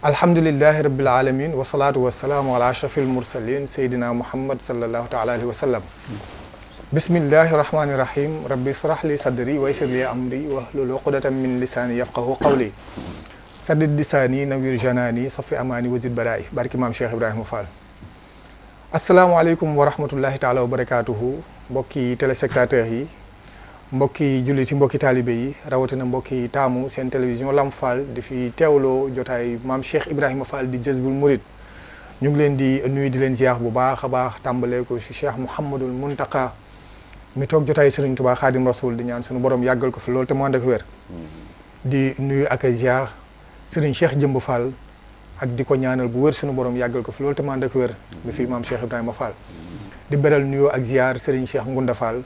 alhamdulillahi rabbil alamin wa salatu wa salamu ala ashrafil mursalin sayyidina Muhammad sallallahu ta'ala alayhi wa sallam. Bismillahi rahmani rahim. Rabbi israh li sadri wa yassir li amri wahlul uqdatan min lisani yafqahu qawli. Saddid lisani nawwir janani safi amani wazid bara'i. Barki Mame Cheikh Ibrahima Fall. Asalaamaaleykum wa rahmatullahi taala wa barakaatuhu mbokki téléspectateurs yi mbokki jullit yi mbokki taalibe yi rawatina mbokki taamu seen télévision Lamp Fall di fi teewloo jotaay Mame Cheikh Ibrahima Fall di Jazboul Mouride ñu ngi leen di nuyu di leen ziar bu baax a baax tàmbalee ko si Cheikh Mouhamadou Mountakha mi toog jotaay Serigne Touba Khadim Rasoul di ñaan suñu borom yàggal ko fi loolu te mu ànd ak wér di nuyu ak a ziar Serigne Cheikh Jëmb Fall ak di ko ñaanal bu wër suñu borom yàggal ko fi loolu te mu ànd ak wér bi fi Mame Cheikh Ibrahima Fall di beral nuyoo ak ziar Serigne Cheikh Ngunda Fall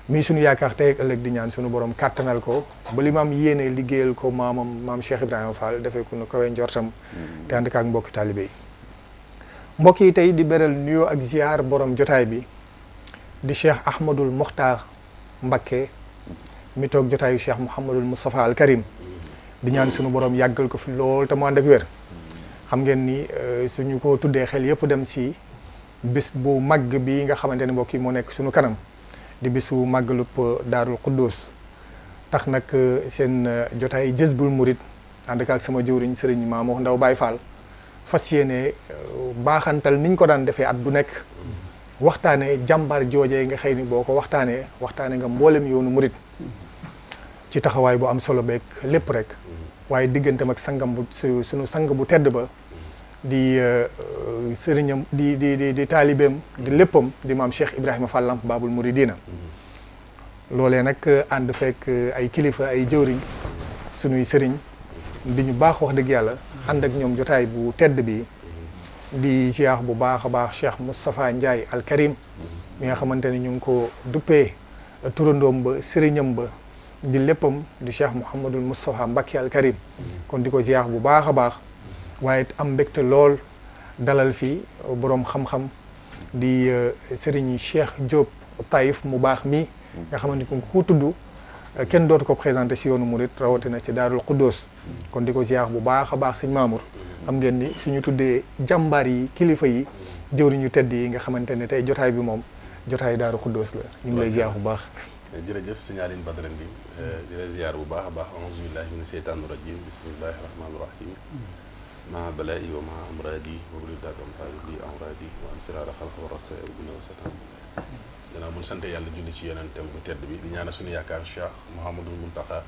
mii suñu yaakaar tey ak ëllëg di ñaan suñu borom kàttanal ko ba li maam yéene liggéeyal ko maamam Mame Cheikh Ibrahima Fall defee ko nu kawee njortam te ànd ak mbokki taalibe yi mbokk yi tey di beral nuyoo ak ziar borom jotaay bi di Cheikh Ahmadul Mokhtar Mbacke mi toog jotaayu Cheikh Mouhamadul Moustapha al Karim di ñaan suñu borom yàggal ko fi loolu te mu ànd ak wér xam ngeen ni suñu ko tuddee xel yëpp dem si bis bu màgg bi nga xamante ne mbokk yi moo nekk suñu kanam di bisu màggalub Daarul Quddus tax nag seen jotaay Jazboul Mouride ànd ak sama jëwriñ Serigne Mamadou Ndaw Baye Fall fas yéene baaxantal niñ ko daan defee at bu nekk waxtaanee jàmbaar joojee nga xëy ni boo ko waxtaanee nga mboolem yoonu murit ci taxawaay bu am solo beeg lépp rek waaye digganteem ak sangam bu suñu sang bu tedd ba di sëriñam di taalibeem di léppam di Mame Cheikh Ibrahima Fall Lamp Babul Mouridina loolee nag ànd fekk ay kilifa ay jëwriñ suñuy sëriñ di ñu baax wax dëgg yàlla ànd ak ñoom jotaay bu tedd bi di ziar bu baax a baax Cheikh Moustapha Ndiaye al Karim mi nga xamante ne ñu ngi ko duppee turandoom ba sëriñam ba di léppam di Cheikh Mouhamadul Moustapha Mbacke al Karim kon di ko ziar bu baax a baax waaye am mbégte lool dalal fi boroom xam-xam di Serigne Cheikh Diop Taïf mu baax mi nga xamante ni ku tudd kenn dootu ko présenté si yoonu Mouride rawatina ci Daarul Quddus kon di ko ziar bu baax a baax sëñ Mamour xam ngeen ni suñu tuddee jàmbaar yi kilifa yi jëwriñu tedd yi nga xamante ne tey jotaay bi moom jotaay Daarul Quddus la ñu ngi lay ziar bu baax. jërëjëf sëñ Aline Badara bi di la ziar bu baax a baax auzu billahi mina sheytaani rajim bismillahi rahmaani rahim ma balaa'i wa ma amradi wa bulidatan li amradi wa ansirara xalq wa rasa bina wa satan gannaaw bu sant yàlla julli ci yonentam bu tedd bi di ñaanal suñu yaakaar Cheikh Mouhamadou Mountakha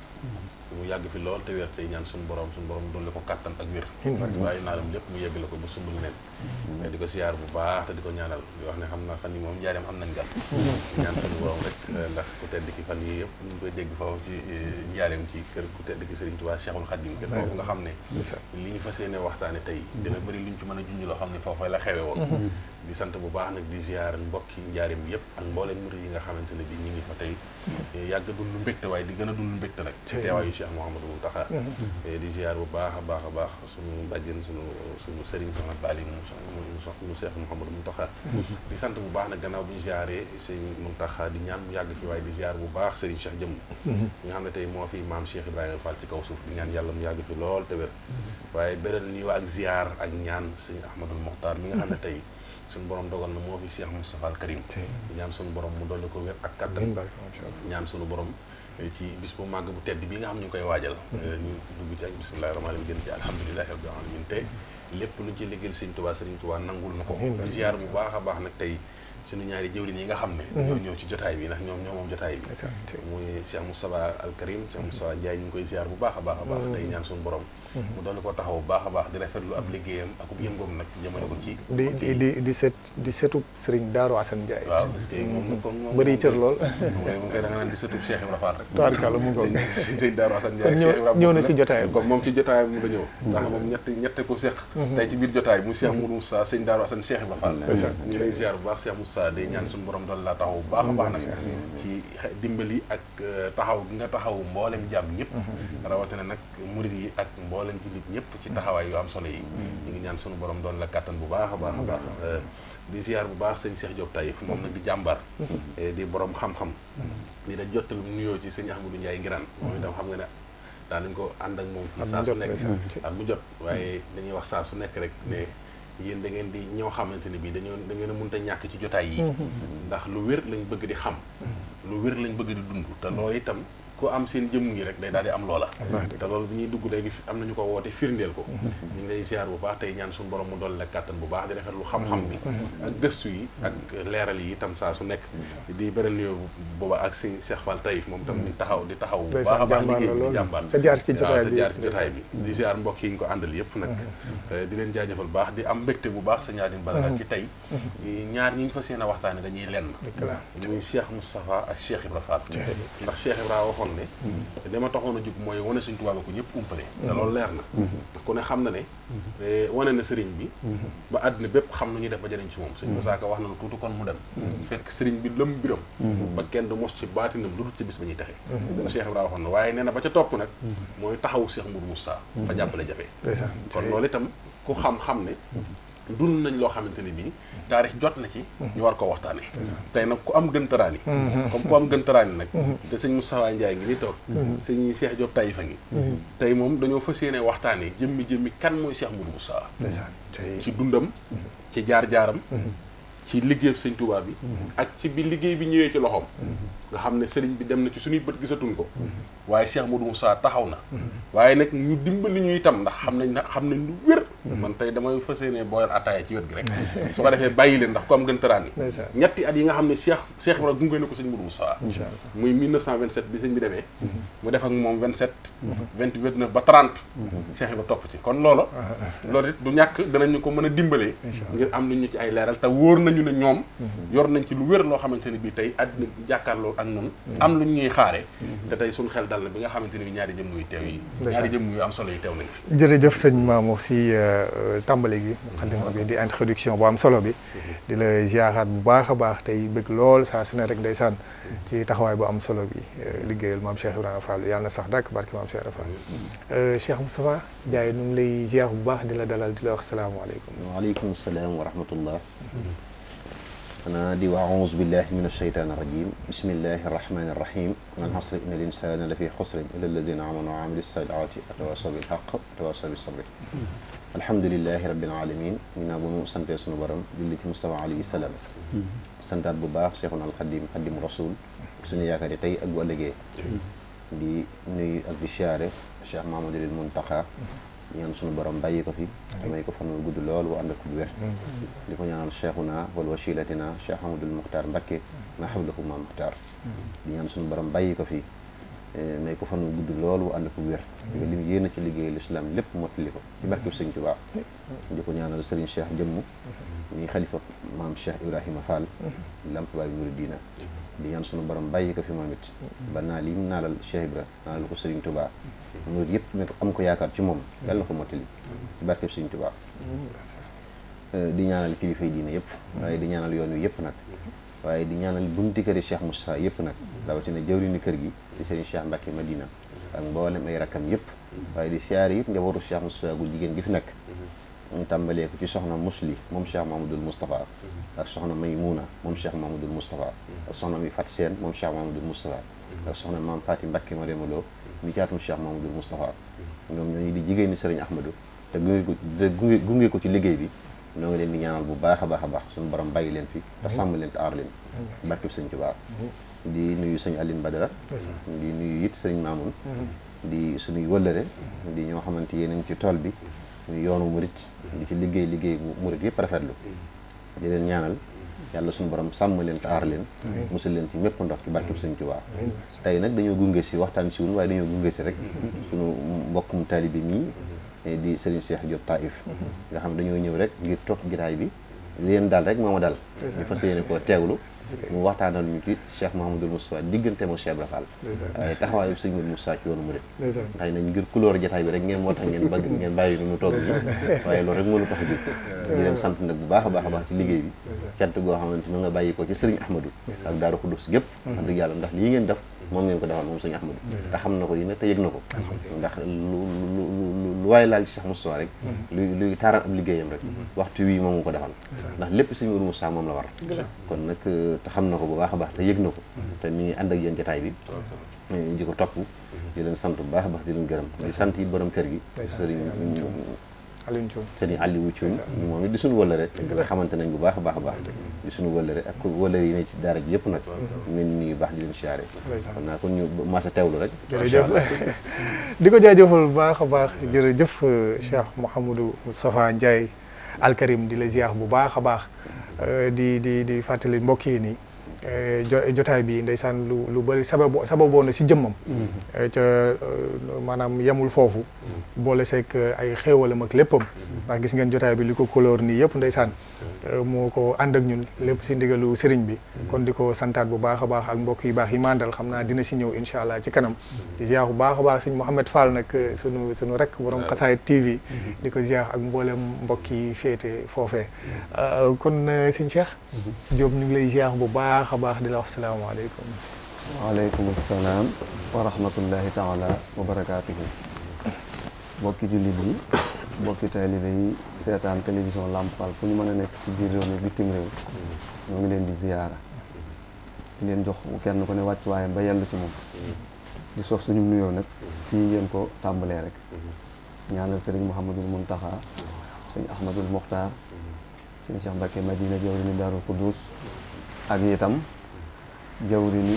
mu yàgg fi lool te wér tey ñaan suñu borom dolli ko kàttan ak wér waaye naalam lépp mu yeggale ko ba sumbul neen di ko siyaar bu baax te di ko ñaanal di wax ne xam na fan yi moom njaareem am nañ gan ñaan suñu borom rek ndax ku tedd ki fan yi yëpp ñu ngi koy dégg foofu ci njaareem ci kër ku tedd ki Serigne Touba Cheikhul Khadim kër foofu nga xam ne li ñu fas yéene waxtaane tey dina bëri luñ ci mën a junj loo xam ne foofu la xewe woon di sant bu baax nag di ziar mbokki njaareem yëpp ak mbooleem murid yi nga xamante ne bi ñu ngi fa tey yàgg dund mbégte waaye di gën a dund mbégte nag ci teewaayu Cheikh Mouhamadou Mountakha di ziar bu baax a baax suñu bàjjen suñu sëriñ soxna Bali mu Cheikh Mouhamadou Mountakha di sant bu baax nag gannaaw bu ñu ziaree sëriñ Mountakha di ñaan mu yàgg fi waaye di ziar bu baax sëriñ Cheikh Jëmm ñi nga xam ne tey moo fi Mame Cheikh Ibrahima Fall ci kaw suuf di ñaan yàlla mu yàgg fi lool te wér waaye beral ni ak ziar ak ñaan sëriñ Ahmadul Mokhtar mi nga xam ne tey suñu borom dogal na moo fi Cheikh Moustapha al Karim ñaan suñu borom mu dolli ko wér ak kattan ñaan suñu borom ci bis bu màgg bu tedd bi nga xam ñu ngi koy waajal ñu dugg ci ak bismillahi rahmaani rahim gën ci alhamdulilahi rabbil alamin te lépp luñ ci liggéeyal Sëriñ Tuubaa nangul na ko di ziar bu baax a baax nag tey suñu ñaari jëwriñ yi nga xam ne ñoo ñëw ci jotaay bi ndax ñoo moom jotaay bi muy Cheikh Moustapha al Karim Cheikh Moustapha Ndiaye ñu ngi koy ziar bu baax a baax tey ñaan suñu borom mu doon ko taxaw bu baax a baax di rafetlu ab liggéeyam ak yëngoom nag jëmale ko ci di setub Serigne Darou Assane Ndiaye waaw parce que moom bëri cër lool moom koy da nga naan di setub Cheikh Ibrahima Fall rek tabarkàlla mu ngoog Serigne Darou Assane Ndiaye Cheikh Ibrahima ñëw na si jotaay comme moom ci jotaay mu la ñëw ndax moom ñette ko seq tey ci biir jotaay mu Cheikh Moudou Moussa Serigne Darou Assane Cheikh Ibrahima Fall ñu ngi lay ziar bu baax Cheikh Moussa day ñaan suñu borom doon laa taxaw bu baax a baax nag ci dimbali ak taxaw gi nga taxaw mboolem jàmm ñëpp rawatina nag murid yi ak mboolem jullit ñëpp ci taxawaay yu am solo yi ñu ngi ñaan sunu borom doon la kàttan bu baax a baax a baax di ziar bu baax sëñ Cheikh Diop Taïf moom nag di jàmbar di borom xam-xam di da jottal nuyoo ci sëñ Ahmadou Ndiaye Ngiraan moom itam xam nga ne daanañ ko ànd ak moom fii saa su nekk at mu jot waaye dañuy wax saa su nekk rek ne yéen da ngeen di ñoo xamante ne bii da ngeen a mënut a ñàkk ci jotaay yi ndax lu wér lañ bëgg di xam lu wér lañ bëgg di dund te loolu itam ku am seen jëmm ngi rek day daal di am loola te loolu bi ñuy dugg léegi am nañu ko woote firndeel ko ñu ngi lay ziar bu baax tey ñaan suñu borom mu dool la kàttan bu baax di defar lu xam-xam bi ak gëstu yi ak leeral yi itam saa su nekk di beneen nuyoo booba ak si Cheikh Fall Taïf moom tam di taxaw bu baax a baax liggéey bi di jàmbaar te jaar ci jotaay bi di ziar mbokk yi ñu ko àndal yëpp nag di leen jaajëfal baax di am mbégte bu baax sa ñaarin badara ci tey ñaar ñi ñu fas yéene waxtaane dañuy lenn muy Cheikh Moustapha ak Cheikh Ibrahima Fall ndax Cheikh Ibrahima waxoon ne li ma taxoon a jóg mooy wane Sëriñ Tuubaa ko ñëpp umpale te loolu leer na ndax ku ne xam na ne wane na sëriñ bi ba àddina bépp xam nu ñuy def ba jëriñ ci moom sëñ Moussa Ka wax na lu tuuti kon mu dem fekk sëriñ bi lëm biram ba kenn du mos ci baatinam lu dul ci bis ba ñuy texe Cheikh Ibrahima waxoon na waaye nee na ba ca topp nag mooy taxawu Cheikh Mourou Moussa fa jàppale jafe kon loolu itam ku xam-xam ne dund nañ loo xamante ne bii taarix jot na ci ñu war ko waxtaane tey nag ku am gëntaraani comme ku am gëntaraani nag te sëñ Moustapha Ndiaye ngi ni toog sëñ Cheikh Diop Taïf a ngi tey moom dañoo fas yéene waxtaane jëmmi kan mooy Cheikh Mourou Moussa ci dundam ci jaar-jaaram ci liggéey sëñ Touba bi ak ci bi liggéey bi ñëwee ci loxoom nga xam ne sëriñ bi dem na ci suñuy bët gisatuñ ko waaye Cheikh Mourou Moussa taxaw na waaye nag ñu dimbali ñu itam ndax xam nañ lu wér man tey damay fas yéene booyal ataaya ci wet gi rek su ko defee bàyyi leen ndax ku am gën tëraan yi ñetti at yi nga xam ne Cheikh Ibrahima gunge na ko sëñ Mourou Moussa muy 1927 bi sëñ bi demee mu def ak moom 27 28 29 ba 30 Cheikh Ibrahima topp ci kon loolu it du ñàkk danañu ko mën a dimbalee ngir am lu ñu ci ay leeral te wóor nañu ne ñoom yor nañ ci lu wér loo xamante ne bii tey àddina jàkkaarloo ak ñun am lu ñuy xaare te tey suñu xel dal na bi nga xamante ne bi ñaari jëmm yu teew yi ñaari jëmm yu am solo yi teew nañ fi jërëjëf sëñ Mamour si tàmbali gi xaddima bi di introduction bu am solo bi di la ziaraat bu baax a baax tey bëgg lool saa su ne rek ndeysaan ci taxawaay bu am solo bi liggéeyal maam Cheikh Ibrahima Fall yàlla na sax dàkk barki maam Cheikh Ibrahima Fall Cheikh Moustapha Ndiaye nu ngi lay ziar bu baax di la dalal di la wax salaamaaleykum waaleykum salaam wa rahmatullah أنا دي وأعوذ بالله من الشيطان الرجيم بسم الله الرحمن الرحيم والعصر إن الإنسان لفي خسر إلا الذين آمنوا وعملوا الصالحات وتواصوا بالحق وتواصوا بالصبر الحمد لله رب العالمين إنا بنو سنتي سونو borom julli ci Moustapha alayhi salaam santaat bu baax Cheikhuna al Khadim Khadim Rasoul suñu yaakaar tey ak bu ëllëgee di nuyu ak di siyaare Cheikh Mouhamadou Mountakha ñaan suñu borom bàyyi ko fi damay ko fanul gudd lool wa ànd ak bu wér di ko ñaanal cheikhuna wal wasilatina Cheikh Amadou Muxtaar Mbacke ma xawlahu ma Muxtaar di ñaan suñu borom bàyyi ko fi may ko fanul gudd lool wa ànd ak bu wér di ko lim yéen a ci liggéey l'islam lépp mottali ko ci barke Sëñ Tuubaa di ko ñaanal Serigne Cheikh jëmm mi xalifa maam Cheikh Ibrahima Fall lamp baay Mouridina di ñaan suñu borom bàyyi ko fi moom it ba naa lim naalal Cheikh Ibra naalal ko Serigne Touba murid yëpp mais am ko yaakaar ci moom yàlla na ko mottali ci barkeb Serigne Touba di ñaanal kilifa yi diine yëpp waaye di ñaanal yoon wi yëpp nag waaye di ñaanal bunti këri Cheikh Moustapha yëpp nag rawatina jawriñu kër gi di Serigne Cheikh Mbacke Madina ak mboolem ay rakkam yëpp waaye di siyaare it njabootu Cheikh Moustapha gu jigéen gi fi nekk ñu tàmbalee ko ci soxna Musli moom Cheikh Mouhamadoul Moustapha ak soxna Maymouna moom Cheikh Mouhamadoul Moustapha ak soxna mi Fat Seen moom Cheikh Mouhamadoul Moustapha ak soxna maam Faati Mbacke Mariama Lo mi caatum Cheikh Mouhamadoul Moustapha ñoom ñooñu di jigéen ni Serigne Ahmadou te gunge ko ci liggéey bi ñoo ngi leen di ñaanal bu baax a baax suñu borom bàyyi leen fi te sàmm leen te aar leen barkeb Sëñ Tuubaa di nuyu sëñ Aline Badara di nuyu it sëñ Mamoun di suñuy wëllëre di ñoo xamante yéen ci tool bi muy yoonu murit di ci liggéey bu murit yëpp rafetlu di leen ñaanal yàlla suñu borom sàmm leen te aar leen musal leen ci mépp ndox ci barkeb Sëñ Tuubaa tey nag dañoo gunge si waxtaan si wun waaye dañoo gunge si rek suñu mbokkum taalibe mii di Serigne Cheikh Diop Taïf nga xam dañoo ñëw rek ngir toog gitaay bi leen daal rek moo ma dal ñu fas yéene koo teewlu mu waxtaanal ñu ci Cheikh Mouhamadoul Moustapha diggante mo Cheikh Ibra Fall waaye taxawaayu sëñ Mourou Moussa ci yoonu murid xëy na ngir couleur jotaay bi rek ngeen moo tax ngeen bàyyi nu toog si waaye loolu rek moo lu tax a jóg di leen sant nag bu baax a baax ci liggéey bi cant goo xamante ma nga bàyyi ko ci Serigne Ahmadou ak Daaru Xuddus gépp wax dëgg yàlla ndax lii ngeen def moom ngeen ko defal moom sëñ Ahmadou te xam na ko yi ne te yëg na ko ndax lu waaye laal ci Cheikh Moustapha rek luy taaral ab liggéeyam rek waxtu wii moom nga ko defal ndax lépp sëñ Modou Moustapha moom la war kon nag te xam na ko bu baax a baax te yëg na ko te mi ngi ànd ak yéen jotaay bi di ko topp di leen sant bu baax a baax di leen gërëm di sant it borom kër gi sëriñ Aliou Thioune moom it di suñu wëllëre xamante nañ bu baax a baax a baax di suñu wëllëre ak wëllëre yi ne ci daara ji yëpp nag ñu leen nuyu baax di leen siyaare kon naa kon ñu maasa teewlu rek jërëjëf di ko jaajëfal bu baax a baax jërëjëf Cheikh Mouhamadou Moustapha Ndiaye alkarim di la ziar bu baax a baax di fàttali mbokk yi nii jotaay bi ndeysaan lu bëri sababoo na si jëmmam ca maanaam yemul foofu boole seeg ay xéewalam ak léppam ndax gis ngeen jotaay bi li ko couleur nii yëpp ndeysaan moo ko ànd ak ñun lépp si ndigalu sëriñ bi kon di ko santaat bu baax a baax ak mbokk yu baax yi mandal xam naa dina si ñëw incha allah ci kanam di ziar bu baax a baax sëñ Mouhamed Fall nag sunu rek borom Xasaayid TV di ko ziar ak mboolem mbokk yi féete foofee kon sëñ Cheikh Diop ñu ngi lay ziar bu baax a baax di la wax salaamaaleykum. waaleykum salaam wa rahmatullahi taala wa barakaatuhu. mbokki jullit yi mbokki taalibe yi seetaan télévision Lamp Fall fu ñu mën a nekk ci biir réew mi bitim réew ñoo ngi leen di ziyaara di leen jox kenn ku ne wàcc waaye ba yellu ci moom di sof suñu nuyoo nag fii ngeen ko tàmbalee rek ñaanal sëriñ Mouhamadul Muntaxa sëñ Ahmadul Mokhtar sëñ Cheikh Mbacke Madina jawrini Daarul Quddus ak itam jawrini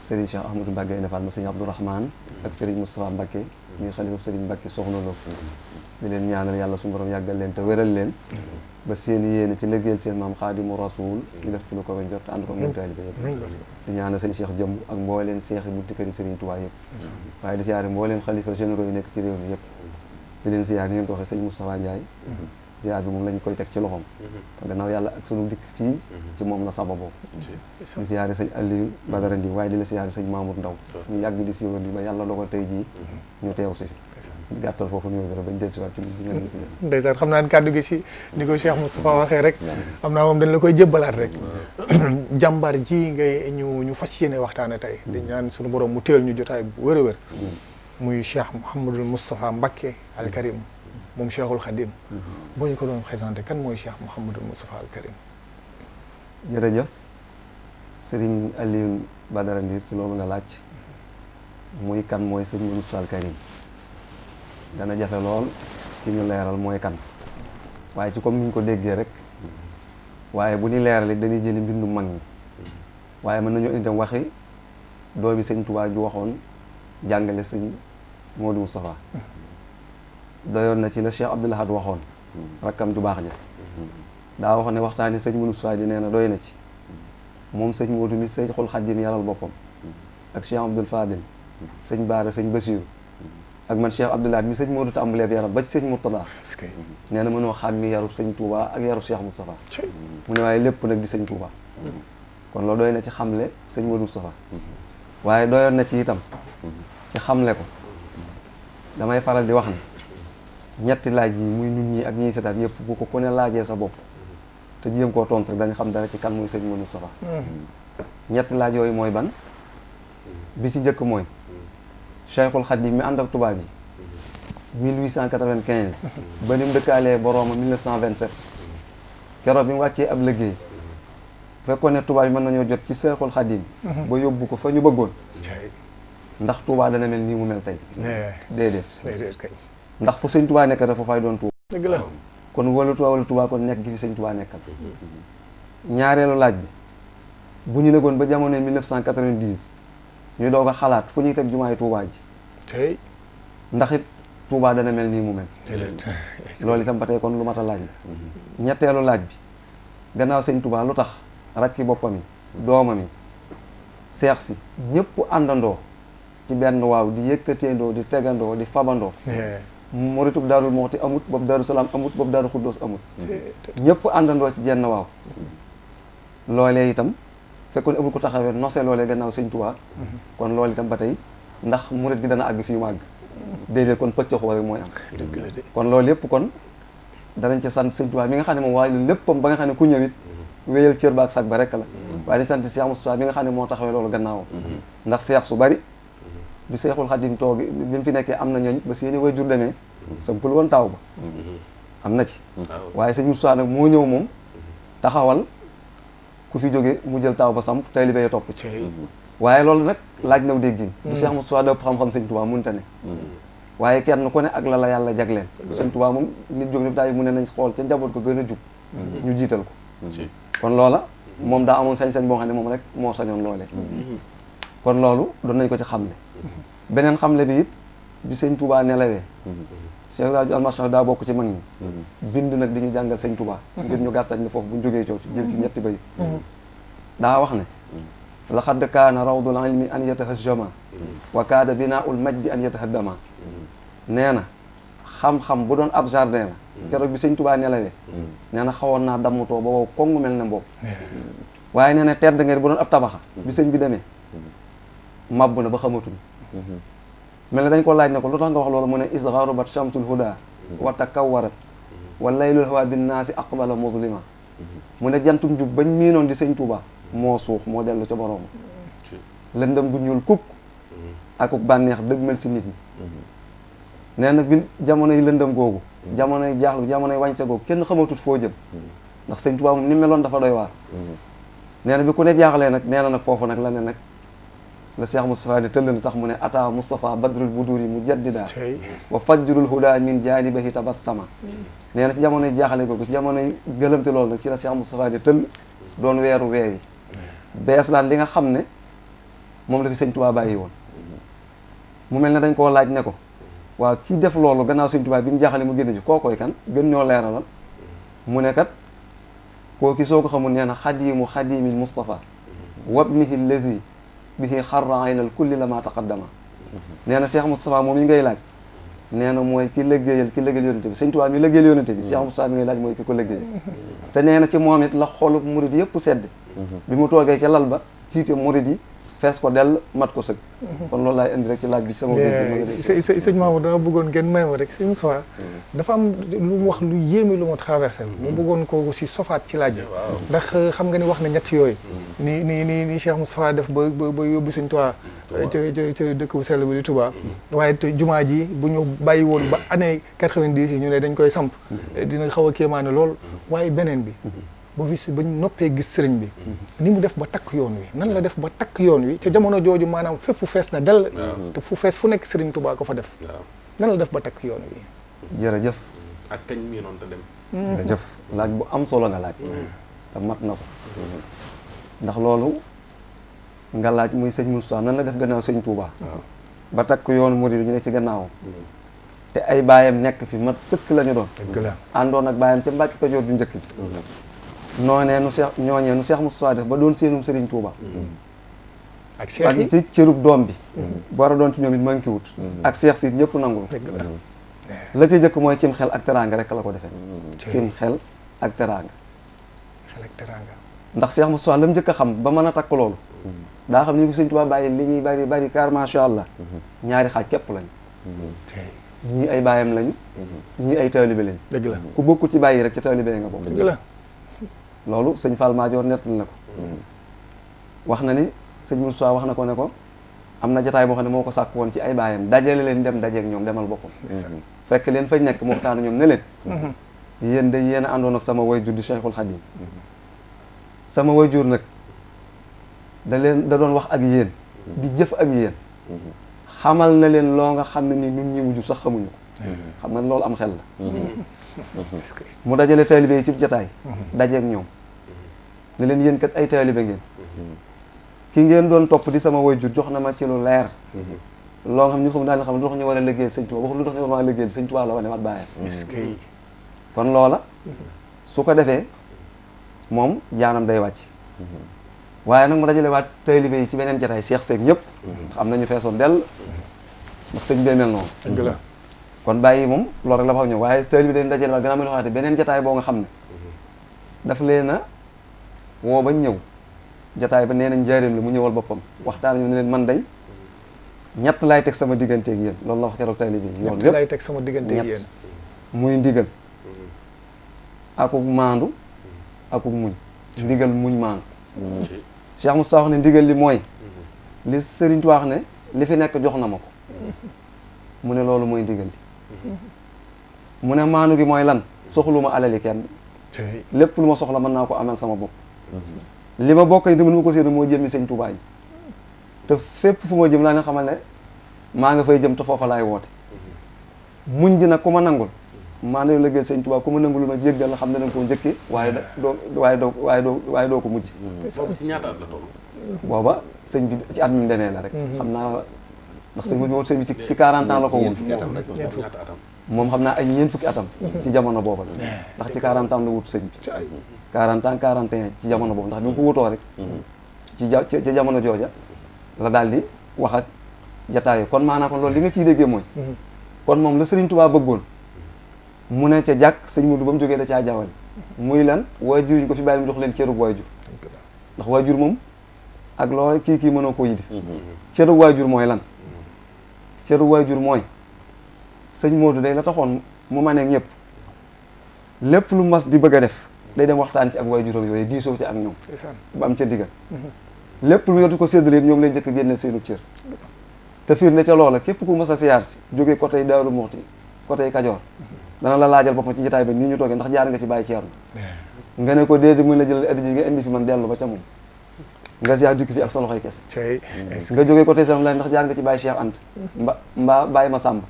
Serigne Cheikh Ahmadou Mbacke Gaïndé Fatma sëñ Abdourahmane ak Serigne Moustapha Mbacke muy xalifa Serigne Mbacke Soxna Lo di leen ñaanal yàlla suñu borom yàggal leen te wéral leen ba seen yéene ci liggéeyal seen maam Xaadimu Rasuul ñu def ci lu ko ba jot ànd ko moom taalibe yëpp di ñaanal sëñ Cheikh jëmm ak mbooleen Cheikh yi bunti këri Serigne Touba yëpp waaye di siyaare mbooleen xalifa généraux yi nekk ci réew mi yëpp di leen siyaare ni ngeen ko waxee sëñ Moustapha Ndiaye ziar bi moom lañ koy teg ci loxoom te gannaaw yàlla ak sunu dikk fii ci moom la sababoo di siyaare sëñ Aliou Badara Ndi waaye di la siyaare sëñ Mamour Ndaw ñu yàgg di siiwal di ba yàlla dogal tey jii ñu teew si di gàttal foofu ñëw bi bañ del si waat ci ñun ndeysaan xam naa ne kàddu gi si ni ko Cheikh Moustapha waxee rek xam naa moom dañ la koy jébbalaat rek jàmbaar ji ngay ñu fas yéene waxtaane tey di ñaan suñu borom mu téel ñu jotaay bu wér a wér muy Cheikh Mouhamadul Moustapha Mbacke al Karim moom Cheikhul Khadim boo ñu ko doon présenté kan mooy Cheikh Mouhamadul Moustapha al Karim. jërëjëf Serigne Aliou Badara Ndir ci loolu nga laaj muy kan mooy Serigne Moustapha al Karim dana jafe lool ci ñu leeral mooy kan waaye ci comme ni ñu ko déggee rek waaye bu ñu leerale dañuy jëli mbindu mag ñi waaye mën nañoo indi tam waxi doomi sëñ Tuubaa ju waxoon jàngale sëñ Modou Moustapha doyoon na ci la Cheikh Abdoul Ahad waxoon rakkam ju baax ja daa waxoon ne waxtaani sëñ Moustapha di nee na doy na ci moom sëñ Modou mi Seyxul Xaadim yaral boppam ak Cheikh Abdoul Fadil sëñ Baara sëñ Basiru ak man Cheikh Abdoul Ahad mi sëñ Modou tàmbalee yaram ba ci sëñ Mourtada nee na mënoo xam mi yarub sëñ Touba ak yarub Cheikh Moustapha mu ne waaye lépp nag di sëñ Touba kon loolu doy na ci xamle sëñ Modou Moustapha waaye doyoon na ci itam ci xamle ko damay faral di wax ne ñetti laaj yi muy ñun ñi ak ñiy seetaat ñëpp bu ko ku ne laajee sa bopp te jéem koo tontu rek dañ xam dara ci kan muy sëñ Modou Moustapha ñetti laaj yooyu mooy ban bi ci njëkk mooy Cheikhul Khadim mi ànd ak tubaab yi 1895 ba ni mu dëkkaalee borooma 1927 keroog bi mu wàccee ab liggéey fekkoon ne tubaab yi mën nañoo jot ci Cheikhul Khadim ba yóbbu ko fa ñu bëggoon ndax Touba dana mel nii mu mel tey déedéet ndax fu sëñ Touba nekk dafa fay doon Touba dëgg la kon wala Touba kon nekk gi fi sëñ Touba nekkal ñaareelu laaj bi bu ñu negoon ba jamono 1990 ñu doog a xalaat fu ñuy teg jumaay Touba ji tey ndax it Touba dana mel nii mu mel loolu itam ba tey kon lu mat a laaj la ñetteelu laaj bi gannaaw sëñ Touba lu tax rakki boppam yi doomam yi seex si ñëpp àndandoo ci benn waaw di yëkkateendoo di tegandoo di fabandoo muritub Daarul Muxti amut boobu Daaru Salaam amut boobu Daaru Xuddoos amut ñëpp àndandoo ci jenn waaw loolee itam fekkoon amul ko taxawee nosee loolee gannaaw sëñ Tuubaa kon loolu itam ba tey ndax murit gi dana àgg fii mu àgg déedéet kon pëccëxoo rek mooy am kon loolu yëpp kon danañ ci sant sëñ Tuubaa mi nga xam ne moom waaye léppam ba nga xam ne ku ñëwit wéyal cër ba ak sag ba rek la waaye di sant Cheikh Moustapha bi nga xam ne moo taxawee loolu gannaawam ndax seex su bari bi Seexul Xadim toog bi mu fi nekkee am na ñooñ ba seeni waajur demee sampul woon taaw ba am na ci waaye sëñ Moustapha nag moo ñëw moom taxawal ku fi jóge mu jël taaw ba samp taalibe yi topp ci waaye loolu nag laaj naw déggin bu Cheikh Moustapha dëpp xam-xam sëñ Touba mënta ne waaye kenn ku ne ak la yàlla jagleel sëñ Touba moom nit jóg ni daay mu ne nañ xool ca njaboot ko gën a jub ñu jiital ko kon loola moom daa amoon sañ-sañ boo xam ne moom rek moo sañoon loolee kon loolu doon nañ ko ci xamle beneen xamle bi it bi sëñ Touba nelawee Cheikh Ibrahima almasah daa bokk ci mag ñi bind nag di ñu jàngal sëñ Touba ngir ñu gàttañ ne foofu bu ñu jógee cootu jël ci ñetti bay daa wax ne laqad kaana rawdul ilmi an yatahajjama wa kaada binaa'ul majdi an yatahaddama nee na xam-xam bu doon ab jardin la keroog bi sëñ Touba nelawee nee na xawoon naa dammutoo ba wow kongu mel ne mbopp waaye nee na tedd ngeen bu doon ab tabaxa bi sëñ bi demee màbb na ba xamatuñ mel ne dañ ko laaj ne ko lu tax nga wax loolu mu ne is gharubat shamsul huda wa takawwarat wa laylul hawa bin naasi aqbala muslima mu ne jantum jub bañ miinoon di sëñ Touba moo suux moo dellu ca boroom lëndëm gu ñuul kukk akuk bànneex dëgg mel si nit ñi nee na bi jamonoy lëndëm googu jamonoy jaaxlu jamonoy wàñse googu kenn xamatut foo jëm ndax sëñ Touba moom ni meloon dafa doy waar nee na bi ku ne jaaxlee nag nee na nag foofu nag la ne nag la Cheikh Moustapha ne tëll na tax mu ne ata Moustapha badrul buduri mujaddida wa fajrul huda min janibahi tabassama nee na ci jamonoy jaaxle googu ci jamonoy gëlëmte loolu nag ci la Cheikh Moustapha ne tëll doon weeru weer yi bees laan li nga xam ne moom la fi sëñ Touba bàyyi woon mu mel ne dañ koo laaj ne ko waaw kii def loolu gannaaw sëñ Touba bi ñu jaaxale mu génn ci kookoy kan gën ñoo leeralal mu ne kat kooki soo ko xamul nee na xadimil Moustapha wabnihi allazi bihi xarra aynal kulli la ma taqaddama nee na Cheikh Moustapha moom yi ngay laaj nee na mooy ki liggéeyal yonente bi sëñ Touba mi liggéeyal yonente bi Cheikh Moustapha mi ngay laaj mooy ki ko liggéeyal te nee na ci moom it la xolub murid yëpp sedd bi mu toogee ca lal ba jiite murid yi fees ko dell mat ko sëg kon loolu laay indi rek ci laaj bi ci sama sëñ Mamadou dama bëggoon ngeen may ma rek sëñ Moustapha dafa am lu mu wax lu yéeme lu ma traversé mu bëggoon ko aussi sofaat ci laaj ndax xam nga ni wax na ñett yooyu ni Cheikh Moustapha def ba yóbbu sëñ Touba ca dëkk bu sell bi di Touba waaye jumaa ji bu ñu bàyyi woon ba année 90 yi ñu ne dañ koy samp dina xaw a kéemaane lool waaye beneen bi ba fi bañ noppee gis sëriñ bi ni mu def ba takk yoon wi nan la def ba takk yoon wi ca jamono jooju maanaam fépp fees na dell te fu fees fu nekk sëriñ Touba ko fa def nan la def ba takk yoon wi jërëjëf ak kañ mi noonu te dem jërëjëf laaj bu am solo nga laaj te mat na ko ndax loolu nga laaj muy sëñ Moustapha nan la def gannaaw sëñ Touba ba takk yoonu murid ñu ne ci gannaawam te ay baayam nekk fi mat sëkk la ñu doon àndoon ak baayam ca Mbacke Kajoor du njëkk ji noonee nu Cheikh Moustapha def ba doon seenum Serigne Touba ak Cheikh yi ci cërub doom bi war a doon ci ñoom it manqué wut ak Cheikh si ñëpp nangul la ci jëkk mooy cim xel ak teraanga rek la ko defee cim xel ak teraanga ndax Cheikh Moustapha la mu njëkk a xam ba mën a takk loolu daa xam ni ko Serigne Touba bàyyi li ñuy bari car macha allah ñaari xaaj képp lañ ñii ay baayam lañu ñii ay taalibe lañ dëgg la ku bokku ci bàyyi rek ci taalibe nga bokk dëgg la loolu sëñ Fall Madior nettali na ko wax na ni sëñ Moustapha wax na ko ne ko am na jataay boo xam ne moo ko sàkk woon ci ay baayam dajale leen dem dajeek ñoom demal boppam fekk leen fañ nekk mu waxtaan ñoom ne leen yéen de yéen a àndoon ak sama wayjur di Cheikhul Khadim sama wayjur nag da doon wax ak yéen di jëf ak yéen xamal na leen loo nga xam ne ni ñun ñi wujur sax xamuñu ko xam nga loolu am xel la mu dajale taalibe yi ci jataay dajeek ñoom ne leen yéen kat ay taalibe ngeen ki ngeen doon topp di sama wayjur jox na ma ci lu leer loo nga xam ñu xam daal xam lu tax ñu war a liggéeyal sëñ Tuubaa wax lu tax ñu war a liggéeyal sëñ Tuubaa la wane wat bàyyam kon loola su ko defee moom jaanam day wàcc waaye nag mu dajale waat taalibe yi ci beneen jataay seex seeg ñëpp am nañu feesoon dell ndax sëñ bee mel noonu dëgg la kon bàyyi moom loolu rek la fa ñëw waaye taalibe dañ dajale waat gannaaw ma waxaate beneen jataay boo nga xam ne daf leen a woo bañ ñëw jataay ba nee nañ njaareem la mu ñëwal boppam waxtaan ñu ne leen man day ñett laay teg sama digganteeg yéen loolu la wax keroog taalibe yi ñett laay teg sama digganteeg yéen muy ndigal akuk maandu akuk muñ ndigal muñ maan Cheikh Moustapha wax ne ndigal li mooy li Sëriñ Tuubaa wax ne li fi nekk jox na ma ko mu ne loolu mooy ndigal li mu ne maanu gi mooy lan soxluma alali kenn lépp lu ma soxla mën naa ko amal sama bopp li ma bokk ni ma ko séenu moo jëmmi Sëñ Tuubaa ji te fépp fu ma jëm laa ne xamal ne maa nga fay jëm te foofa laay woote muñ gi nag ku ma nangul maa ne la gël Sëñ Tuubaa ku ma nangul lu ma jéggal xam ne danga koo njëkkee waaye doo ko mujj ci ñaata at la toll booba sëñ bi ci at mi demee la rek xam naa ndax sëñ bi ci 40 ans la ko wut moom xam naa ay ñeent fukki atam ci jamono booba ndax ci 40 ans la wut sëñ bi 40 ans 41 ci jamono boobu ndax bi mu ko wutoo rek ci jamono jooja la daal di wax ak jataayo kon maanaam kon loolu li nga ciy déggee mooy kon moom la Sëriñ Tuubaa bëggoon mu ne ca jàkk sëñ Mudu ba mu jógee da caa jawale muy lan waajur ñu ko fi bàyyi mu jox leen cërub waajur ndax waajur moom ak loo kii mënoo koo yidi cërub waajur mooy lan cërub waajur mooy sëñ Modou day la taxoon mu ma nekk ñëpp lépp lu mas di bëgg a def day dem waxtaan ci ak waajuram yooyu diisoo ci ak ñoom ba am ca diggal lépp lu yotu ko séddaleen ñoom lay njëkk a génneel seenu cër te fiir ne ca loola képp ku mas a siyaar si jógee côté Daaru Muxti côté Kajoor dana la laajal boppam ci jotaay ba nii ñu toogee ndax jaar nga ci bàyyi Ceerno nga ne ko déedéet muy la jëlal addi ji nga indi fi man dellu ba ca moom nga siyaar dikk fi ak sa loxoy kese nga jógee côté Cheikh laaj ndax jaar nga ci bàyyi Cheikh Anta mbaa bàyyi ma Sàmba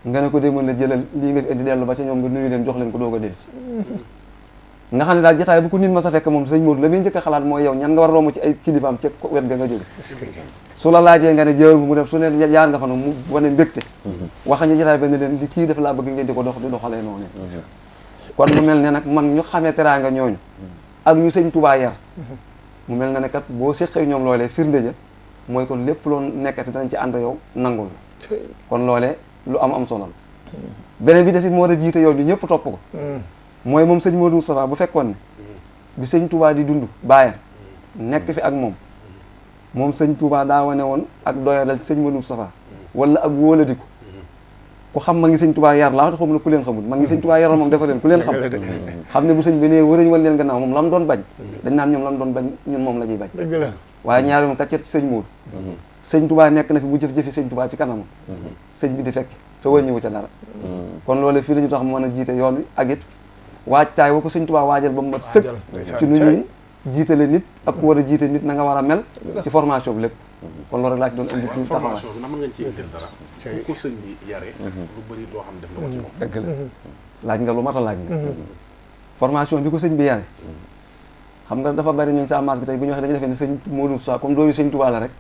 nga ne ko dee mën la jëlal lii nga fi indi dellu ba ca ñoom nga nuyu leen jox leen ko doog a delsi nga xam ne daal jotaay bu ko nit ma sa fekk moom sëñ Modou la muy njëkk a xalaat mooy yow ñan nga war a romb ci ay kilifaam ci wet ga nga jóge su la laajee nga ne jëwal mu def su ne jaar nga fa nag mu wane mbégte waxañu jotaay ba ne leen li kii def laa bëgg ngeen di ko doxalee noonu kon mu mel ne nag mag ñu xamee teraanga ñooñu ak ñu sëñ Tuubaa yar mu mel ne ne kat boo séqee ñoom loolee firnde ja mooy kon lépp loo nekkati danañ ci ànd yow nangul kon loolee lu am solo la beneen bi desit moo war a jiite yoon bi ñëpp topp ko mooy moom sëñ Modou Moustapha bu fekkoon ne bi sëñ Touba di dund bàyyam nekk fi ak moom sëñ Touba daa wane woon ak doyadal sëñ Modou Moustapha wala ak wóoladiku ku xam ma ngi sëñ Touba yar laa te xam na ku leen xamul ma ngi sëñ Touba yaral moom dafa leen ku leen xam ne bu sëñ bi nee wërañu wan leen gannaaw moom lam doon bañ dañ naan ñoom lam doon bañ ñun moom la ñuy bañ waaye ñaari moom kat sëñ Modou sëñ Touba nekk na fi bu jëf-jëfi sëñ Touba ci kanam sëñ bi di fekk te wëññiwu ca dara kon loolu fii la ñu tax mën a jiite yoon wi ak it waajtaay wa ko sëñ Tuubaa waajal ba mu mat sëkk ci nu ñuy jiitale nit ak ku war a jiite nit na nga war a mel ci formation bi lépp kon loolu rek laa ci doon indi ci taxawaay formation bi na mën nga ci indil dara fu ko sëñ bi yaree lu bëri loo xam def na ko ci moom dëgg la laaj nga lu mat a laaj nga formation bi ko sëñ bi yaree xam nga dafa bari ñun sa maas bi tey bu ñu waxee dañu defee ne sëñ Modou Sa comme dooyu sëñ Tuubaa la rek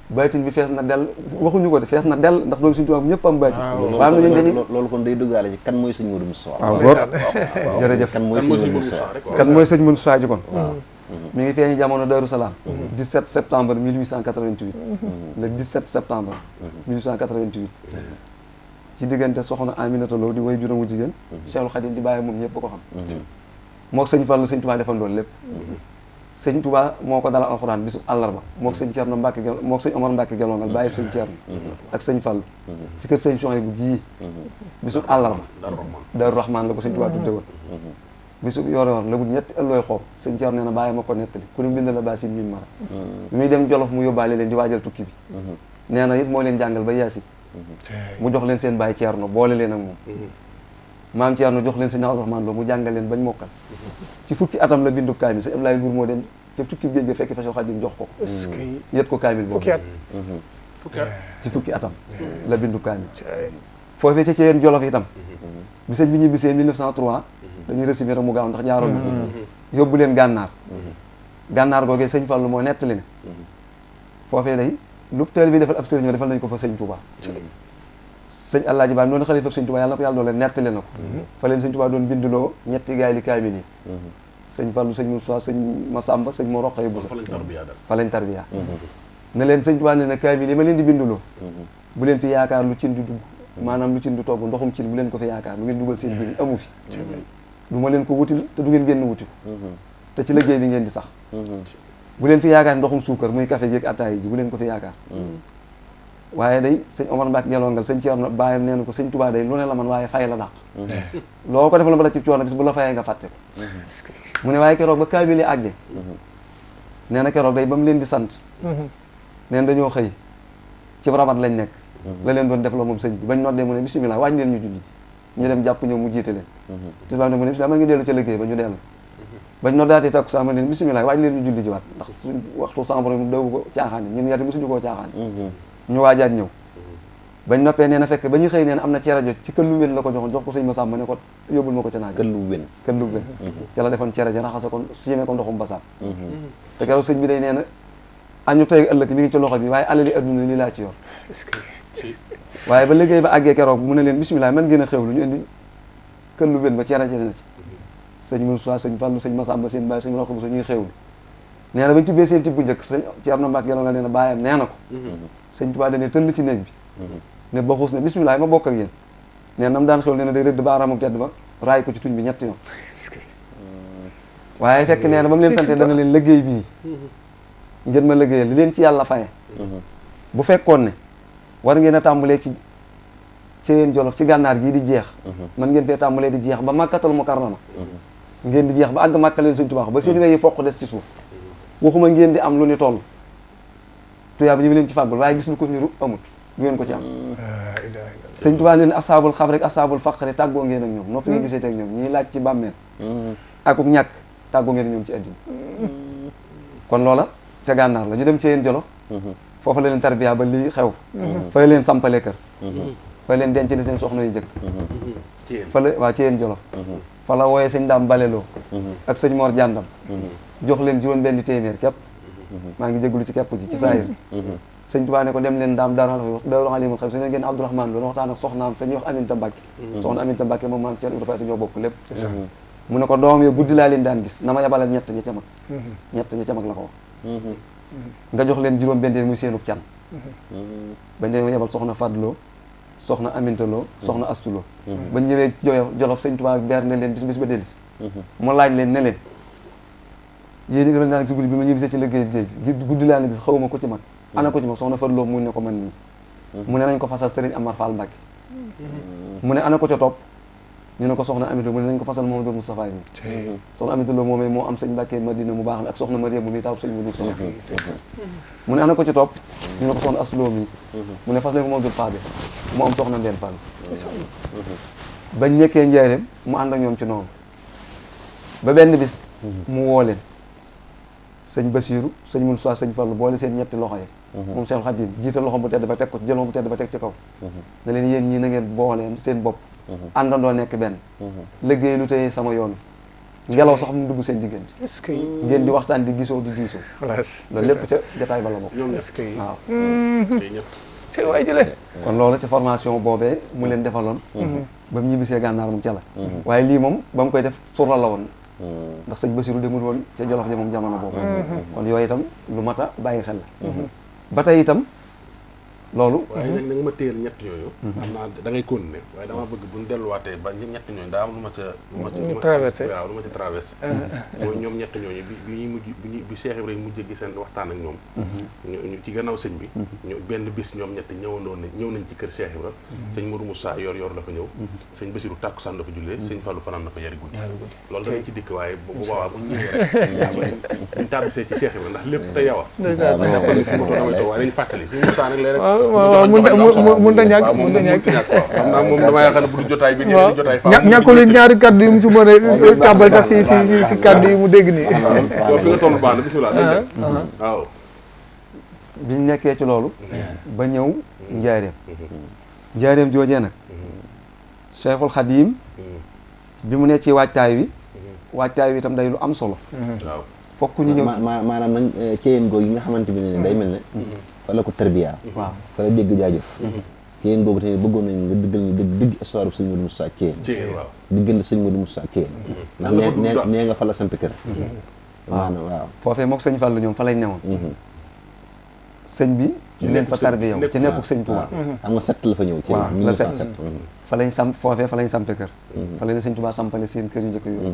baytin bi fees na del waxuñu ko de fees na del ndax doomu sëñ Tuubaa ñëpp am baytin waaw na dañuy loolu kon day duggaale ci kan mooy sëñ Modou Moustapha waaw góor jërëjëf kan mooy sëñ Modou Moustapha kan mooy sëñ Modou Moustapha ji kon mi ngi feeñi jamono Darou Salaam 17 septembre 1888 le 17 septembre 1888 ci diggante soxna Aminata Lo di way juróomu jigéen Cheikhul Khadim di bàyyi moom ñëpp ko xam mook sëñ Fallu sëñ Tuubaa defal loolu lépp sëñ Touba moo ko dalal alxuraan bisu àllarba mook sëñ Thierno Mbacke mook sëñ Omar Mbacke gelongal bàyyi sëñ Thierno ak sëñ Fallu ci kër sëñ Chouaïbou bu gii bisu àllarba Daaru Rahman la ko sëñ Touba tudde woon bisu yor la bu ñetti ëllooy xoob sëñ Thierno nee na bàyyi ma ko nettali ku ne mbind la baa sin min mara bi muy dem Jolof mu yóbbaale leen di waajal tukki bi nee na it moo leen jàngal ba Yaasin mu jox leen seen bàyyi Thierno boole leen ak moom maam Thierno jox leen sëñ Abdourahmane Lo mu jàngal leen bañ mokkal ci fukki atam la bindu kaamil sëñ Abdoulaye Ndour moo dem ci tukki géej ga fekk fa Cheikh Khadim jox ko yët ko kaamil boobu ci fukki atam la bindu kaamil foofee ca yeen Jolof itam bi sëñ bi ñibbisee 1903 dañuy recevoir mu gaaw ndax jaaroon na yóbbu leen gànnaar googee sëñ Fallu moo nettali ne foofee day lu teel bi defal ab sëriñ defal nañ ko fa sëñ Touba sëñ Alaaji Ba noonu xalifa sëñ Touba yàlla na ko yàlla doon leen nettali na ko fa leen sëñ Touba doon binduloo ñetti gaay li kaamil yi sëñ Fallu sëñ Moussa sëñ Massamba sëñ Mor Rokhaya Bousso fa lañ tarbiya ne leen sëñ Touba ne na kaamil yi ma leen di binduloo bu leen fi yaakaar lu cin di dugg maanaam lu cin du togg ndoxum cin bu leen ko fi yaakaar lu ngeen dugal seen biir amu fi du ma leen ko wutil te du ngeen génn wuti ko te ci liggéey bi ngeen di sax bu leen fi yaakaar ndoxum suukar muy café gi ak attaay ji bu leen ko fi yaakaar waaye day sëñ Omar Mbacke gelongal sëñ Thierno bàyyam nee na ko sëñ Touba day lu ne la man waaye fay la dàq loo ko defal ba la ci coono bis bu la fayee nga fàtte ko mu ne waaye keroog ba kaabili àgge nee na keroog day ba mu leen di sant neen dañoo xëy ci rabat lañ nekk la leen doon def loo moom sëñ bi bañ noddee mu ne bismillah wàññi leen ñu julli ji ñu dem jàpp ñëw mu jiite leen tisbaar ne mu ne bismillah man ngi dellu ca liggéey ba ñu dellu bañ noddaatee takku saa ma leen bismillah wàññi leen ñu julli ji waat ndax suñ waxtu sàmbaro mu daw ko caaxaan ñun yar mosuñu koo caaxaan ñu waajaat ñëw bañ noppee nee na fekk ba ñu xëy nee na am na cere jot ci këllu wen la ko joxoon jox ko sëñ Masamba ne ko yóbbul ma ko ca naaj këllu wen ca la defoon cere ji raxase ko siyemee ko ndoxum basaab te keroog sëñ bi day nee na añu tey ëllëg mi ngi ci loxo bi waaye alali adduna lii laa ci yor waaye ba liggéey ba àggee keroog mu ne leen bismillah man ngeen a xewlu ñu indi këllu wen ba cere ji na ci sëñ Moussa sëñ Fallou sëñ Massamba seen baay sëñ Roxo bu ñuy xewlu nee na bañ tibbee seen tibb bu njëkk sëñ Thierno Mbacke yàlla nga nee na bàyyam nee na ko sëñ Tuubaa dane tëll ci néeg bi ne ba xuus ne bismillah ma bokk ak yéen nee na mu daan xewlu nee na day rëdd baaraamam tedd ba raay ko ci tuñ bi ñetti yoon waaye fekk nee na ba mu leen sante dana leen liggéey bii ngeen ma liggéeyal li leen ci yàlla faye bu fekkoon ne war ngeen a tàmbalee ci yéen Jolof ci gànnaar gii di jeex man ngeen fee tàmbalee di jeex ba Makkatul Mukarrama ngeen di jeex ba àgg Makka leen Sëñ Tuubaa ba seen wey yi foq des ci suuf waxuma ngeen di am lu ni toll tuyaa bi ñu leen ci fàggul waaye gis lu ko niru amut du ngeen ko ci am Sëñ Tuubaa leen asaabul xab rek asaabul faqri tàggoo ngeen ak ñoom noppi ngeen gisee ak ñoom ñiy laaj ci bàmmeel akuk ñàkk tàggoo ngeen ak ñoom ci àddina kon loola ca gànnaar la ñu dem ci yéen Jolof foofu la leen tarbiya ba lii xew fa leen sampale kër fa leen denc li seen soxna yu jëkk fa la waa ci yéen Jolof fa la wooyee sëñ Daam Baleloo ak sëñ Mor Jàndam jox leen juróom benn téeméer képp maa ngi jégalu ci képp ci saayir sëñ Tuubaa ne ko dem leen daam Daaru Alimul Xabir su ne ngeen Abdourahmane doon waxtaan ak soxnaam sañuy wax Aminta Mbacke soxna Aminta Mbacke moom maam Thierno Ibrahima Fall ñoo bokk lépp mu ne ko doom yo guddi laa leen daan gis na ma yabalal ñett ña ca mag la ko wax nga jox leen juróom benn muy seenub can bañ demee yebal soxna Fadloo soxna Aminta Lo soxna Astuloo bañ ñëwee Jolof sëñ Tuubaa beer ne leen bis ba dellusi mu laaj leen ne leen yéen ñi nga leen daan ci guddi bi ma ñibbisee ci liggéey bi guddi laa leen gis xawma ko ci mag ana ko ci mag soxna Fadloo mu ne ko man nii mu ne nañ ko fasal Sëriñ Amar Fall Mbacke mu ne ana ko ca topp ñu ne ko soxna Aminta mu ne nañ ko fasal Mouhamadou Moustapha yi soxna Aminta Lo moomee moo am sëñ Mbacke Madina mu baax mi ak soxna Mariam bu muy taw sëñ Modou Sow mu ne ana ko ci topp ñu ne ko soxna Astuloo mi mu ne fas leen ko Mouhamadou Fadé mu am soxna Mbène Fall bañ nekkee Njaaréem mu ànd ak ñoom ci noonu ba benn bis mu woo leen sëñ Basiiru sëñ Moussa sëñ Fallu boole seen ñetti loxo yi moom Cheikh Khadim jiital loxo bu tedd ba teg ko jël loxo bu tedd ba teg ci kaw ne leen yéen ñii na ngeen booleen seen bopp àndandoo nekk benn liggéey lu tey sama yoon ngelaw sax mu dugg seen diggante est-ce que ngeen di waxtaan di gisoo di diisoo loolu lépp ca jotaay ba la bokk est-ce que waaw ci waay jële kon loolu ci formation boobee mu leen defaloon ba mu ñibbisee gànnaar moom ca la waaye lii moom ba mu koy def surla la woon ndax sëñ Basiru demul woon ca Jolof ja moom jamono boobu kon yooyu itam lu mat a bàyyi xel la ba tey itam loolu waaye nag nga ma téyel ñett yooyu xam naa da ngay continuer waaye dama bëgg buñ delluwaatee ba ñett ñooñu daa am lu ma ca traversé waaw lu ma ca traversé mooy ñoom ñett ñooñu bi ñuy mujj bi Cheikh Ibrahima mujj gi seen waxtaan ak ñoom ñu ci gannaaw sëñ bi ñu benn bis ñoom ñett ñëw nañ ci kër Cheikh Ibrahima sëñ Modou Moussa yor dafa ñëw sëñ Basiru tàkkusaan dafa jullee sëñ Fallou fanaan dafa yari guddi loolu danañ ci dikk waaye bu boobaa bu ñëwee rek buñ tàbbisee ci Cheikh Ibrahima ndax lépp te yow fi ma toog damay toog waaye dañu fàttali fi Moussa nag léeg waaw mun ta ñàkk mun ta ñàkk xam naa moom dama yaakaar ne bu du jotaay bi di jotaay fa ñàkkul ñaari kaddu yu mu si mën a tàbbal sax si kaddu yi mu dégg nii yow fi nga toll baax na bismillah waaw biñ nekkee ci loolu ba ñëw njaareem joojee nag Cheikhul Khadim bi mu ne ci waajtaay wi itam day lu am solo waaw fokk ñu ñëw maanaam nañ ceyeen googu yi nga xamante bi ne day mel ne fa la ko tarbiya waaw fa la dégg jaajëf ceyeen googu tamit bëggoon nañ nga dëggal ñu dëgg histoire bu sëñ Modou Moussa Ceyeen waaw diggal sëñ Modou Moussa Ceyeen ndax nee nga fa la samp kër maanaam waaw foofee mook sëñ Fallu ñoom fa lañ newoon sëñ bi di leen fa tarbiya ci nekkuk sëñ Touba xam nga set la fa ñëw ci 1907 fa lañ samp foofee fa lañ sampe kër fa lañ sëñ Touba sampale seen kër yu njëkk yooyu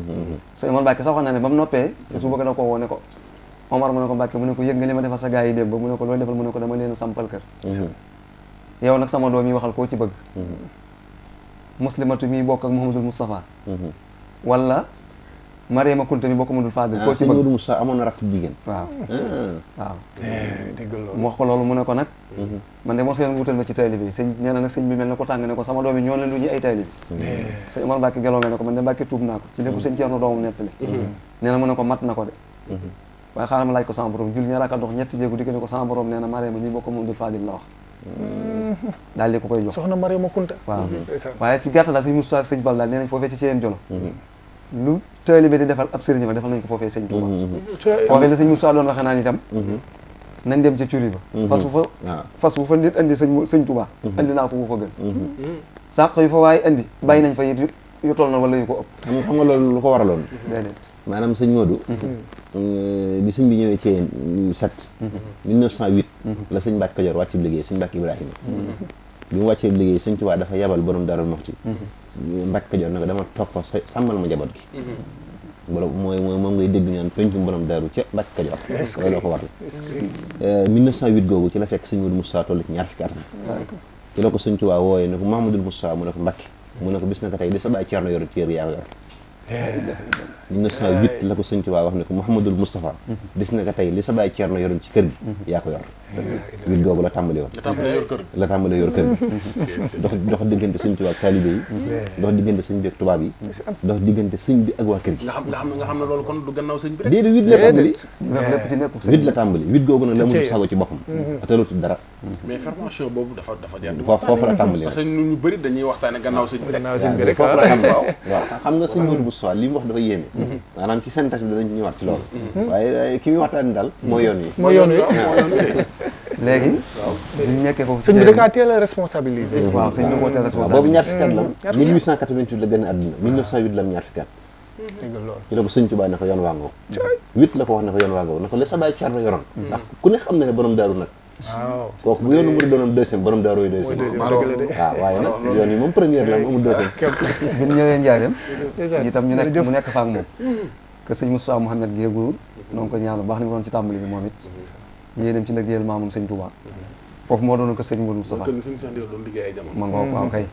sëñ Omar Mbacke sax wax na ne ba mu noppee ci su bëgg na ko woo ne ko Omar mu ne ko Mbacke mu ne ko yëg nga li ma defal sa gars yi démb ba mu ne ko loolu defal mu ne ko dama leen a sampal kër yow nag sama doom yi waxal koo ci bëgg muslimatu mi bokk ak Mouhamadou Moustapha wala Mariama Kunta mi bokk Mouhamadou Fadil koo ci bëgg Mouhamadou Moustapha amoon na rakk jigéen waaw waaw déggal loolu mu wax ko loolu mu ne ko nag man de moo seen wutal ma ci taalibe bi sëñ nee na nag sëñ bi mel na ko tàng ne ko sama doom yi ñoo leen lu ñu ay taalibe sëñ Omar Mbacke geloo nga ne ko man de Mbacke tuub naa ko ci lépp sëñ Ceerno doomam nettali nee na mu ne ko mat na ko de waaye xaaral ma laaj ko sama borom julli ñaar ak dox ñetti jéegu digg ne ko sama borom nee na Mariama mi bokk Mouhamadou Fadil la wax daal di ko koy jox soxna Mariama Kunta waaw waaye ci gàttal daal sëñ Moussa ak sëñ Fall daal nee nañ foofee ci Ceyeen Jolo lu taalibe di defal ab sëriñ ma defal nañ ko foofee sëñ Touba foofee la sëñ Moussa doon waxee naan itam nañ dem ca curi ba fas bu fa nit andi sëñ Touba andi naa ko bu ko gën sàq yu fa waaye andi bàyyi nañ fa it yu toll na wala yu ko ëpp xam nga loolu lu ko waraloon déedéet maanaam sëñ Modou bi sëñ bi ñëwee ci 1908 la sëñ Mbacke Kajoor wàcc liggéey sëñ Mbacke Ibrahima bi mu wàccee liggéey sëñ Tuubaa dafa yabal borom Daarul Muxti Mbacke Kajoor nag dama toog fa sàmmal ma njaboot gi borom moom ngay dégg ñaan pencum borom daaru ca Mbacke Kajoor loolu ko waral 1908 googu ci la fekk sëñ Modou Moustapha toll ci ñaar fukki atam ci la ko sëñ Tuubaa wooyee ne ko Mouhamadou Moustapha mu ne ko Mbacke mu ne ko bis na ko tey di sa baay Ceerno yor téere yaa yor 1908 la ko sëñ Tuubaa wax ne ko Mouhamadou Moustapha bis na ko tey li sa baay Ceerno yoroon ci kër gi yaa ko yor wit googu la tàmbali woon la tàmbali yor kër gi dox diggante sëñ Tuubaa ak taalibe yi dox diggante sëñ bi ak tubaab yi dox diggante sëñ bi ak waa kër gi nga xam ne loolu kon du gannaaw sëñ bi rek déedéet wit la tàmbali lépp ci nekku wit la tàmbali wit googu nag la mu sago ci boppam atalutul dara mais formation boobu dafa jaar foofu la tàmbali parce que ñu bëri dañuy waxtaane gannaaw sëñ bi rek foofu la tàmbali waaw xam nga sëñ Modou Moustapha li mu wax dafa yéeme maanaam ci synthèse bi danañ ñëwaat ci loolu waaye ki muy waxtaan daal moo yoon wi léegi bi ñu nekkee foofu sëñ bi da kaa teel a responsabilisé waaw sëñ bi moo teel a responsabilisé boobu ñaar fukki at la 1888 la gën a àdduna 1908 la am ñaar fukki at déggal loolu ci la ko sëñ Tuubaa ne ko yoon waangoo 8 la ko wax ne ko yoon waangoo ne ko li sa baay Ceerno yoroon ndax ku ne xam na ne borom daaru nag waaw kooku bu yoonu Mouride doonoon deuxième borom daaru yi deuxième waaw waaye nag yoon yi moom première la amul deuxième bi ñu ñëwee njaareem itam ñu nekk mu nekk fa ak moom que sëñ Moustapha Mouhamed Guégoul donc ñaan bu baax ni mu doon ci tàmbali bi moom it yéenam ci liggéeyal maamam sëñ Touba foofu moo doon ko sëñ Modou Moustapha ma ngoog waaw kay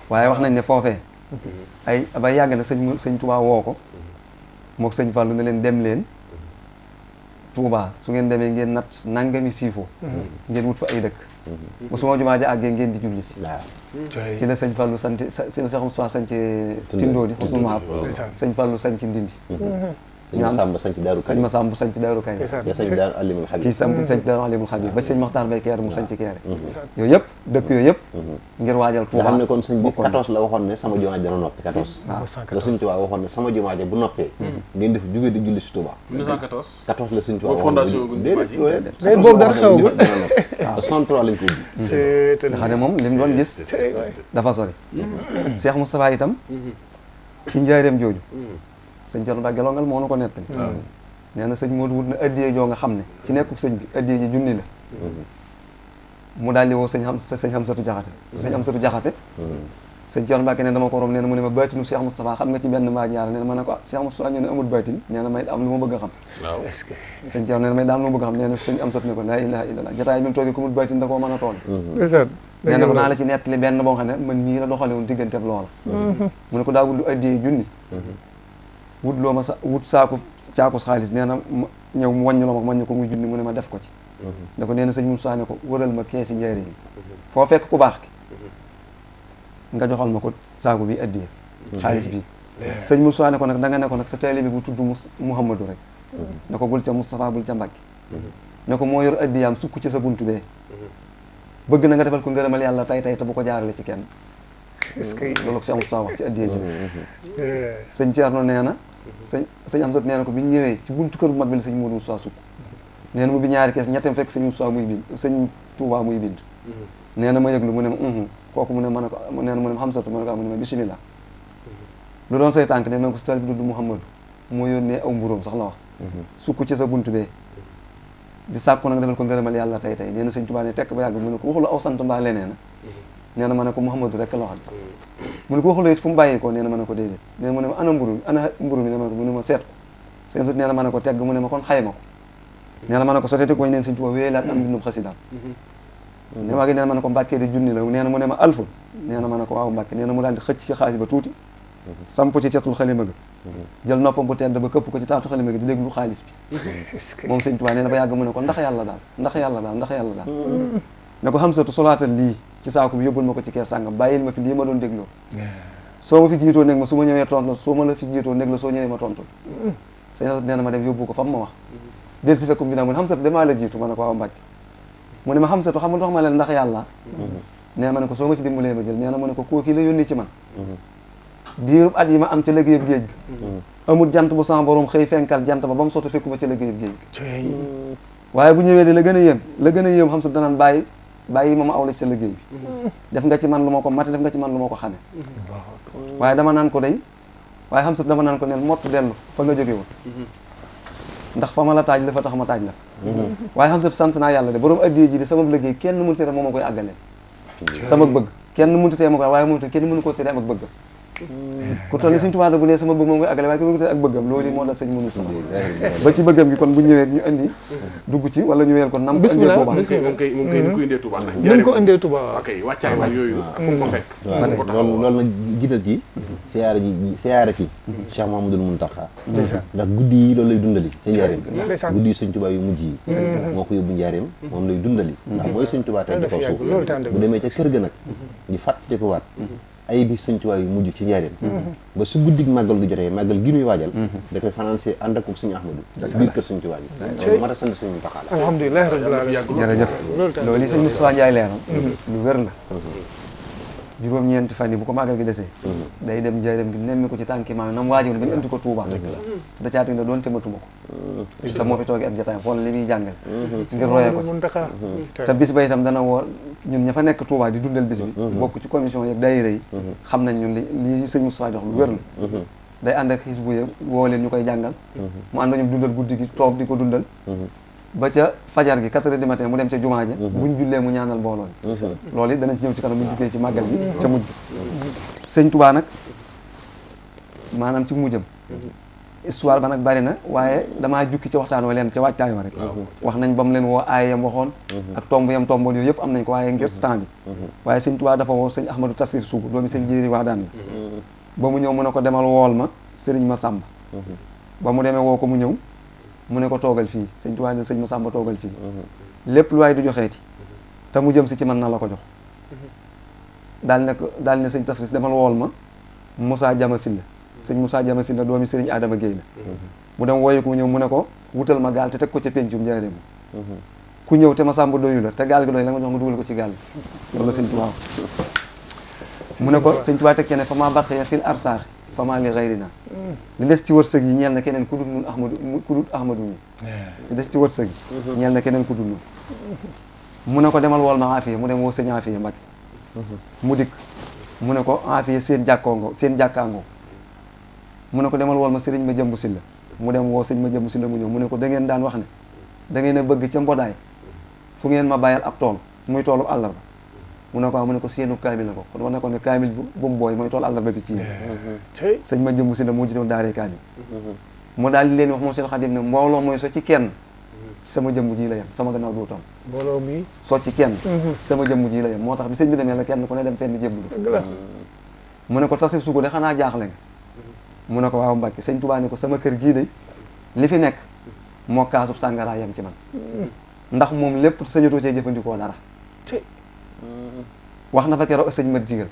waaye wax nañ ne foofee ay ba yàgg na sëñ Touba woo ko mook sëñ Fallou ne leen dem leen Touba su ngeen demee ngeen nat nangami siifo ngeen wut fa ay dëkk bu suma jumaa ja àggee ngeen di julli si ci la sëñ Fallou sant si la Cheikh Moustapha sanc Tindóodi Xusnul Mahab sëñ Fallou sanc Ndindi sëñ Masamba sanc Daaru Kañ sëñ Masamba sanc Daaru Kañ ya sanc Daaru Alimul Xabir ci sanc Daaru Alimul Xabir ba sëñ Maxtaar Bay Keere mu sanc Keere yooyu yëpp dëkk yooyu yëpp ngir waajal Touba nga xam ne kon sëñ bi 14 la waxoon ne sama jumaa ja dana noppi 14 la sëñ Tuubaa waxoon ne sama jumaa ja bu noppee ngeen def jóge di julli si Touba 14 la sëñ Tuubaa fondation mais boobu dara xewagul 63 lañ ko ubbi nga xam ne moom li mu doon gis dafa sori Cheikh Moustapha itam ci njaareem jooju sëñ Thierno Ba gelongal moo na ko nettali nee na sëñ Modou wut na addiyee joo nga xam ne ci nekkuk sëñ bi addiyee ji junni la mu daal di woo sëñ Hamsatu Jaxate sëñ Hamsatu Jaxate sëñ Thierno Mbacke ne dama ko rom nee na mu ne ma baatinu Cheikh Moustapha xam nga ci benn maa ñaar nee na ma ne ko Cheikh Moustapha ñu ne amul baatin nee na may am lu ma bëgg a xam est-ce que sëñ Thierno nee na may daam lu ma bëgg a xam nee na sëñ Hamsatu ne ko laa ilaha illallah jotaay bi mu toogee ku mul baatin da koo mën a tool nee na ko naa la ci nettali benn boo xam ne man mii la doxale woon diggante loola mu ne ko daa wut lu addiyee junni wut loo ma sa wut caakus xaalis nee na ñëw mu wàññu la ma wàññu ko muy junni mu ne ma def ko ci da ko nee na sëñ Moussa ne ko wëral ma keesi njëriñ yi foo fekk ku baax ki nga joxal ma ko saaku bi addiya xaalis bi sëñ Moussa ne ko nag da nga ne ko nag sa taalibe bi bu tudd Mouhamadou rek ne ko bul ca Moustapha bul ca Mbacke ne ko moo yor addiyaam sukk ci sa buntu bee bëgg na nga defal ko ngërëmal yàlla tay te bu ko jaarale ci kenn est-ce que loolu ko sëñ Moussa wax ci addiya ji sëñ Thierno nee na sëñ Amsat nee na ko bi ñu ñëwee ci buntu kër bu mag bi la sëñ Modou Moustapha sukk nee na mu bi ñaari kees ñetteem fekk sëñ Moustapha muy bind sëñ Touba muy bind nee na ma yëglu mu ne ma kooku mu ne ma ne ko nee na mu ne ma Hamsatu ma ne ko mu ne ma bismillah lu doon say tànk nee na ko si tal bi dudd Mouhamadou moo yónnee aw mburóom sax la wax sukk ci sa buntu bee di sàkku nag defal ko ngërëmal yàlla tey nee na sëñ Touba ne tekk ba yàgg mu ne ko waxula aw sant mbaa leneen nee na ma ne ko Mouhamadou rek la wax mu ne ko waxula it fu mu bàyyi ko nee na ma ne ko déedéet nee na mu ne ma ana mburu mi ne ma ko mu ne ma seet ko sëñ Sut nee na ma ne ko tegg mu ne ma kon xayma ko nee na ma ne ko soteti koñ neen sëñ Touba wéelaat am mbindum xasidaam ne waa gi nee na ma ne ko Mbacke di junni la nee na mu ne ma alfu nee na ma ne ko waaw Mbacke nee na mu daal di xëcc ci xaalis ba tuuti samp ci catul xalima ga jël noppam bu tedd ba këpp ko ci taatu xalima ga di déglu xaalis bi moom sëñ Tuubaa nee na ba yàgg mu ne ko ndax yàlla daal ndax yàlla daal ndax yàlla daal ne ko Hamsatu solaatal lii ci saako bi yóbbul ma ko ci kees sàngam bàyyil ma fi lii ma doon dégloo soo ma fi jiitoo nekk ma su ma ñëwee tontu la soo ma la fi jiitoo nekk la soo ñëwee ma tontu sëñ Hamsatu nee na ma dem yóbbu ko fa ma wax del si fekkum dinaa mu ne Hamsatu damaa la jiitu ma ne ko waaw Mbàkke mu ne ma Hamsatu xam nga tax ma leen ndax yàlla nee na ma ne ko soo ma ci dimbalee ma jël nee na mu ne ko kooki la yónni ci man diirub at yi ma am ca liggéeyub géej ga amul jant bu sama borom xëy fenkal jant ba mu sotti fekkuma ca liggéeyub géej ga waaye bu ñëwee de la gën a yéem Hamsatu danaan bàyyi ma awla ci sa liggéey bi def nga ci man lu ma ko mate def nga ci man lu ma ko xame waaye dama naan ko day waaye Hamsatu dama naan ko neel mott dellu fa nga jóge woon ndax fa ma la taaj la fa tax ma taaj la waaye Hamsatu sant naa yàlla de borom addiye ji de sama liggéey kenn mënu tere moo ma koy àggalee sama bëgg kenn mënu tere ma koy waaye mënu kenn mënu koo tere am ak bëgg ku toll ni Sëñ Tuubaa bu ne sama bëgg moom koy àggale waaye kenn mënu ko tere ak bëggam loolu moo dal sëñ mënu sama ba ci bëggam gi kon bu ñëwee ñu indi dugg ci wala ñu weel ko nam ko indee Touba moom kay ni ko indee Touba nañ ko indee Touba ok wàccaay waay yooyu ak fu ko fekk loolu nag jiital ci siyaara ci Cheikh Mouhamadou Mountakha ndax guddi yi loolu lay dundali ca njaareem guddi yi Sëñ Tuubaa yu mujj yi moo ko yóbbu njaareem moom lay dundali ndax mooy Sëñ Tuubaa tey ci kaw suuf bu demee ca kër ga nag ñu fàttali ko waat ay bi Sëñ Tuubaa yu mujj ci njaareem ba su guddig màggal gi jotee màggal gi nuy waajal da koy financé ànd ak Sëñ Ahmadou ci biir kër Sëñ Tuubaa bi loolu mat a sant Sëñ Mountakha la alhamdulilah rabbil alamin jërëjëf loolu yi Sëñ Moustapha Ndiaye leeral lu wér la juróom-ñeenti fan yi bu ko màggal gi desee day dem njaareem gi nemmi ko ci tànki maam nam waajoon ba ñu indi ko Touba da caati ne doon tematuma ko te moo fi toogee ab jotaay xool li muy jàngal ngir royee ko ci te bis ba itam dana woo ñun ña fa nekk Touba di dundal bis bi bokk ci commission yeeg daayira yi xam nañ ñun li Sëñ Moustapha jox lu wér la day ànd ak xisbu yeeg woo leen ñu koy jàngal mu ànd ñoom dundal guddi gi toog di ko dundal ba ca fajar gi 4 heures du matin mu dem ca jumaa ja buñ jullee mu ñaanal mbooloo loolu it danañ ci ñëw ci kanam buñ duggee ci màggal gi ca mujj Sëñ Tuubaa nag maanaam ci mujjam histoire ba nag bari na waaye damaa jukki ca waxtaan wa leen ca wàccaay wa rek wax nañ ba mu leen woo aay yam waxoon ak tomb yam tomboon yooyu yëpp am nañ ko waaye ngir temps bi waaye Sëñ Tuubaa dafa woo Sëñ Ahmadou Tassir Sougou doomi Sëñ Jéeri wax daan la ba mu ñëw mu ne ko demal wool ma Sëriñ Masamba ba mu demee woo ko mu ñëw mu ne ko toogal fii Sëñ Tuubaa ne Sëñ Masamba toogal fii lépp lu waay du joxeeti te mu jëm si ci man na la ko jox daal ne Sëñ Tafris demal wool ma Moussa Jama Silla Sëñ Moussa Jama Silla doomi Sëriñ Adama Guèye la mu dem wooyu ko mu ñëw mu ne ko wutal ma gaal te teg ko ca pencum njaareem ku ñëw te Masamba doyu la te gaal gi doy la nga jox nga dugal ko ci gaal gi loolu la Sëñ Tuubaa mu ne ko Sëñ Tuubaa teg ci ne fa maa baqiya fil arsaax fa maa li gayrina li des ci wërsëg yi ñeel na keneen ku dul nun Ahmadu mi li des ci wërsëg yi ñeel na keneen ku dul nun mu ne ko demal wool ma Afiya mu dem woo Sëñ Afiya Mbacke mu dikk mu ne ko Afiya seen jàkkaangoo mu ne ko demal wool ma Sëriñ ma jëmbu Silla mu dem woo Sëñ ma jëmbu Silla mu ñëw mu ne ko da ngeen daan wax ne da ngeen a bëgg ca mbodaay fu ngeen ma bàyyal ab tool muy toolu àllarba mu ne ko mu ne ko seenu kaamil la ko kon war na ko ne kaamil bu mu booy mooy tool àllarba bi ci Sëñ ma jëmbu Silla moo jiite daaree kaamil mu daal di leen wax moom Seex Xaadim ne mbooloo mooy so ci kenn sama jëmbu ji la yem sama gannaaw dootam mbooloo mi soo ci kenn sama jëmbu ji la yem moo tax bi sëñ bi demee la kenn ku ne dem fenn jëmbu mu ne ko Tassir Sougou de xanaa jaaxle nga mu ne ko waaw Mbacke Sëñ Tuubaa ne ko sama kër gii de li fi nekk moo kaasub sàngara yem ci man ndax moom lépp sañatoo cee jëfandikoo dara wax na fa keroog ak Sëñ Mat Jigal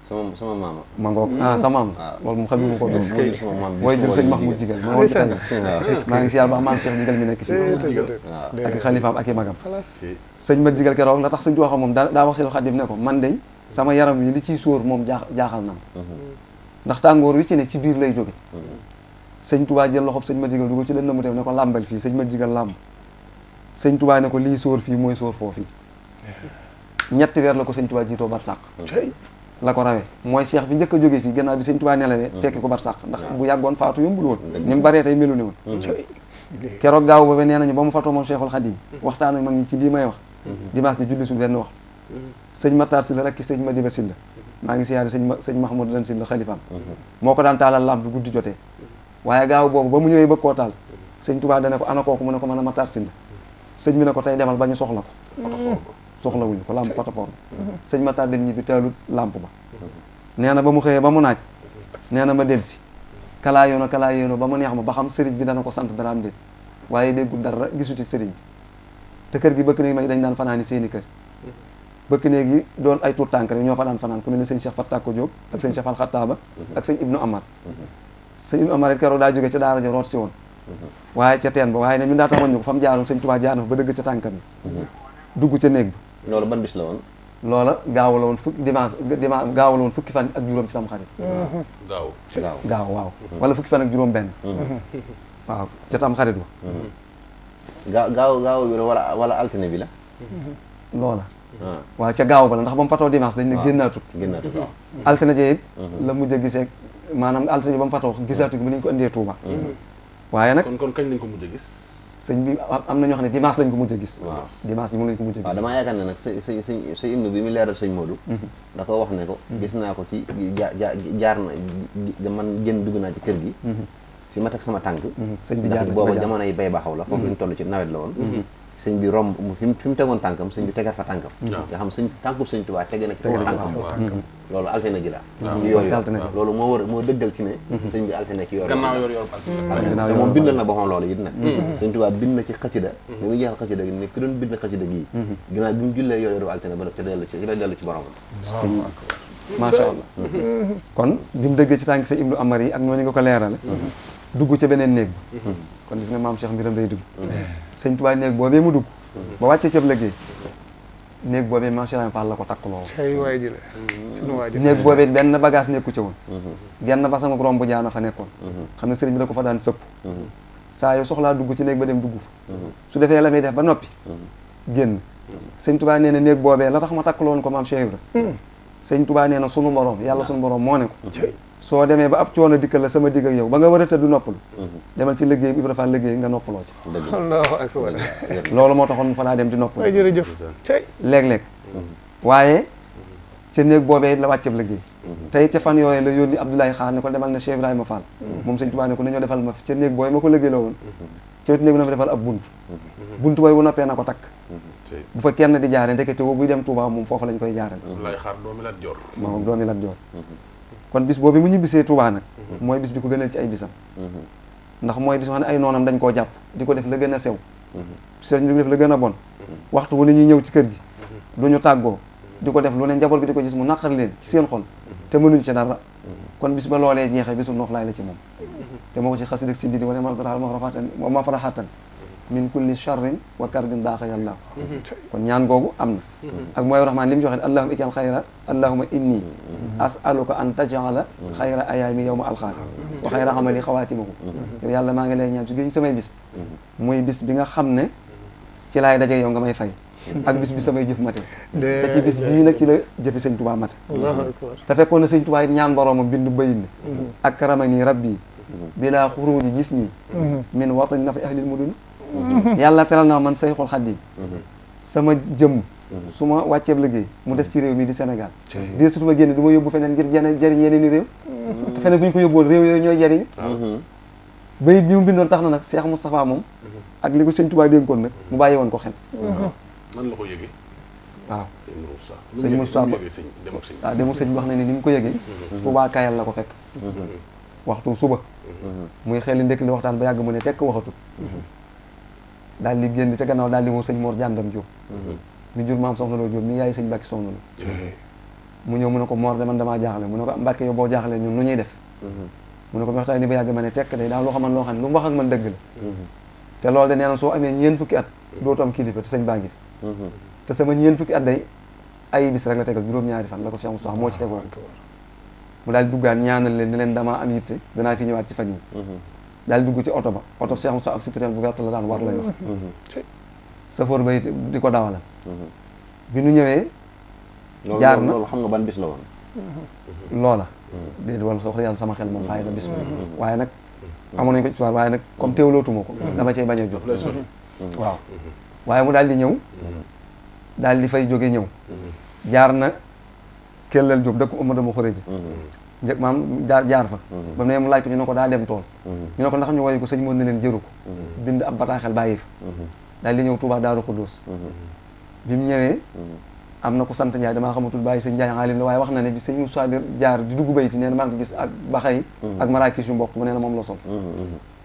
sama maama ma ngoog sa maam loolu moom xam ne ma ko doon mooy jur Sëñ Mahmoud Jigal ma woon ci tànn maa ngi siyaar ba maam Cheikh Jigal mi nekk fii ak xalifaam ak i magam Sëñ Mat Jigal keroog la tax Sëñ Tuubaa moom daa wax si Xaadim ne ko man de sama yaram wi li ciy sóor moom jaaxal na ndax tàngoor wi ci ne ci biir lay jóge Sëñ Tuubaa jël loxob Sëñ Mat Jigal du ko ci dënn mu teew ne ko làmbal fii Sëñ Mat Jigal làmb Sëñ Tuubaa ne ko lii sóor fii mooy sóor foofii ñetti weer la ko Sëñ Tuubaa jiitoo barsàq la ko rawee mooy cheikh fi njëkk a jógee fii gannaaw bi Sëñ Tuubaa nelawee fekki ko barsàq ndax bu yàggoon faatu yombul woon ni mu baree tey melu ne woon keroog gaaw boobu nee nañu ba mu fatoo moom Cheikhul Khadim waxtaan ak mag ñi ci lii may wax dimanche di julli sul benn waxtu Sëñ Matar Sylla rek ki Sëñ Madiba Sylla maa ngi siyaare sëñ Mahmoud dan Sylla xalifaam moo ko daan taalal lamp bi guddi jotee waaye gaaw boobu ba mu ñëwee bëgg koo taal Sëñ Tuubaa dana ko ana kooku mu ne ko mën a Matar Sylla sëñ bi ne ko tey demal ba ñu soxla ko soxlawuñu ko lampe photophore sëñ ma tàddal ñi bi teelut lampe ba nee na ba mu xëyee ba mu naaj nee na ma delsi kalaa yoona ba mu neex ma ba xam sëriñ bi dana ko sant dara am déet waaye déggul dara gisuti sëriñ bi te kër gi bëkk néeg ma dañ daan fanaani seeni kër bëkk néeg yi doon ay tuut tànk rek ñoo fa daan fanaan ku mel ne sëñ Cheikh Fattako Diop ak sëñ Cheikh Al Khattaba ak sëñ Ibnu Amar sëñ Ibnu Amar it keroog daa jóge ca daara ja root si woon waaye ca teen ba waaye ne ñun daa tax waññu ko fa mu jaaroon sëñ Tuubaa jaar na fa ba dëgg ca tànkam yi dugg ca néeg bi loolu ban bis la woon loola gaaw la woon gaaw la woon fukki fan ak juróom ci sam xarit gaaw waaw wala fukki fan ak juróom benn waaw ca tam xarit wa gaaw bi wala altine bi la loola waaw ca gaaw ba la ndax ba mu fatoo dimanche dañ ne génnaatut waaw altine ja it la mujj a gisee maanaam altine ba mu fatoo gisaatu bi nañ ko indee Touba waaye nag kon kañ lañ ko mujj a gis sëñ bi am na ñoo xam ne dimanche lañ ko mujj a gis dimanche yi moom lañ ko mujj a gis waaw damaa yaakaar ne nag sa Ibnu bi mu leeral sëñ Modou da ko wax ne ko gis naa ko ci jaar na man génn dugg naa ci kër gi fi ma teg sama tànk sëñ bi jaar booba jamono yi bay baxaw la foofu ñu toll ci nawet la woon sëñ bi romb fi mu tegoon tànkam sëñ bi tegaat fa tànkam nga xam sëñ tànkub sëñ Tuubaa tege na ci kaw tànkam loolu altine ji la ci yoor loolu moo dëggal ci ne sëñ bi altine ci yoor te moom bindal na boppam loolu it nag sëñ Tuubaa bind na ci xasida bi mu jeexal xasida gi ne ki doon bind xasida gii ginnaaw bi mu jullee yoor altine ba ci la dellu ci boromam macha allah kon bi mu dëggee ci tànk sa Ibnu Amar yi ak noonu nga ko leerale dugg ca beneen néeg bi kon gis nga maam Cheikh mbiram day dugg sëñ Tuubaa néeg boobee mu dugg ba wàccee cëb liggéey néeg boobee maam Cheikh Ibrahima Fall la ko takk loo néeg boobee benn bagage nekku ca woon genn basang ak romb bu jaana fa nekkoon xam ne sëriñ bi da ko fa daan sëpp saa yu soxlaa dugg ci néeg ba dem dugg fa su defee la muy def ba noppi génn sëñ Tuubaa nee na néeg boobee la tax ma takk loon ko maam Cheikh Ibrahima sëñ Tuubaa nee na sunu borom yàlla sunu borom moo ne ko soo demee ba ab coono dikkal la sama digg ak yow ba nga war a tëdd noppalu demal ci liggéey bi Ibra Fall liggéey nga noppaloo ci Allahu akbar loolu moo taxoon mu fa laa dem di noppalu jërëjëf léeg-léeg waaye ca néeg boobee la wàcceb liggéey tey ca fan yooyu la yónni Abdoulaye Xaar ne ko demal ne Cheikh Ibrahima Fall moom sëñ Tuubaa ne ko nañoo defal ma fi ca néeg booy ma ko liggéey la woon ca néeg bi na fa defal ab bunt booy bu noppee na ko takk bu fa kenn di jaare ndekete woo buy dem Touba moom foofu lañ koy jaarale Abdoulaye Xaar doomi Lat Joor moom doomi Lat Joor kon bis boobu mu ñibbisee Touba nag mooy bis bi ko gënal ci ay bisam ndax mooy bis wax ne ay noonam dañ koo jàpp di ko def la gën a sew sëriñ bi def la gën a bon waxtu wu ne ñuy ñëw ci kër gi duñu tàggoo di ko def lu ne njaboot bi di ko gis mu naqar leen ci seen xol te mënuñ ci dara kon bis ba loolee jeexee bisu noflaay la ci moom te moo ko ci xasidak si di wane ma faraxatan min kulli charrin wa karbin daaxa yàlla kon ñaan googu am na ak mooy rahmaan li mu joxe allahuma ijal xayra allahuma inni asaluka an tajala xayra ayaami yow ma alxaar wa xayra amali xawaatimahu yow yàlla maa ngi lay ñaan su gën samay bis muy bis bi nga xam ne ci laay daje yow nga may fay ak bis bi samay jëf mate te ci bis bii nag ci la jëfi sëñ Tuubaa mate te fekkoon na sëñ Tuubaa it ñaan boroomam bindu bayit ne akramani rabbi bilaa xuruuji gis nii min watani nafi ahlil mudun yàlla teral na man Sayxul Xadiim sama jëmm su ma wàcceeb liggéey mu des ci réew mi di Sénégal di surtout ma génn du ma yóbbu feneen ngir jariñ yeneen i réew te feneen bu ñu ko yóbboon réew yooyu ñooy jariñ bayit bi mu bindoon tax na nag Cheikh Moustapha moom ak li ko sëñ Tuubaa dénkoon nag mu bàyyi woon ko xel nan la ko yëgee waaw sëñ Moustapha waaw demuk sëñ bi wax na ni mu ko yëgee Tuubaa Kayal la ko fekk waxtu suba muy xel li ndekk li waxtaan ba yàgg mu ne tekk waxatut daal di génn ca gannaaw daal di woo sëñ Mor Jàndam Jóob mi jur maam soxna Loo Jóob mi yaay sëñ Mbacke soxna Loo mu ñëw mu ne ko Mor de man damaa jaaxle mu ne ko Mbacke yow boo jaaxlee ñun nu ñuy def mu ne ko waxtaan ni ba yàgg ma ne tekk day daal loo xam ne lu mu wax ak man dëgg la te loolu de nee na soo amee ñeen fukki at dootu am kilifa te sëñ baa ngi fi te sama ñeen fukki at day ay bis rek la tegal juróom-ñaari fan la ko Cheikh Moustapha moo ci tegoon mu daal di duggaan ñaanal leen ni leen damaa am yitte danaa fi ñëwaat ci fan yi daal dugg ci oto ba oto Cheikh Moustapha ak Citroën bu gàtt la daan war lay wax safoor ba it di ko dawalal bi nu ñëwee jaar na loolu xam nga ban bis la woon loola déedéet wala sox yàlla sama xel moom xaay na bis waaye nag amoon nañ ko histoire waaye nag comme teewlootuma ko dama cee bañ a jóg waaw waaye mu daal di ñëw daal di fay jóge ñëw jaar na Kellel Jóob dëkk Amadou ma xoré ji njëkk maam jaar fa ba mu ne mu laaj ko ñu ne ko daa dem tool ñu ne ko ndax ñu woyu ko sëñ moon na leen jëru ko bind ab bataaxel bàyyi fa daal di ñëw Touba Daaru Xuddoos bi mu ñëwee am na ko sant Ndiaye damaa xamatul bàyyi sëñ Ndiaye xaalim la waaye wax na ne bi sëñ Moussa di jaar di dugg bayti nee na maa ngi ko gis ak baxay ak marakis yu mbokk mu nee na moom la sol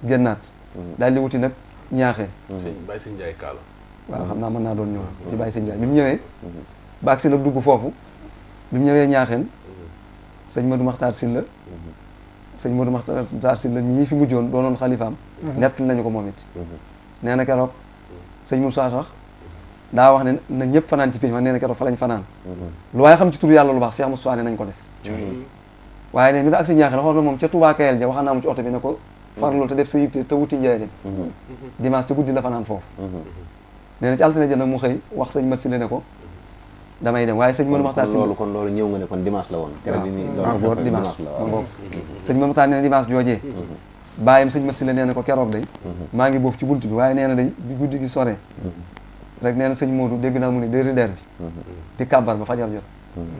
génnaat daal di wuti nag ñaaxee bàyyi sëñ Ndiaye kaala waaw xam naa mën naa doon ñëw ci bàyyi sëñ Ndiaye bi mu ñëwee baag si nag dugg foofu bi mu ñëwee ñaaxeen sëñ Modou Makhtar Sylla sëñ Modou Makhtar Sylla ñii fi mujjoon doonoon xalifaam nett nañu ko moom it nee na keroog sëñ Moussa sax daa wax ne na ñëpp fanaan ci pénc ma nee na keroog fa lañ fanaan lu waaye xam ci tur yàlla lu baax Cheikh Moussa ne nañ ko def waaye ne mi nga ak si ñaaxeen xool na moom ca Touba Kayel ja waxaa naa mu ci oto bi ne ko farlu te def sa yitte te wuti njaay dem dimanche ci guddi la fanaan foofu nee na ci altine jën nag mu xëy wax sëñ Mat Sylla ne ko damay dem waaye sëñ Modou Makhtar Sylla loolu ñëw nga ne kon dimanche la woon waaw dimanche la waaw sëñ Modou Makhtar nee na dimanche joojee bàyyam sëñ Mat Sylla nee na ko keroog day maa ngi boofu ci bunt bi waaye nee na day bi guddi gi sore rek nee na sëñ Modou dégg naa mu ne déri der bi di kàbbar ba fajar jot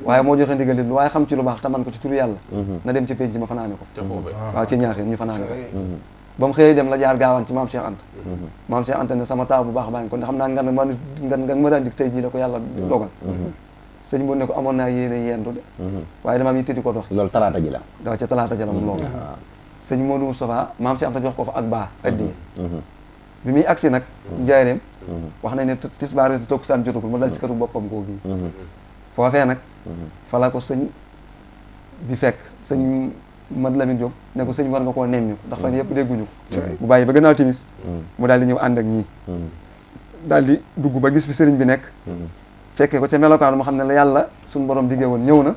waaye moo joxe ndigal lu waaye xam ci lu baax te man ko ci turu yàlla na dem ci penc ma fanaane ko waaw ci ñaaxeen ñu fanaane ko ba mu xëyee dem la jaar gaawaan ci maam Cheikh Anta maam Cheikh Anta ne sama taaw bu baax baa ngi kon xam naa ngan ma daan dik tey jii la ko yàlla dogal sëñ bu ne ko amoon naa yéene yendu de waaye dama am yitte di ko dox loolu talaata ji la waaw ca talaata ji la moom loolu sëñ Modou Moustapha maam Cheikh Anta jox ko fa ak baa addiya bi muy agsi nag njaareem wax nañ ne tisbaar takkusaan jotagul mu dal ci këru boppam koo gii foofee nag fa la ko sëñ bi fekk sëñ Mad Lamine Diop ne ko sëñ war nga koo nemmi ko ndax fan yëpp dégguñu ko bu bàyyi ba gannaaw timis mu daal di ñëw ànd ak ñii daal di dugg ba gis fi sëriñ bi nekk fekkee ko ca melokaan mu xam ne la yàlla suñu borom diggee woon ñëw na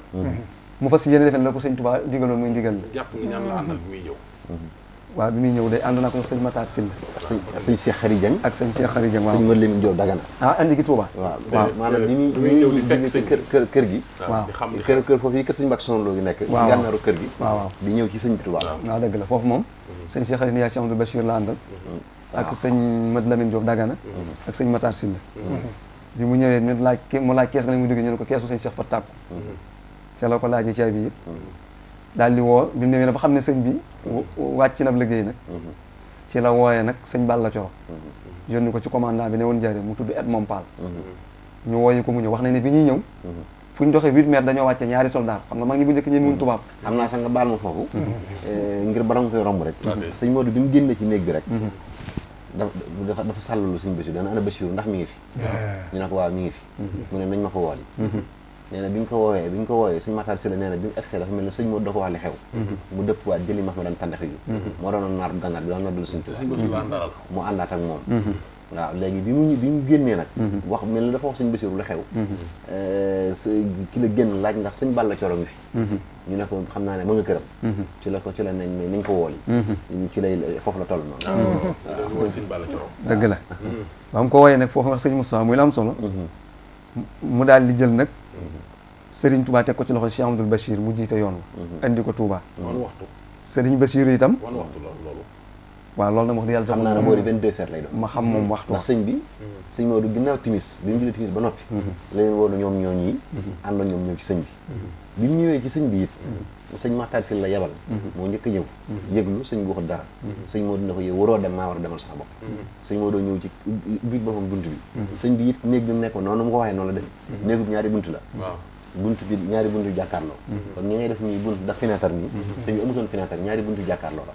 mu fas yéene defen la ko sëñ Touba digaloon muy ndigal la jàpp nga ñaan la àndal bi muy ñëw waaw bi muy ñëw day ànd naa ko sëñ Matar Sylla sëñ Cheikh Khary Dieng ak sëñ Cheikh Khary Dieng waaw sëñ Mad Lamine Diop Dagana andi gi Touba waaw maanaam bi muy ñëw di fekk sëñ kër gi waaw kër foofu yi kër sëñ Mbacke Soxna Lo gi nekk gànnaaru kër gi waaw di ñëw ci sëñ bi Touba waaw dëgg la foofu moom sëñ Cheikh Khary Ndiaye Cheikh Amadou Bachir la àndal ak sëñ Mad Lamine Diop Dagana ak sëñ Matar Sylla bi mu ñëwee mu laaj kees nga ne mu jógee ñu ne ko keesu sëñ Cheikh fa tàkku ca la ko laajee caay bi yëpp daal di woo bi mu ñëwee ba xam ne sëñ bi wàcc na liggéey nag ci la wooyee nag sëñ Balla Coro yónni ko ci commandant bi ne woon Njaaréem mu tudd Edmond Pal ñu wooyi ko mu ñëw wax nañ ne bi ñuy ñëw fu ñu doxee 8 mètres dañoo wàcce ñaari soldat xam nga mag ñi bu njëkk ñi mun tubaab xam naa sax nga baal ma foofu ngir bala nga koy romb rek sëñ Modou bi mu génne ci néeg bi rek dafa sàllalu sëñ Bassirou dana ana Bassirou ndax mi ngi fi ñu ne ko waaw mi ngi fi mu ne nañ ma ko wooli nee na bi ñu ko woowee sëñ Matar Sylla nee na bi mu egsee dafa mel ne sëñ Modou da ko wax li xew mu dëpp waat jëli max ma daan tàndax yi moo doonoon naar gànnaar bi daan noddul sëñ Tuubaa mu àndaat ak moom waaw léegi bi mu génnee nag wax mel ni dafa wax sëñ Bassirou lu xew ki la génn laaj ndax sëñ Balla Coro mi fi ñu ne ko xam naa ne ma nga këram ci la nañ ko wooli ci lay foofu la toll noonu mooy sëñ Balla Coro dëgg la ba mu ko wooyee nag foofu nga sëñ Moustapha muy la am solo mu daal di jël nag Serigne Touba teg ko ci loxo Cheikh Amadou Bachir mu jiite yoon wa indi ko Touba Serigne Bachir itam loolu waaw loolu nag wax dëgg yàlla xam naa ne boori 22 heures lay doon ma xam moom waxtu ndax sëñ bi sëñ Maodo ginnaaw timis bi mu julli timis ba noppi la leen woonu ñoom ñoo ñii àndoon ñoom ñëw ci sëñ bi mu ñëwee ci sëñ bi it sëñ Makhtar Sylla la yebal moo njëkk a ñëw yëglu sëñ bi waxul dara sëñ Maodo ne ko yow waroo dem maa war a demal sama bopp sëñ Maodo ñëw ci biir boppam bunt bi sëñ bi it néeg bi mu nekkoon noonu mu ko waxee noonu la def néegu bi ñaari bunt la bunt bi ñaari buntu jàkkaarloo kon ñi ngay def nii bunt daf fenêtre nii sëñ bi amutoon fenêtre ñaari buntu jàkkaarloo la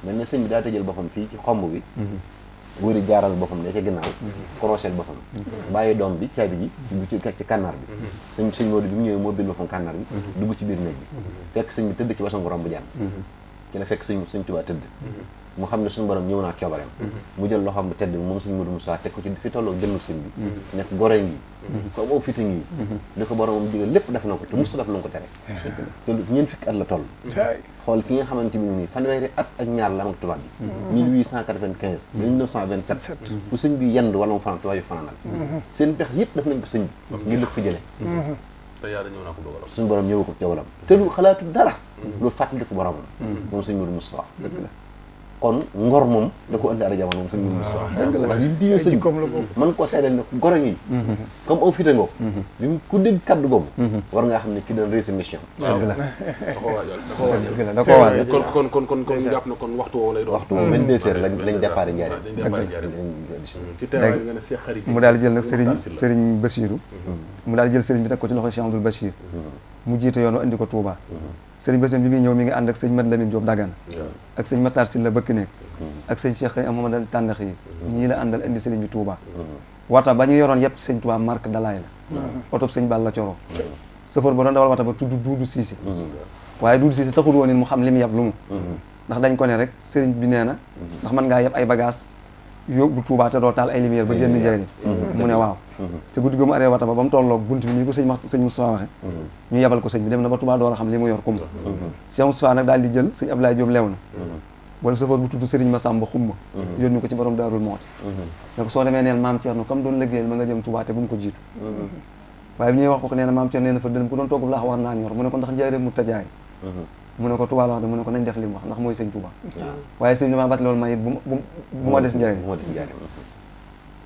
mel ne sëñ bi daa tëjal boppam fii ci xomb bi góor yi jaaral boppam ne ca ginnaaw crochet boppam bàyyi doom bi caabi ji ci kànnaar bi sëñ Modou bi mu ñëwee moo bil boppam kànnaar bi dugg ci biir néeg bi fekk sëñ bi tëdd ci basangu romb jàmm ci la fekk sëñ Tuubaa tëdd mu xam ne suñu borom ñëw naa coobareem mu jël loxoom bu tedd bi moom sëñ Modou Moussa teg ko ci fi tolloo jëndu sëñ bi nekk gore ngi ko am fiti ngi li ko boromam digal lépp def na ko te musta def lu ko tere te ñeent fukki at la toll xool ki nga xamante ni nii fanweeri at ak ñaar la am ak tubaab bi 1895 1927 bu sëñ bi yend wala mu fanaan tubaab yi fanaanal seen pex yëpp def nañ ko sëñ bi ngir lépp fi jële te yàlla ñëw naa ko dogalam suñu borom ñëw ko dogalam te lu xalaatu dara loolu fàttali ko boromam moom sëñ Modou Moussa kon ngor moom da ko indi ara jamono moom sëñ Moustapha ndax bi mu diñoo sëñ man ko seedal ne goro ngi comme au fite ngoo bi mu ku dégg kaddu googu war ngaa xam ne ki doon réussir mission da ko waajal da ko waajal kon jàpp na kon waxtu woowu lay doon waxtu 22 heures lañ départ Njaaréem ci teewaay nga ne Cheikh xarit mu daal di jël nag Serigne Bassirou mu daal di jël Serigne bi teg ko ci loxo Cheikh Abdoul Bachir mu jiite yoon andi ko Touba Serigne Bassirou bi muy ñëw mi ngi ànd ak sëñ Mat Lamine Diop Dagana ak sëñ Matar Sylla bëkk nekk ak sëñ Cheikh Amadou Tàndax yi ñii la àndal indi Serigne bi Touba wata ba ñu yoroon yëpp sëñ Touba marque Dalaay la oto sëñ Balla Coro sëfoor ba doon dawal wata ba tudd Duudu Siise waaye Duudu Siise taxul woon mu xam li mu yeb lu mu ndax dañ ko ne rek Serigne bi nee na ndax mën ngaa yeb ay bagage yóbbu Touba te doo taal ay lumière ba génn Njaaréem mu ne waaw te guddi mu aree wata ba mu tolloog bunt bi nii ko sëñ Moustapha waxe ñu yebal ko sëñ bi dem na ba Touba door a xam li mu yor kum Cheikh Moustapha nag daal di jël sëñ Abdoulaye Diop lew na wala sëfoor bu tudd Serigne Massamba Xumma yónni ko ci borom Daarul Mooti ne ko soo demee neel Mame Cheikh comme doon liggéeyal ma nga jëm Touba te bu mu ko jiitu waaye bi ñuy wax ko nee na Mame Cheikh nee na fa dënam ku doon togg laax war naa ñor mu ne ko ndax Njaaréem mu tajaay mu ne ko Touba la wax de mu ne ko nañ def li mu wax ndax mooy sëñ Touba waaye sëñ dama bat loolu ma it bu ma des Njaaréem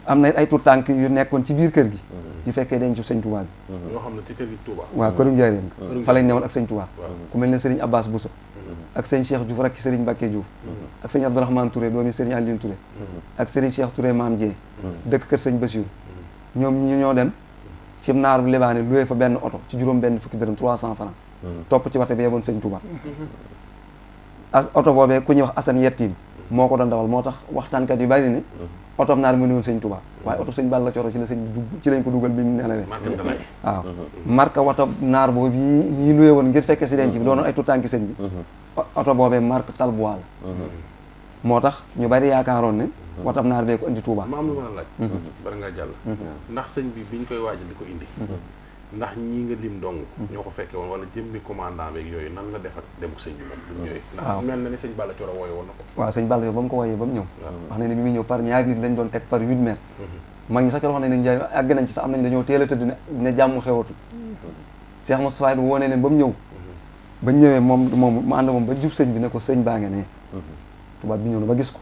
am na ay tuut tànk yu nekkoon ci biir kër gi yu fekkee denc sëñ Touba bi yoo xam ne ci kër gi Touba waaw kërum Njaaréem fa lañ newoon ak sëñ Touba ku mel ne Serigne Abbas Bousso ak sëñ Cheikh Diouf rakki Serigne Mbacke Diouf ak sëñ Abdourahmane Touré doomi Serigne Aline Touré ak Serigne Cheikh Touré Mame Dieye dëkk kër sëñ Bassirou ñoom ñi ñoo dem ci naar bu lebaane loué fa benn oto ci juróom benn fukki dërëm 300 francs topp ci wate bi yeboon sëñ Touba oto boobee ku ñuy wax Assane Yettim moo ko doon dawal moo tax waxtaankat yu bari ne oto naar mu ne woon sëñ Touba waaye oto sëñ Balla Coro ci la sëñ bi dugg ci lañ ko dugal bi mu nelawee waaw marque oto naar boobu yi loué woon ngir fekkee si denc bi doonoon ay tuutànki sëñ bi oto boobee marque Talbois la moo tax ñu bari yaakaaroon ne watam naar bee ko indi Touba ma am lu ma la laaj bari ngaa jàll ndax sëñ bi biñ koy waajal di ko indi ndax ñii nga lim dong ñoo ko fekkee woon wala jëmmi commandant beeg yooyu nan la def ak dem sëñ bi moom bu ñëwee ndax mel na ne sëñ Balla Coro wooye woon na ko waaw sëñ Balla ba mu ko wooyee ba mu ñëw wax na ne bi muy ñëw par ñaari nit lañ doon teg par 8 mètres mag ñi sax wax nañ ne njaay àgg nañ ci sax am nañ dañoo teel a tëdd ne jàmm xewatul Cheikh Moustapha bu wonee leen ba mu ñëw ba ñëwee moom mu ànd moom ba jub sëñ bi ne ko sëñ baa nge ne tubaab bi ñëw na ba gis ko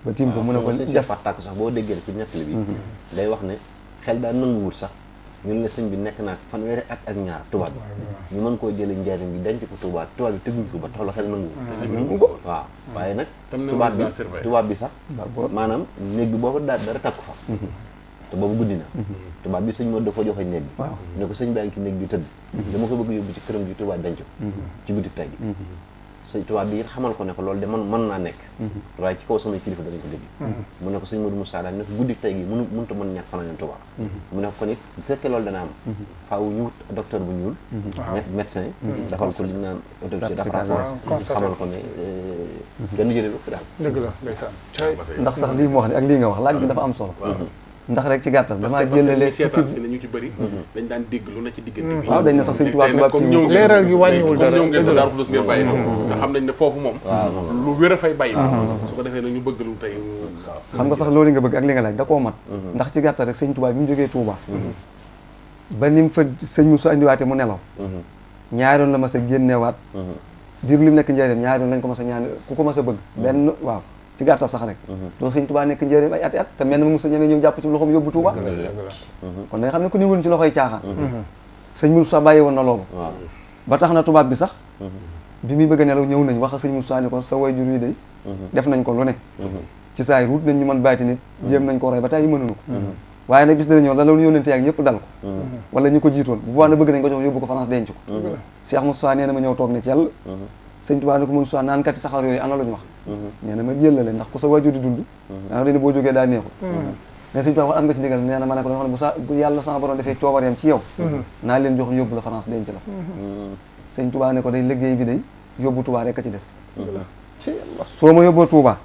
ba tiim ko mu ne ko def fàttaku sax boo déggee ci nettali bi day wax ne xel daa nanguwul sax ñun ne sëñ bi nekk naa fanweeri at ak ñaar tubaab bi ñu mën koo jëlee Njaaréem bi denc ko tubaab bi teguñ ko ba tax la xel nanguwul waaw waaye nag tubaab bi sax maanaam néeg bi booba dara takku fa te boobu guddi na tubaab bi sëñ moo dafa joxe néeg bi ne ko sëñ baa ngi ci néeg bi tëdd dama ko bëgg yóbbu ci këram gi tubaab denc ko ci guddi tey gi sëñ tubaab bi it xamal ko ne ko loolu de mën naa nekk waaye ci kaw samay kilifa danañ ko dégg mu ne ko sëñ Modou Moussa daal ne ko guddi tey gi mënut a mën ñàkk fanaan tubaab mu ne ko kon it bu fekkee loolu dana am faaw ñu wut docteur bu ñuul médecin dafal ko li ñu naan autopsie dafa rapport xamal ko ne kenn jëlee lu fi daal dëgg la ndeysaan ndax sax lii mu wax ne ak lii nga wax laaj bi dafa am solo ndax rek ci gàttal damaa jëlale ñu ci bëri dañ daan dégg lu na ci diggante bi waaw dañ ne sax sëñ tubaab kii leeral gi wàññiwul dara ñëw ngeen Daaru Xudoos ngeen bàyyi nga xam nañ ne foofu moom lu wér a fay bàyyi su ko defee nag ñu bëgg lu tey xam nga sax loolu nga bëgg ak li nga laaj da koo mat ndax ci gàttal rek sëñ tubaab bi mu jógee Touba ba ni mu fa sëñ Moussa indiwaate mu nelaw ñaari yoon la mas a génnewaat diir li mu nekk Njaaréem ñaari yoon lañ ko mas a ñaan ku ko mas a bëgg benn waaw ci gàttal sax rek loolu sëñ Touba nekk Njaaréem ay ati at te mel na Moussa ñeme ñëw jàpp ci loxoom yóbbu Touba kon da nga xam ne ku niwul ci loxoy caaxaan sëñ Moussa bàyyi woon na loolu ba tax na tubaab bi sax bi muy bëgg a nelaw ñëw nañ wax sëñ Moussa ni ko sa wayjur yi day def nañ ko lu ne ci saa yi ruut nañ ñu mën bàyti nit jéem nañ ko rey ba tey yi mënuñu ko waaye nag bis dana ñëw la loolu yónnente ak ñëpp dal ko wala ñu ko jiitoon bu boobaa na bëgg nañ ko jox yóbbu ko France denc ko Cheikh Moussa nee na ma ñëw toog ne ci yàlla sëñ Tuubaa ne ko Moussa naan kati saxaar yooyu ana la ñu wax nee na ma jëllale ndax ku sa waajur di dund danga leen boo jógee daa neexul mais sëñ Tuubaa wax am nga ci ndigal nee na ma ne ko da nga xam ne bu yàlla sama borom defee coobareem ci yow naa leen jox yóbbu la France denc la sëñ Tuubaa ne ko day liggéey bi day yóbbu Tuubaa rek a ci des soo ma yóbboo Tuubaa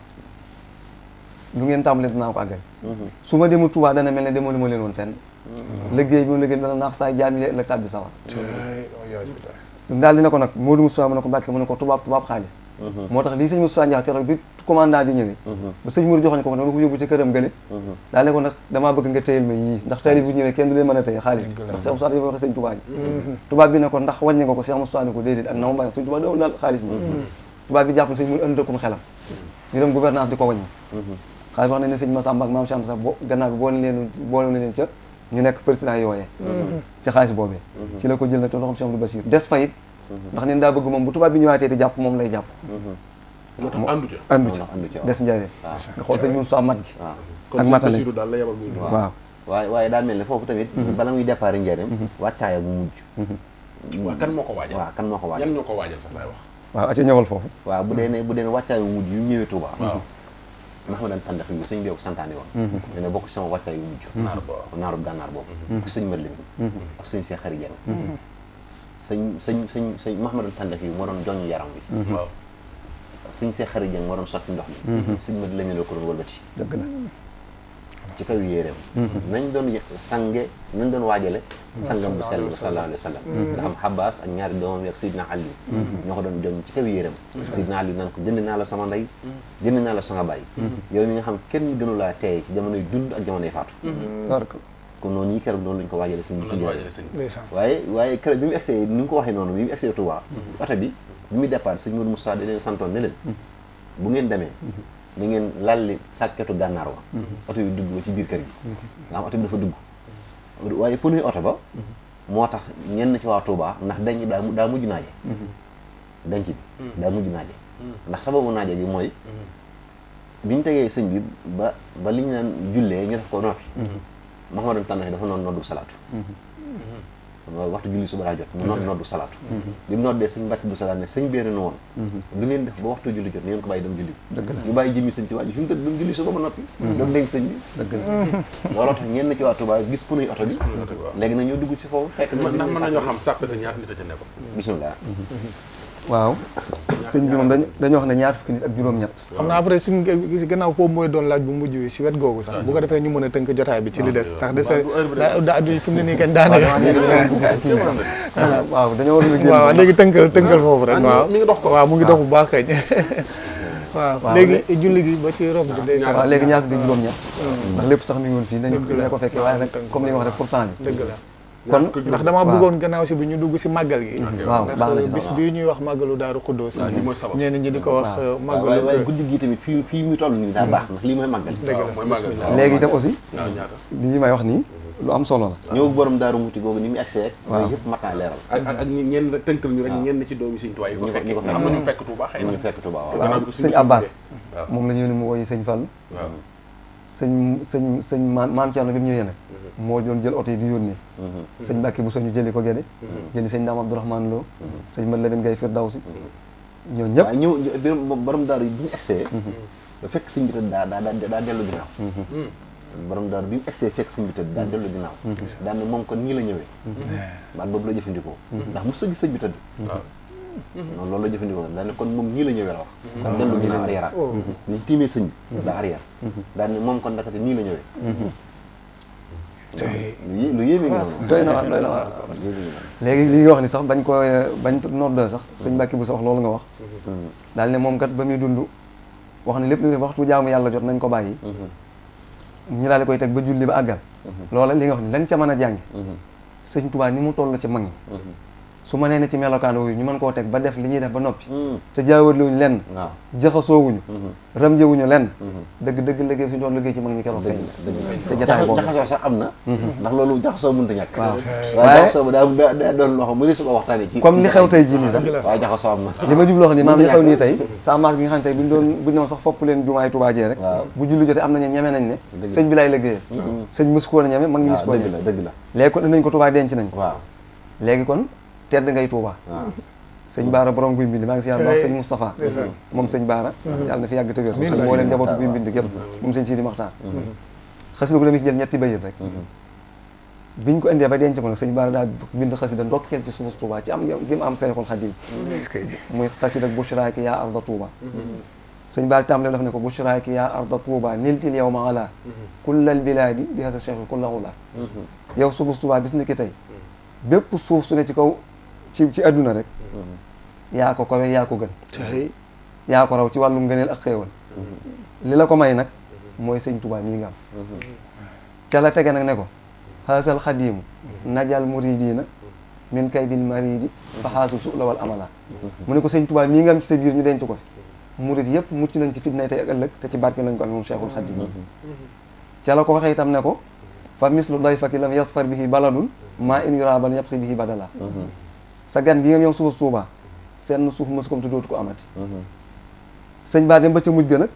lu ngeen tàmbalee dinaa ko àggal su ma demul Tuubaa dana mel ne demoo li ma leen woon fenn liggéey bi mu liggéey dana naax saa jaam yi la tàbbi sawar daal dina ko nag Modou Moustapha mu ne ko Mbacke mu ne ko tubaab xaalis moo tax lii sëñ Moustapha Ndiaye keroog bi commandant bi ñëwee ba sëñ Mourou joxoñ ko dama ko yóbbu ci këram gële daal ne ko nag damaa bëgg nga téyel ma yii ndax taalib bu ñëwee kenn du leen mën a téye xaalis bi ndax Cheikh Moustapha dafa waxe sëñ Touba ji tubaab bi ne ko ndax wàññi nga ko Cheikh Moustapha ne ko déedéet ak na ma bàyyi sëñ Touba dawul daal xaalis bi tubaab bi jàpp sëñ Mourou ëndëkum xelam ñu dem gouvernance di ko wàññi xaalis wax na ne sëñ Massamba ak Mame Cheikh sax gannaaw bi boole leen ca ñu nekk président yooyee ci xaalis boobee ci la ko jël nag te loxoom Cheikh Abdou Bachir des fa it ndax neen daa bëgg moom bu tubaab bi ñëwaatee di jàpp moom lay jàpp moo tax àndu ci des njëriñ nga xool sëñ Moussa mat gi ak matale waaw waaye daa mel ne foofu tamit bala muy départ njëriñ wàccaaya bu mujj waaw kan moo ko waajal waaw kan moo ko waajal ñan ñoo ko waajal sax laay wax waaw aca ñëwal foofu waaw bu dee ne wàccaay bu mujj yu ñëwee Touba ndax ma daan tàndax yu sëñ bi ko santaane woon dana bokk ci sama wàccaay yu mujj naaru gànnaar boobu ak sëñ Mat Lamin ak sëñ Cheikh Xari Jeng sëñ Mouhamadou tàndax yu moo doon joññ yaram bi waaw sëñ Cheikh Xari Jeng moo doon sotti ndox mi sëñ Mat Lamin la ko doon wëlbati dëgg la ci kaw yéeréem nañ doon sange nañ doon waajale sangam bu sell sallallahu alayhi wa sallam nga xam Abbas ak ñaari doomam yi ak Seydina Ali ñoo ko doon joñ ci kaw yéeréem Seydina Ali naan ko jënd naa la sama ndey jënd naa la sama baay yow mi nga xam kenn gënu laa teey ci jamonoy dund ak jamonoy faatu kon noonu yi keroog noonu lañ ko waajale sëñ bi ci waaye keroog bi mu egsee ni nga ko waxee noonu bi mu egsee Touba oto bi muy départ sëñ Modou Moussa da leen santoon ne leen bu ngeen demee ni ngeen lalli sàkketu gànnaar wa oto bi dugg ba ci biir kër gi nga xam oto bi dafa dugg waaye pënuy oto ba moo tax ñenn ci waa Touba ndax denc daa mujj naaje denc bi daa mujj naaje ndax sababu naaje gi mooy bi ñu tegee sëñ bi ba li ñu naan jullee ñu def ko noppi Mouhamadou tànnax dafa noonu noddu salaatu waxtu julli suba daa jot mu noddu salaatu bi mu noddee sëñ Mbacke bu salaat ne sëñ benn nu woon lu ngeen def ba waxtu julli jot ni ngeen ko bàyyi dem julli ñu bàyyi jëmmi sëñ Tuubaa ji fi mu tëdd dem julli suba ba noppi doog denc sëñ bi dëgg la looloo tax ñenn ci waa Touba gis pënuy oto bi léegi nag ñoo dugg ci foofu fekk mën nañoo xam sàppe sa ñaata nit a ca nekkoon bismillah waaw sëñ bi moom dañoo wax ne ñaar fukki nit ak juróom-ñett xam naa après suñu gannaaw boobu mooy doon laaj bu mujj bi si wet googu sax bu ko defee ñu mën a tënk jotaay bi ci li des ndax des daa du fi mu ne nii kañ daanaka waaw dañoo war a génn waaw léegi tënkal foofu rek waaw mi ngi dox ko waaw mu ngi dox bu baax kañ waaw léegi julli gi ba ci rob bi waaw léegi ñaar fukki juróom-ñett ndax lépp sax mi ngi woon fii dañu ko fekkee waaye nag comme li nga wax rek pourtant bi dëgg la kon ndax damaa bëggoon gannaaw si bi ñu dugg si màggal gi waaw baax na ci bis bii ñuy wax màggalu Daaru Xuddoos ñenn ñi di ko wax màggalu waaye guddi gi tamit fii muy toll nii daa baax ndax lii mooy màggal dëgg la léegi itam aussi li may wax nii lu am solo la ñëw borom Daaru Muti googu ni mu accès yooyu yëpp mat naa leeral ak ñenn rek tënkal ñu rek ñenn ci doomi sëñ Tuubaa yi ko fekk am na ñu fekk Tuubaa xëy na ñu fekk Tuubaa waaw sëñ Abbas moom la ñëw ni mu woy sëñ Fall sëñ maam Thierno bi mu ñëwee nag moo doon jël oto yi di yónnee sëñ Mbacke bu soñu jëli ko Gédé jëli sëñ Daam Abdourahmane Lo sëñ Mat Lamin Gay Firdawsi ñoo ñëpp ñëw borom daaru yi bi ñu egsee ba fekk sëñ bi tëdd daa dellu ginnaaw borom daaru bi mu egsee fekk sëñ bi tëdd daa dellu ginnaaw daan ne moom kon nii la ñëwee baat boobu la jëfandikoo ndax mu sëgg sëñ bi tëdd noonu loolu la jëfandikoo daan ne kon moom nii la ñëwee la wax kon dellu ginnaaw arrière ni tiimee sëñ bi daa arrière daan ne moom kon ndakate nii la ñëwee lu yéeme nga doy na waar léegi li nga wax ni sax bañ noddee sax sëñ Mbacke bu sa wax loolu nga wax daal ne moom kat ba muy dund wax ne lépp lu def waxtu jaamu yàlla jot nañ ko bàyyi ñu daal di koy teg ba julli ba àggal loola li nga wax ni lañ ca mën a jàngi sëñ Tuubaa ni mu toll ci mag ñi su ma nee ne ci melokaan wooyu ñu mën koo teg ba def li ñuy def ba noppi te jaawarluwuñ lenn jaxasoowuñu ramjewuñu lenn dëgg liggéey suñu doon liggéey ci mag ñi keroog feeñ ca jataay boobu jaxasoo sax am na ndax loolu jaxasoo mënta ñàkk waaye jaxasoo ba daa doon loo xam mëne su ko waxtaanee ci comme li xew tey jii nii sax waaye jaxasoo am na li ma jubloo xam ni maam li xew nii tey sa maas gi nga xam ne tey buñ doon sax fopp leen jumaay Tuubaa jee rek bu julli jotee am nañu ñeme nañ ne sëñ bi laay liggéeyee sëñ mësu ko woon a ñeme mag ñi mësu ko woon a ñeme dëgg la léegi kon nañ ko Tuubaa denc nañ ko waaw léegi kon tedd ngay Tuubaa sëñ Baara borom guy mbind maa ngi si yàlla baax sëñ Moustapha moom sëñ Baara yàlla na fi yàgg te wér moo leen njabootu guy mbind gépp moom sëñ Sidi Maxtaar xasida ko dama ci jël ñetti bayit rek biñ ko indee ba denc ko nag sëñ Baara daa bind xasida ndokkeel ci suuf Tuubaa ci am gi mu am Seexul Xadiim muy xasida bushraaki yaa arda Tuubaa sëñ Baara tàmbalee daf ne ko bushraaki yaa arda Tuubaa niltil yawma ala kullal bilaadi bi hasa cheikh kulla xula yow suufu Tuubaa bis ni ki tey bépp suuf su ne ci kaw ci adduna rek yaa ko kawe yaa ko gën yaa ko raw ci wàllu ngëneel ak xéewal li la ko may nag mooy sëñ Tuubaa mii nga am ca la tege nag ne ko xaasal xadiimu najal muridina min kay bil maridi fa xaasu su la wal amala mu ne ko sëñ Tuubaa mii nga am ci sa biir ñu denc ko fi murid yëpp mucc nañ ci fitna tey ak ëllëg te ci barke lañ ko amee moom Cheikhul Khadim ca la ko waxee itam ne ko fa mislu dayfaki lam yasfar bihi baladun maa in yuraban yabqi bihi badala sa gan gi nga ñëw suuf Tuuba seen suuf mësu kom te dootu ko amati sëñ Ba dem ba ca mujj ga nag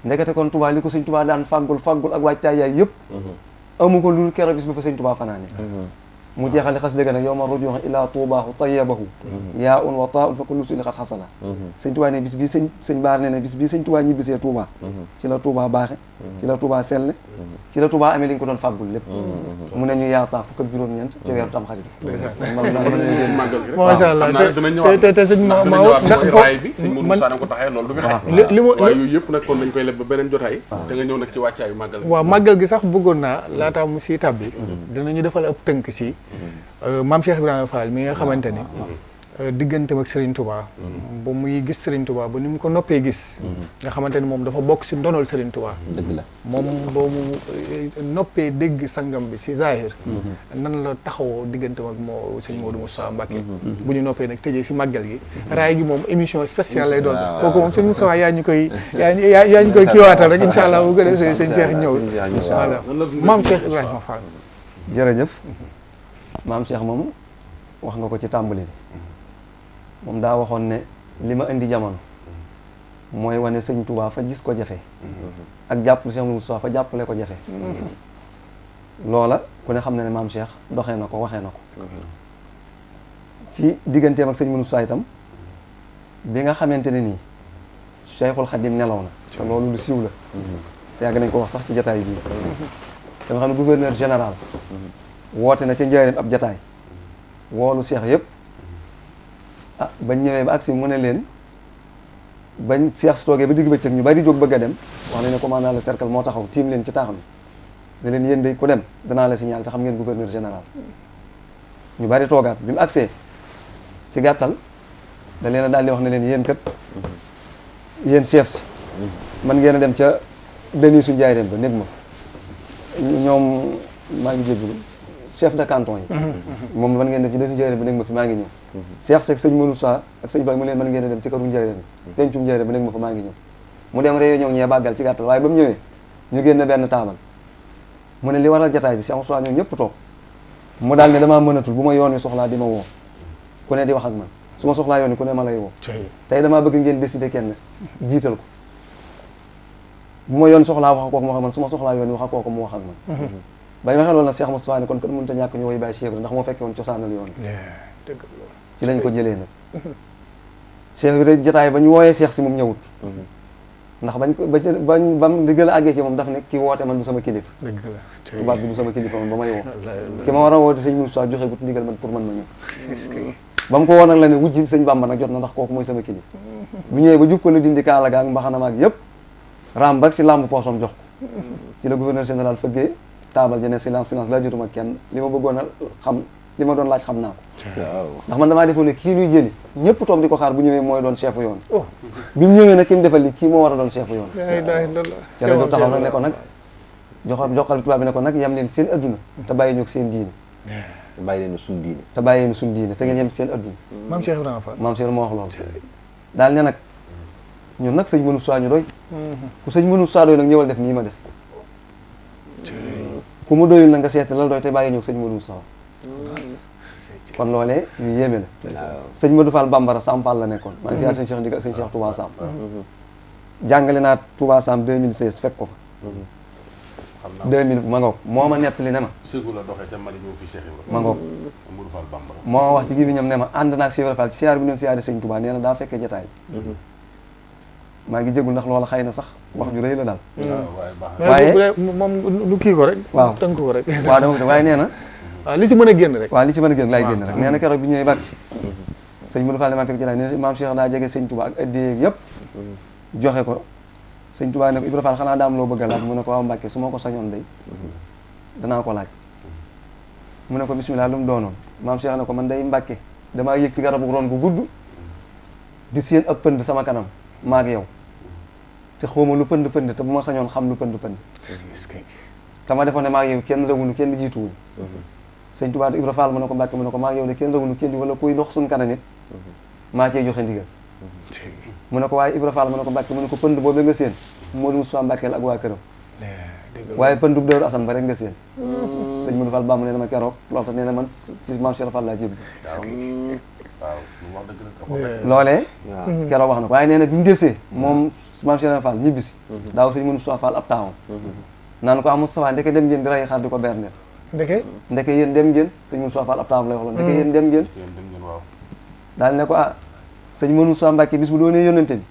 ndekete kon Tuuba li ko sëñ Tuuba daan fàggul ak waajtaay yaay yëpp amu ko lu keroog bis bi fa sëñ Tuuba fanaane mu jeexale xas dëgg nag yow ma rujuux ila tuubaahu tayyabahu yaa un wa taa un fa kullu suli xat xasala sëñ Tuubaa ne bis bii sëñ Baar ne ne bis bii sëñ Tuubaa ñibbisee Tuubaa ci la Tuubaa baaxe ci la Tuubaa selle ci la Tuubaa amee li ñu ko doon fàggul lépp mu ne ñu yaataa fukk ak juróom-ñeent ci weeru tam xarit macha allah te sëñ raay bi sëñ Mourou Moussa ko taxee loolu du fi xaj li waaye yooyu yëpp nag kon dañ koy leb ba beneen jotaay te nga ñëw nag ci wàccaayu màggal waaw màggal gi sax bëggoon naa laataa mu si tàbbi dinañu defal ab tënk si Mame Cheikh Ibrahima Fall mi nga xamante ni digganteem ak Serigne Touba ba muy gis Serigne Touba ba ni mu ko noppee gis nga xamante ni moom dafa bokk si ndonol Serigne Touba dëgg la moom ba mu noppee dégg sangam bi si zahir nan la taxawoo digganteem ak moo sëñ Modou Moustapha Mbacke bu ñu noppee nag tëjee si màggal gi raay gi moom émission spéciale lay doon kooku moom sëñ Moustapha yaa ñu koy kiiwaatal rek incha allah bu ko defee sëñ Cheikh ñëw voilà Mame Cheikh Ibrahima Fall jërëjëf Mame Cheikh moom wax nga ko ci tàmbali bi moom daa waxoon ne li ma indi jamono mooy wane sëñ Touba fa gis ko jafe ak jàppale Cheikh Moustapha fa jàppale ko jafe loola ku ne xam na ne Mame Cheikh doxee na ko waxee na ko ci digganteem ak sëñ Moustapha itam bi nga xamante ne nii Cheikhul Khadim nelaw na te loolu lu siiw la te yàgg nañ ko wax sax ci jataay bii te nga xam ne gouverneur général woote na ca njaareem ab jataay woolu Cheikh yëpp bañ ñëwee ba agsi mu ne leen bañ Cheikh si toogee ba digg bëccëg ñu bari jóg bëgg a dem wax nañ ne commandant le cercle moo taxaw tiim leen ci taax bi ne leen yéen day ku dem danaa la signal te xam ngeen gouverneur général ñu bari toogaat bi mu agsee ci gàttal da leen a daal di wax ne leen yéen kat yéen chef si man ngeen a dem ca deni su njaareem ba néeg ma fa ñoom maa ngi jégalu chef de canton yi moom man ngeen dem ci deni su njaareem ba néeg ma fi maa ngi ñëw Cheikh Seck sëñ Moussa ak sëñ Baye mu leen mën ngeen a dem ci këru njaareem bi pencum njaareem ba néeg ma fa maa ngi ñëw mu dem réunion ñee bàggal ci gàttal waaye ba mu ñëwee ñu génn benn taabal mu ne li waral jataay bi Cheikh Moussa ñoom ñëpp toog mu daal ne damaa mënatul bu ma yoon wi soxlaa di ma woo ku ne di wax ak man su ma soxlaa yoon wi ku ne ma lay woo tey damaa bëgg ngeen décider kenn jiital ko bu ma yoon soxlaa wax ak kooku mu wax ak man su ma soxlaa yoon wi wax ak kooku mu wax ak man bañ waxee loolu nag Cheikh Moustapha ne kon kon mënut a ñàkk ñu woy bàyyi Cheikh ndax moo fekkee woon cosaanal yoon ci lañ ko jëlee nag Cheikh bi jataay ba ñu wooyee Cheikh si moom ñëwut ndax bañ ko ba mu di gën a àggee ci moom daf ne ki woote man du sama kilifa tubaab bi du sama kilifa man ba may woo ki ma war a woote sëñ Moussa joxe gut ndigal man pour man ma ñëw ba mu ko woon nag la ne wujji sëñ Bamba nag jot na ndax kooku mooy sama kilifa bu ñëwee ba jub ko la dindi kaala ga ak mbaxana maag yëpp raam bak si lamb poosam jox ko ci la gouverneur général fëggee taabal jene silence laa jotuma kenn li ma bëggoon a xam li ma doon laaj xam naa ko ndax man damaa defoon ne kii ñuy jëli ñëpp toog di ko xaar bu ñëwee mooy doon chef yoon bi mu ñëwee nag ki mu defal li kii moo war a doon chef yoon ci la jóg taxaw nag ne ko nag joxal tubaab bi ne ko nag yam leen seen adduna te bàyyi ñoog seen diine te bàyyi leen suñ diine te bàyyi leen suñ diine te ngeen yem seen adduna Mame Cheikh Ibrahima Fall Mame Cheikh moo wax loolu daal ne nag ñun nag sëñ mënu saa ñu doy ku sëñ mënu saa doy nag ñëwal def nii ma def ku mu doyul na nga seet la doy te bàyyi ñëw sëñ Modou Moustapha kon loolee yu yéeme la sëñ Modou Fall Bambara Sam Fall la nekkoon maa ngi siyaar sëñ Cheikh Ndigal sëñ Cheikh Touba Sam jàngale naa Touba Sam 2016 fekk ko fa 2000 ma ngoog moo ma nettali ne ma Ségou la doxee ca Mali ñëw fi Cheikh Ibrahima ma ngoog Modou Fall Bambara moo ma wax ci gémmiñam ne ma ànd naag Cheikh Ibrahima Fall ci siyaar bi doon siyaare sëñ Touba nee na daa fekkee jataay maa ngi jégul ndax loola xëy na sax wax ju rëy la daal waaye moom lu kii ko rek waaw tënk ko rek waaw dama ko waaye nee na waaw li si mën a génn rek waaw li si mën a génn laay génn rek nee na keroog bi ñëwee bàgg si sëñ Modou Fall maa fekk jataay nee na Mame Cheikh daa jege sëñ Touba ak addiyee yëpp joxe ko sëñ Touba ne ko Ibra Fall xanaa daam loo bëgg a laaj mu ne ko waaw Mbacke su ma ko sañoon day danaa ko laaj mu ne ko bismillah lu mu doonoon Mame Cheikh ne ko man day Mbacke damaa yëg ci garabu ron gu gudd di seen ab pënd sama kanam maag yow te xawma lu pënd pënd te bu ma sañoon xam lu pënd pënd te ma defoon ne maag yow kenn rawunu kenn jiituwuñu sëñ Touba Ibra Fall mu ne ko Mbacke mu ne ko maag yow de kenn rawunu kenn di wala kuy dox suñ kanam it maa cee joxe ndigal mu ne ko waaye Ibra Fall mu ne ko Mbacke mu ne ko pënd boobu nga seen Modou Moustapha Mbacke la ak waa këram waaye pëndub Dóoru Assane ba rek nga seen sëñ Modou Fall Bamba nee na ma keroog loolu tax nee na man ci Mame Cheikh Fall laa jébbi waaw wax dëgg la loolee keroog wax na ko waaye nee na bi mu delsee moom Mame Cheikh Fall ñibbisi daaw sëñ Modou Moustapha Fall ab taawam naan ko Moustapha ndeke dem ngeen di rey xar di ko berndeel ndeke yéen dem ngeen sëñ Moustapha Fall ab taawam lay wax loolu ndeke yéen dem ngeen waaw daal ne ko sëñ Modou Moustapha Mbacke bis bu doonee yónnante bi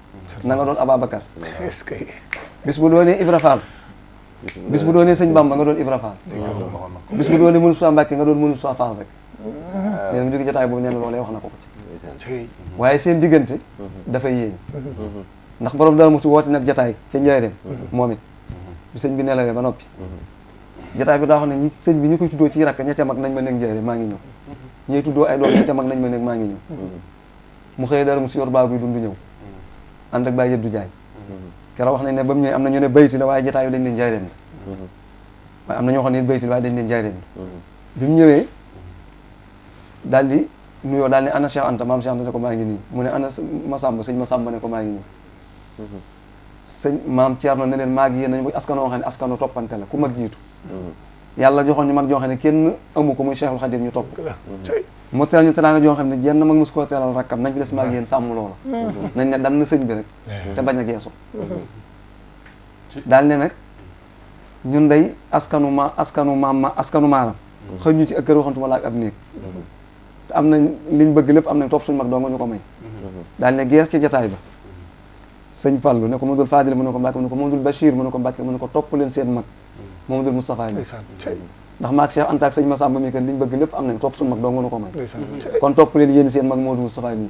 na nga doon Ababacar est-ce que bis bu doonee Ibra Fall bis bu doonee sëñ Bamba nga doon Ibra Fall bis bu doonee Modou Moustapha Mbacke nga doon Modou Moustapha Fall rek nee na mu jóge jotaay boobu nee na loolee wax na ko ci waaye seen diggante dafay yéen ndax borom dara muxti woote nag jotaay ca njaareem moom it bi sëñ bi nelawee ba noppi jotaay bi daa wax ne ñi sëñ bi ñu koy tuddoo ci rakk ña ca mag nañ ma nekk njaareem maa ngi ñëw ñuy tuddoo ay doom ña ca mag nañ ma nekk maa ngi ñëw mu xëyee dara mu si yor baa buy dund ñëw ànd ak Baye Yëddu Jaay keroog wax nañ ne ba mu ñëwee am na ñu ne bayti la waaye jotaay bi dañ leen njaareem la waaye am na ñoo xam ne bayti la waaye dañ leen njaareem la bi mu ñëwee daal di nuyoo daal ne ana Cheikh Anta maam Cheikh Anta ne ko maa ngi nii mu ne ana Masamba sëñ Masamba ne ko maa ngi nii sëñ maam Thierno ne leen maa ngi yéen nañu askanoo xam ne askano toppante la ku mag jiitu yàlla joxoon ñu mag joo xam ne kenn amu ko muy Cheikhul Khadim ñu topp mu teral ñu teraanga joo xam ne jenn mag mos koo teral rakkam nañ fi des maag yéen sàmm loola nañ ne dan na sëñ bi rek te bañ a geesu daal ne nag ñun day askanu maaram xëy ñu ci ak kër waxantuma la ak ab néeg te am nañ liñ bëgg lépp am nañ topp suñu mag doo nga ñu ko may daal ne gees ci jataay ba sëñ Fallu ne ko Mamadou Fadil mu ne ko Mbacke mu ne ko Mamadou Bachir mu ne ko Mbacke mu ne ko topp leen seen mag Mamadou Moustapha ndax maag Cheikh Anta ak sëñ Massamba mi kan liñ bëgg lépp am nañ topp suñu mag doo nga ñu ko may kon topp leen yéen seen mag Mamadou Moustapha mi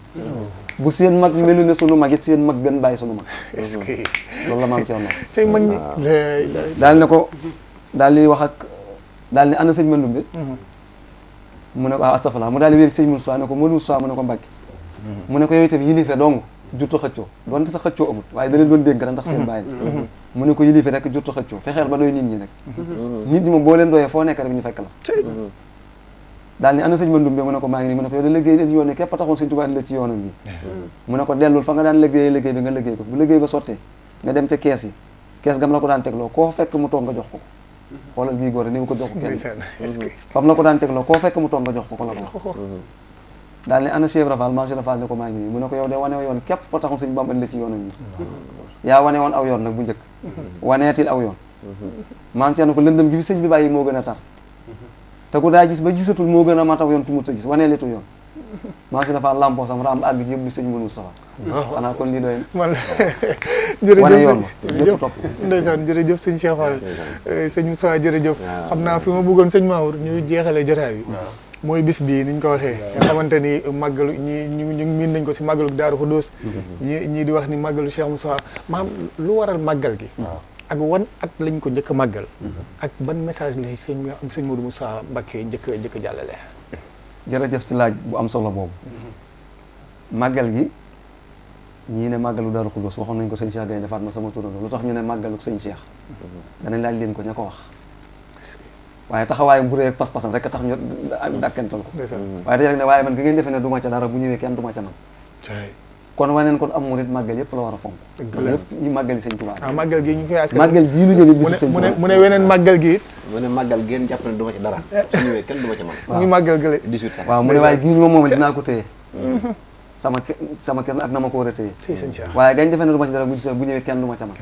bu seen mag melu ne sunu mag it seen mag gën bàyyi sunu mag loolu la maam ci wax tey mag ñi daal ne ko daal di wax ak daal ne ana sëñ Mandoumbe mu ne waaw astafurlah mu daal di wér sëñ Moustapha ne ko Modou Moustapha mu ne ko Mbacke mu ne ko yow itam yilife dong jurta xëccoo doonte sa xëccoo amut waaye da leen doon dégg ndax seen bàyyi mu ne ko yilife rek jurta xëccoo fexeel ba doy nit ñi rek nit ñi moom boo leen doyee foo nekk rek ñu fekk la daal ni ana sëñ Mandoumbe mu ne ko maa ngi nii mu ne ko yow da liggéey leen yoon ne képp a taxoon sëñ Tuubaa la ci yoonam bi mu ne ko dellul fa nga daan liggéey bi nga liggéey ko bu liggéey ba sottee nga dem ca kees yi kees gam la ko daan tegloo koo fekk mu toog nga jox ko xoolal bii góor ni ko jox ko kenn fam la ko daan tegloo koo fekk mu toog nga jox ko la ko wax daal ne ana Cheikh Ibra Fall Mame Cheikh Fall ne ko maa ngi nii mu ne ko yow de wane yoon képp fa taxul sëñ Bamba la ci yoonam bi yaa wane woon aw yoon nag bu njëkk waneetil aw yoon maam Cheikh ne ko lëndëm gi fi sëñ bi bàyyi moo gën a tar te ku daa gis ba gisatul moo gën a mat aw yoon ku mut a gis waneelitu yoon Mame Cheikh Fall lampo sam ram àgg jëb li sëñ Modou Moustapha xanaa kon lii doy man wane yoon ba lépp topp ndeysaan jërëjëf sëñ Cheikh Fall sëñ Moustapha jërëjëf xam naa fi ma bëggoon sëñ Mamour ñuy jeexalee jotaay bi mooy bis bii niñ ko waxee nga xamante ni màggalu ñu miin nañ ko si màggalu Daaru Xudoos ñii di wax ni màggalu Cheikh Moustapha maam lu waral màggal gi ak wan at lañ ko njëkk a màggal ak ban message la si sëñ Modou Moustapha Mbacke njëkk a jàllale jërëjëf ci laaj bu am solo boobu màggal gi ñii ne màggalu Daaru Xudoos waxoon nañ ko sëñ Cheikh Gaye defaat ma sama turando lu tax ñu ne màggalu sëñ Cheikh danañ laaj leen ko ña ko wax waaye taxawaayam bu rëy ak pas-pasam rek tax ñu dàkkental ko waaye dañu rek ne waaye man gi ngeen defee ne du ma ca dara bu ñëwee kenn du ma ca man kon waneen kon am murit màggal yëpp la war a fonk yëpp yi màggal yi sëñ Tuubaa màggal gi ñu koy askan màggal gii lu jëli bisu sëñ Tuubaa mu ne weneen màggal gi it mu ne màggal ngeen jàpp ne du ma ci dara su ñëwee kenn du ma ci man muy màggal gële 18 sax waaw mu ne waaye gii moom dinaa ko téye sama kenn ak na ma ko war a téye waaye gañ defee ne du ma ci dara bu ñëwee kenn du ma ca man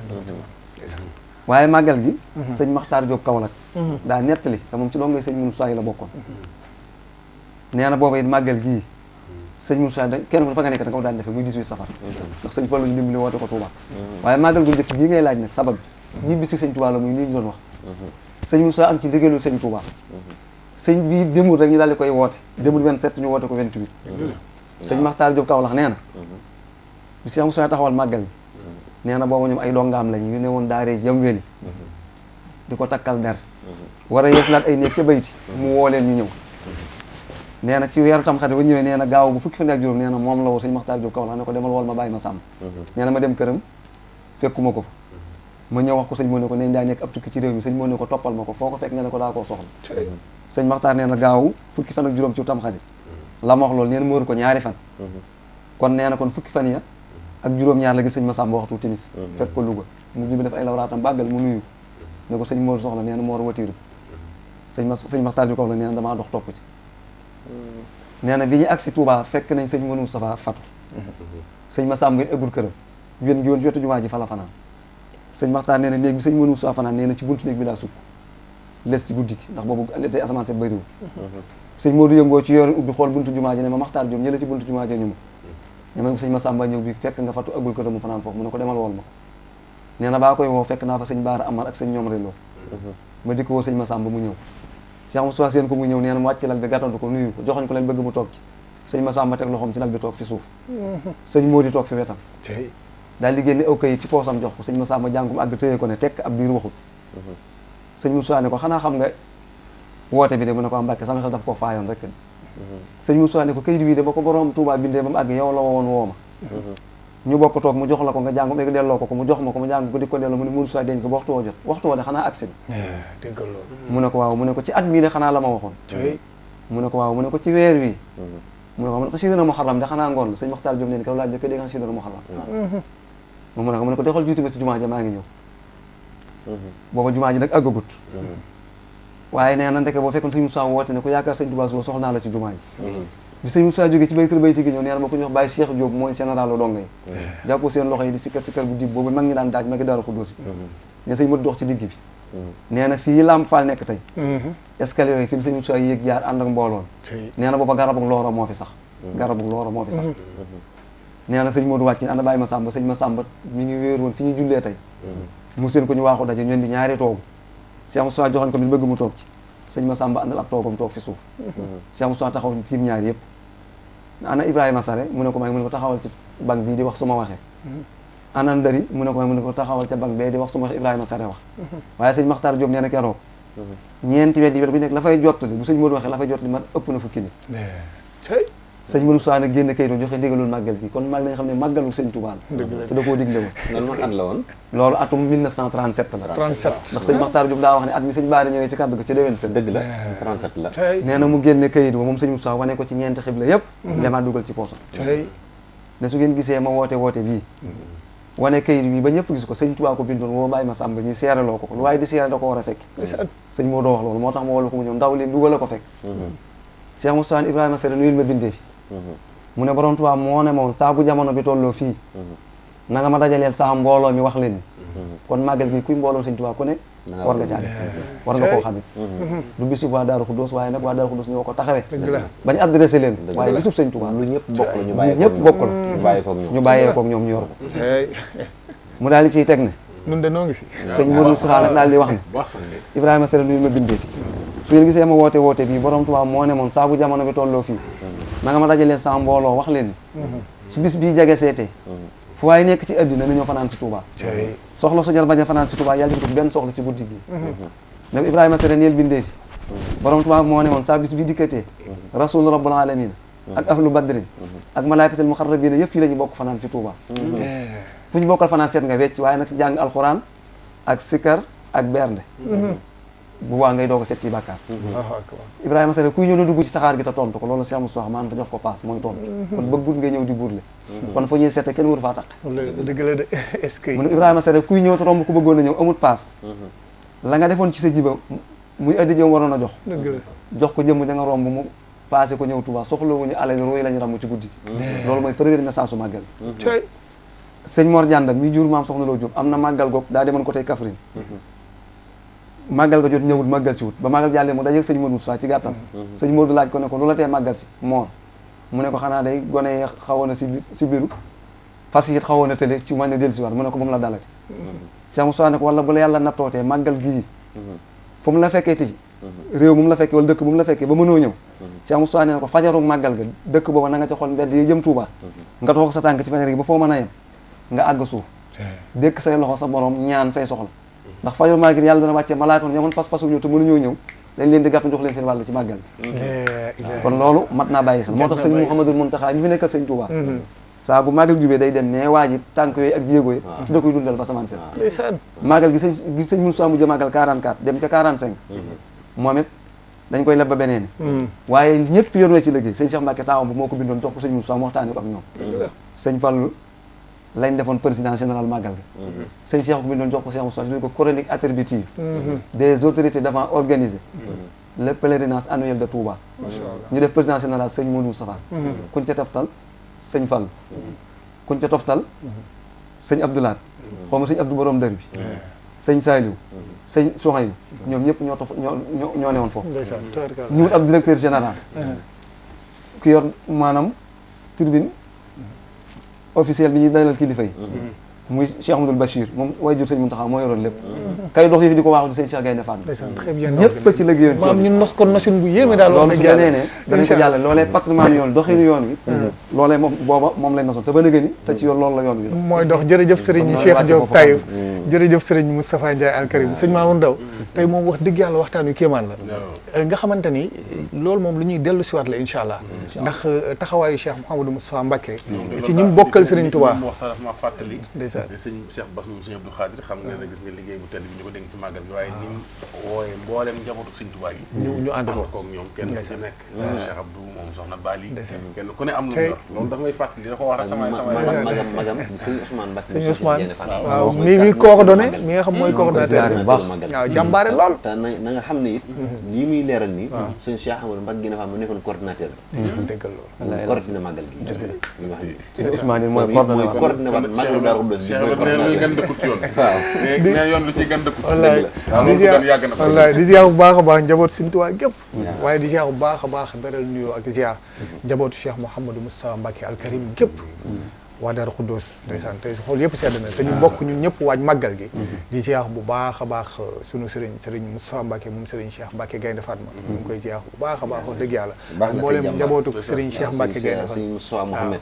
waaye màggal gi sëñ Maxtaar Jóob Kaolack daa nettali te moom ci doom ngay sëñ Moussa yi la bokkoon nee na booba it màggal gii sëñ Moussa kenn ku fa nga nekk da nga ko daan defee muy 18 safar ndax sëñ Fallu ñu dimbali woote ko Touba waaye màggal gu njëkk gii ngay laaj nag sabab bi ñibbi si sëñ Touba la muy lii ñu doon wax sëñ Moussa am ci ndigalul sëñ Touba sëñ bi demul rek ñu daal di koy woote demul 27 ñu woote ko 28 sëñ Maxtaar Jóob Kaolack nee na bi sëñ Moussa taxawal màggal gi nee na boobu ñoom ay dongaam lañ ñu ne woon daaree jëm weli di ko takkal der war a yeeslaat ay néeg ca bayti mu woo leen ñu ñëw nee na ci weeru tam xarit ba ñëwee nee na gaaw bu fukki fan ak juróom nee na moom la woo sëñ Maxtaar Jóob Kaolack ne ko demal wool ma bàyyi ma sàmm nee na ma dem këram fekkuma ko fa ma ñëw wax ko sëñ moo ne ko nañ daa nekk ab tukki ci réew mi sëñ moo ne ko toppal ma ko foo ko fekk nga ne ko daa koo soxla sëñ Maxtaar nee na gaaw fukki fan ak juróom ci tam xarit la ma wax loolu nee na mu wër ko ñaari fan kon nee na kon fukki fan ya ak juróom-ñaar la gis sëñ Massamba waxtu timis fekk ko Louga mu jibi def ay lawraatam bàggal mu nuyu ne ko sëñ Mor soxla nee na Mor watiir bi sëñ Maxtaar bi ko la nee na damaa dox topp ci nee na bi ñu agsi Touba fekk nañ sëñ Mouhamadou Moustapha fatu sëñ Massamba ngeen ëggul këram gi woon wetu jumaa ji fa la fanaan sëñ Maxtaar nee na néeg bi sëñ Mouhamadou Moustapha fanaan nee na ci buntu néeg bi laa sukk les ci guddi gi ndax boobu tey asamaan seet bëriwul sëñ Modou yëngoo ci yoon ubbi xool buntu jumaa ji ne ma Maxtaar Diop ñëla ci buntu jumaa ji ñu ma ne ma sëñ Massamba ñëw bi fekk nga fatu ëggul këram mu fanaan foofu mu ne ko demal wool ma ko nee na baa koy woo fekk naa fa sëñ Baara Amar ak sëñ ñoom reloo ma di ko woo sëñ Massamba mu ñëw Cheikh Moustapha seen ko mu ñëw nee na mu wàcc ci lal bi gàttandu ko nuyu ko joxoñ ko leen bëgg mu toog ci sëñ Massamba teg loxoom ci lal bi toog fi suuf sëñ Modou toog fi wetam daal di génne aw kayit ci poosam jox ko sëñ Massamba jàngum àgg téye ko ne tekk ab diir waxut sëñ Moussa ne ko xanaa xam nga woote bi de mu ne ko am Mbacke sama xel daf koo faayoon rek sëñ Moussa ne ko kayit wii de ba ko borom Touba bindee ba mu àgg yow la woon woo ma ñu bokk toog mu jox la ko nga jàng ko delloo ko mu jox ma ko mu jàng ko di ko delloo mu ne Moussa denc ko ba waxtu woo jot waxtu woo de xanaa agsi déggal loolu mu ne ko waaw mu ne ko ci at mii de xanaa la ma waxoon mu ne ko waaw mu ne ko ci weer wii mu ne ko mu ne ko sidina Muharram de xanaa ngoon la sëñ Maxtaar Diop neen kaw laaj dëkk dégg nga sidina Muharram mu ne ko dexal jiitu ba ci jumaa ja maa ngi ñëw booba jumaa ji nag àggagut waaye nee na ndeke boo fekkoon sëñ Moussa woote ne ko yaakaar sëñ Touba suba soxla naa la ci jumaa ji bi sëñ Moussa jógee ci kër bayti gi ñëw nee na ma ko ñu wax Baye Cheikh Diop mooy général lu donga yi jàppoo seen loxo yi di sikkar bu dib boobu mag ñi daan daaj ma ngi Daaru Xuddoosi ne sëñ Modou dox ci digg bi nee na fii Lamp Fall nekk tey escalier yooyu fii sëñ Moussa yéeg jaar ànd ak mbooloon nee na booba garabu looro moo fi sax nee na sëñ Modou wàcc ni ànd Baye Massamba sëñ Massamba mi ngi wéer woon fi ñu jullee tey mu seen ko ñu waaxu daje ñoon di ñaari toogu Cheikh Moussa joxoñ ko mi bëgg mu toog ci sëñ Massamba àndal ab toogam toog fi suuf Cheikh Moussa taxaw tiim ñaari yëpp ana Ibrahima Sare mu ne ko may mu ne ko taxawal ci bank bii di wax su ma waxee ana Ndari mu ne ko may mu ne ko taxawal ca bank bee di wax su ma waxee Ibrahima Sare wax waaye sëñ Maxtaar Diop nee na keroog ñeenti wet bu nekk la fay jottali bu sëñ Modou waxee la fay jottali man ëpp na fukki nit sëñ Modou Sow nag génn kayit joxe ndigalul màggal gi kon mag nañ xam ne màggalu sëñ Touba la te da koo digle woon loolu man at la woon loolu atum 1937 la 37 ndax sëñ Maxtaar Diop daa wax ne at mi sëñ Baara ñëwee ci kàddu ga ci déwén sa dëgg la 37 la nee na mu génne kayit ba moom sëñ Moussa wane ko ci ñeenti xibla yëpp demaat dugal ci poosam ne su ngeen gisee ma woote bii wane kayit bi ba ñëpp gis ko sëñ Touba ko bindoon woo Baye Massamba ñi seereloo ko lu waaye di seere da ko war a fekk sëñ moo doo wax loolu moo tax ma wolu ko mu ñëw ndaw li dugal a ko fekk Cheikh Moussa Ibrahima Sere nuyul ma bindee fi mu ne borom Tuubaa moo ne ma woon saa bu jamono bi tolloo fii na nga ma dajaleel saa mbooloo mi wax leen kon màggal gi kuy mbooloo sëñ Tuubaa ku ne war nga caale war nga koo xamit du bisu waa Daaru Xuddoos waaye nag waa Daaru Xuddoos ñoo ko taxawee bañ adressé leen waaye bisub sëñ Tuubaa lu ñëpp bokk la ñu bàyyee koog ñoom ñu yor ko mu daal di ciy teg ne nun de noo ngi si sëñ Modou Moustapha nag daal di wax ne Ibrahima Sere nuyul ma bindee fi su ngeen gisee ma woote bii borom Tuubaa moo ne moon saa bu jamono bi tolloo fii na nga ma dajaleen sa mbooloo wax leen su bis bii jege seetee fu waaye nekk ci àddina na ñoo fanaan si Touba soxla su jar bañ a fanaan si Touba yàlla ko benn soxla ci guddi gi nag Ibrahima Sere neel bindee fi borom Tuubaa moo ne moon saa bis bi dikkatee rasul rabbul alamin ak ahlu badrin ak malaikatul muxarrabina yëpp fii la ñu bokk fanaan fi Touba fu ñu bokkal fanaan seet nga wecc waaye nag jàng alxuraan ak sikar ak bernde bu waa ngay doog a set ci bàkkaar Ibrahima Sare kuy ñëw na dugg ci saxaar gi te tontu ko loolu Cheikh Moustapha maan te jox ko paas mooy tontu kon bëggul ngay ñëw di burle kon fu ñuy sette kenn waru faa taq dëgg la de est-ce que mu ne Ibrahima Sare kuy ñëw te romb ku bëggoon a ñëw amut paas la nga defoon ci sa jiba muy addi jëm waroon a jox jox ko jëmm da nga romb mu passé ko ñëw Touba soxlawuñu alal rooy lañu ramm ci guddi loolu mooy premier message su màggal sëñ Mor Diandam mi jur maam soxna Loo Jóob am na màggal goog daa demoon ko tey Kaffrine màggal ga jot ñëwut màggal si wut ba màggal jàllee mu dajeeg sëñ Modou Moustapha ci gàttal sëñ Modou laaj ko ne ko lu la tee màggal si Mor mu ne ko xanaa day gone yi xawoon a si biru fas it xawoon a tële ci mën a dellu si waat mu ne ko bu mu la dalati Cheikh Moustapha ne ko wala bu la yàlla nattootee màggal gii fu mu la fekkee ti réew mu mu la fekkee wala dëkk bu mu la fekkee ba mënoo ñëw Cheikh Moustapha ne ko fajaru màggal ga dëkk booba na nga ca xool mbedd yi jëm Touba nga toog sa tànk ci fajar gi ba foo mën a yem nga àgg suuf dékk say loxo sa borom ñaan say soxla ndax fajar màggal yàlla dana wàccee malaaka ñoo mën pas-pasu ñëw te mënuñoo ñëw dañ leen di gàttu jox leen seen wàll ci màggal kon loolu mat naa bàyyi xel moo tax sëñ Mouhamadou Mountakha mi fi nekkal sëñ Touba saa bu màggal jubee day dem mais waa ji tànk yooyu ak jéego yi ci da koy dundal ba samaan set màggal gi sëñ Moussa mujj màggal 44 dem ca 45 moom it dañ koy leb ba beneen waaye ñëpp yor na ci liggéey sëñ Cheikh Mbacke taawam bu moo ko bindoon jox ko sëñ Moussa mu waxtaane ko ak ñoom sëñ Fallu lañ defoon président général màggal ga sëñ Cheikh bi doon jox ko Cheikh Moustapha ñu ko chronique attributive des autorités devant organiser le pèlerinage annuel de Touba ñu def président général sëñ Moustapha kuñ ca toftal sëñ Fall kuñ ca toftal sëñ Abdoulaat xaw ma sëñ Abdou borom dër bi sëñ Saliou sëñ Soxaybu ñoom ñëpp ñoo ne woon foofu ñu wut ab directeur général ki yor maanaam tribune officiel bi ñuy dalal kilifa yi muy Cheikh Amadou Bachir moom way jur sëñ Mountakha moo yoroon lépp kay dox yi fi di ko waaxu di sëñ Cheikh Gaynde Fatma très bien ñëpp ci liggéeyoon maam ñun nos kon nosin bu yéeme daal loolu su nee ne danañ ko jàllale loolee patrimoine yoon doxinu yoon wi loolee moom booba moom lañ nosoon te ba nëgë ni te ci yoon loolu la yoon wi mooy dox jërëjëf sëriñ Cheikh Diop Taïf jërëjëf sëriñ Moustapha Ndiaye Al Karim sëñ Mamour Ndaw tey moom wax dëgg yàlla waxtaan wi kéemaan la nga xamante ni loolu moom lu ñuy dellu siwaat la incha allah ndax taxawaayu Cheikh Mouhamadou Moustapha Mbacke si ñi mu bokkal sëriñ Touba wax sax dafa ma fàttali ndeysaan sëñ Cheikh Bass moom sëñ Abdou Khadir xam nga ne gis nga liggéey bu tedd bi ñu ko dénk ci màggal gi waaye ni mu wooyee mbooleem njabootu sëñ Touba gi ñu ànd koog ñoom kenn ku ci nekk Cheikh Abdou moom soxna Bali kenn ku ne am lu yor loolu dafa may fàttali da ko wax rek sama magam sëñ Ousmane Mbacke sëñ Ousmane waaw mi coordonné mi nga xam mooy coordonnateur bu baax waaw jàmbaare lool te na nga xam ne it lii muy leeral nii sëñ Cheikh Amadou Mbacke Gaynde Fatma mu nekkoon coordinateur déggal loolu coordonné màggal gi ñu wax ni sëñ Ousmane mooy coordonné waat màggal Daaru Xudoos luy gan dëkkut yoon waaw mais yoon lu ci gan dëkkut wallaay di ziar bu baax a baax njaboot Sëriñ Tuubaa gépp waaye di ziar bu baax a baax beral nuyoo ak ziar njabootu Cheikh Mouhamadou Moustapha Mbacke Al Karim gépp waa Daaru Xudoos ndeysaan tey xool yëpp sedd na te ñu bokk ñun ñëpp waaj màggal gi di ziar bu baax a baax sunu sëriñ Moustapha Mbacke moom sëriñ Cheikh Mbacke Gaynde Fatma ñu ngi koy ziar bu baax a baax wax dëgg yàlla ak mboolem njabootu sëriñ Cheikh Mbacke Gaynde Fatma sëriñ Moustapha Mohamed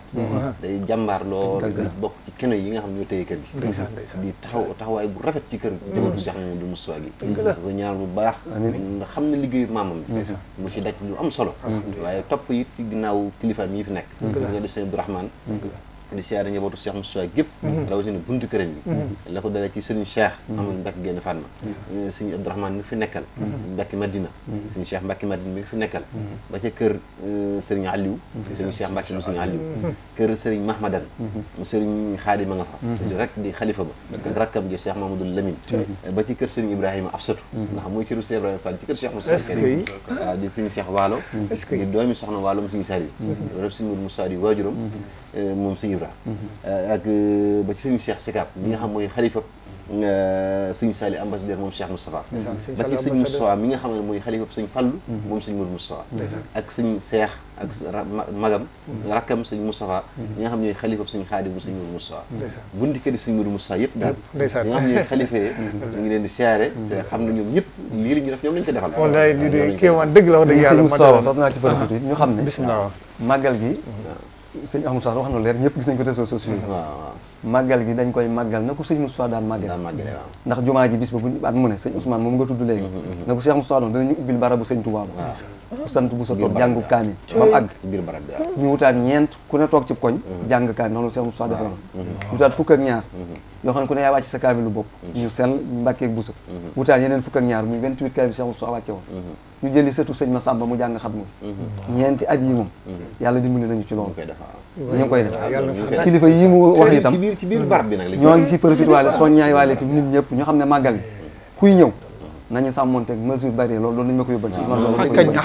day jàmbaar lool bokk ci keno yi nga xam ñoo téye kër gi di taxawaay bu rafet ci kër njabootu Cheikh Mamadou Moustapha gi ko ñaar bu baax nga xam ne liggéeyu maamam bi mu ci daj lu am solo waaye topp it ci ginnaaw kilifa yi fi nekk nga di sëñ Abdourahmane di siyaare njabootu Cheikh Moustapha gépp rawatina buntu këram bi la ko dalee ci sëriñ Cheikh Amadou Mbacke Gaynde Fatma sëriñ Abdourahmane mi fi nekkal Mbacke Madina sëriñ Cheikh Mbacke Madina mi fi nekkal ba ca kër sëriñ Aliou sëriñ Cheikh Mbacke mu sëriñ Aliou kër sëriñ Mahmadan sëriñ Xaadi ma nga fa rek di xalifa ba ak rakkam ji Cheikh Mamadou Lamine ba ci kër sëriñ Ibrahima Absatou nga xam mooy këru Cheikh Ibrahima Fall ci kër Cheikh Moustapha waaw di sëriñ Cheikh Waalo di doomi soxna Waalo mu sëriñ Sari rek sëriñ Modou Moussa di waajuram moom sëriñ ak ba ci sëñ Cheikh Sikap mi nga xam mooy xalifa sëñ Sali ambassadeur moom Cheikh Moustapha ba ci sëñ Moustapha mi nga xam ne mooy xalifa sëñ Fallu moom sëñ Modou Moustapha ak sëñ Cheikh ak magam rakkam sëñ Moustapha ñi nga xam ñooy xalifa sëñ Xaadim sëñ Modou Moustapha bundi kër sëñ Modou Moustapha yëpp daal ñi nga xam ñooy xalifee ñu ngi leen di siyaare te xam ne ñoom ñëpp lii la ñu def ñoom lañ ko defal wallaay lii de kéemaan dëgg la wax dëgg yàlla Moustapha sax naa ci profité ñu xam ne bismillah màggal gi sëñ Ahmadou Sall wax na leer ñëpp gis nañ ko réseaux sociaux yi màggal gi dañ koy màggal na ko sëñ Moustapha daan màggal ndax jumaa ji bis ba bu at mu ne sëñ Ousmane moom nga tudd léegi na ko Cheikh Moustapha doon danañu ubbil barabu sëñ Touba ba ku sant bu sa toog jàngu kaamil ba mu àgg ñu wutaat ñeent ku ne toog ci koñ jàng kaamil noonu Cheikh Moustapha defoon wutaat fukk ak ñaar yoo xam ne ku ne yaa wàcc sa kaamilu bopp ñu sell Mbàkke ak Buso wutaat yeneen fukk ak ñaar muy 28 kaamil Cheikh Moustapha wàcce woon ñu jëli sëtu sëñ Massamba mu jàng xatmu ñeenti at yi moom yàlla dimbali nañu ci loolu ñu ngi koy def kilifa yi mu wax itam ci biir barab bi nag ñoo ngi si profité waale soññaay waale itam nit ñëpp ñu xam ne màggal gi kuy ñëw nañu sàmmonteeg mesure barrière loolu nañu ma ko yóbbal si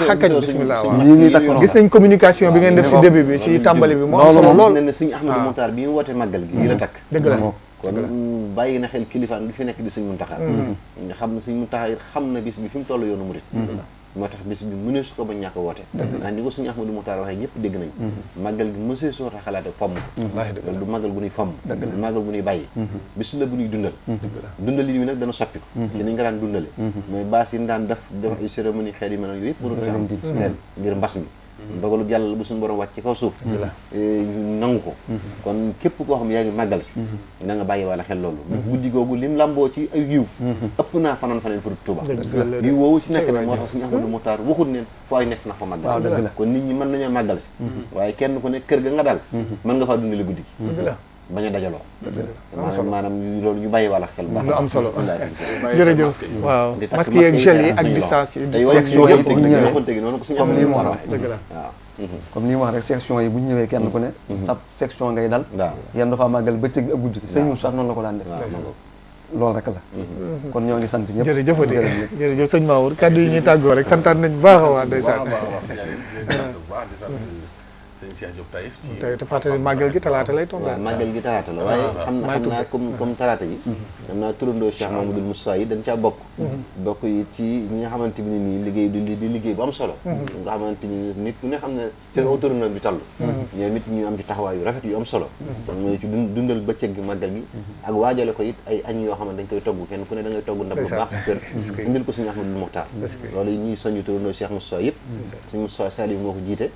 xakkañ bismillah waaw gis nañ communication bi ngeen def si début bi si tàmbali bi moo am solo lool ne sëñ Ahmadou Moutar bi mu woote màggal gi yi la takk dëgg la kon bàyyi na xel kilifaan bi fi nekk di sëñ Mountakha nga xam ne sëñ Mountakha xam na bis bi fi mu toll yoonu murit moo tax bis bi mënee su ko ba ñàkk a woote ndax ni ko sëñ Ahmadou Moutar waxee ñëpp dégg nañ màggal gi mësee soo ta xalaate fomm loolu du màggal gu ñuy fomm du màggal gu ñuy bàyyi bis la bu ñuy dundal dundal yi nag dana soppi ko ci nañ ko daan dundale mooy baas yi daan def ay cérémonie xeet yi mel yooyu yëpp mënut am ngir mbas mi dogalu yàlla bu suñu borom wàcc ci kaw suuf nangu ko kon képp koo xam yaa ngi màggal si na nga bàyyi wala xel loolu ndax guddi googu lim lamboo ci ay yiw ëpp naa fanaan fa Tuuba yiw woowu ci nekk nag moo tax suñu Ahmadou Moutar waxut ne foo ay nekk na fa màggal kon nit ñi mën nañoo màggal si waaye kenn ku ne kër ga nga daal mën nga faa dundale guddi gi bañ a dajaloo maanaam loolu ñu bàyyi wala xel baax lu am solo jërëjëf waaw masque yi ak gel yi ak distance yi tey wala ñu waxante gi noonu ko suñu am lii moo wax dëgg la waaw comme ni wax rek section yi bu ñu ñëwee kenn ku ne sa section ngay dal yéen dafa màggal bëccëg bi ak guddi gi sëñ Moussa noonu la ko daan def loolu rek la kon ñoo ngi sant ñëpp jërëjëfati jërëjëf sëñ Mamour kaddu yi ñuy tàggoo rek santaan nañ bu baax a baax ndeysaan sëñ Cheikh Diop Taïf ci te fàttali màggal gi talaata lay tombé waaw màggal gi talaata la waaye xam naa comme talaata ji xam naa turandoo Cheikh Mamadou Moustapha yi dañ caa bokk bokk yi ci ñi nga xamante ni nii liggéey di liggéey bu am solo nga xamante ni nit ku ne xam ne fi aw turandoo bi toll ñoom it ñu am ci taxawaay yu rafet yu am solo kon mooy ci dundal bëccëg gi màggal gi ak waajale ko it ay añ yoo xamante dañ koy togg kenn ku ne da ngay togg ndab bu baax si kër indil ko sëñ Ahmadou Mokhtar loolu ñuy soñu turandoo Cheikh Moustapha yëpp sëñ Moustapha Saliou moo ko jiite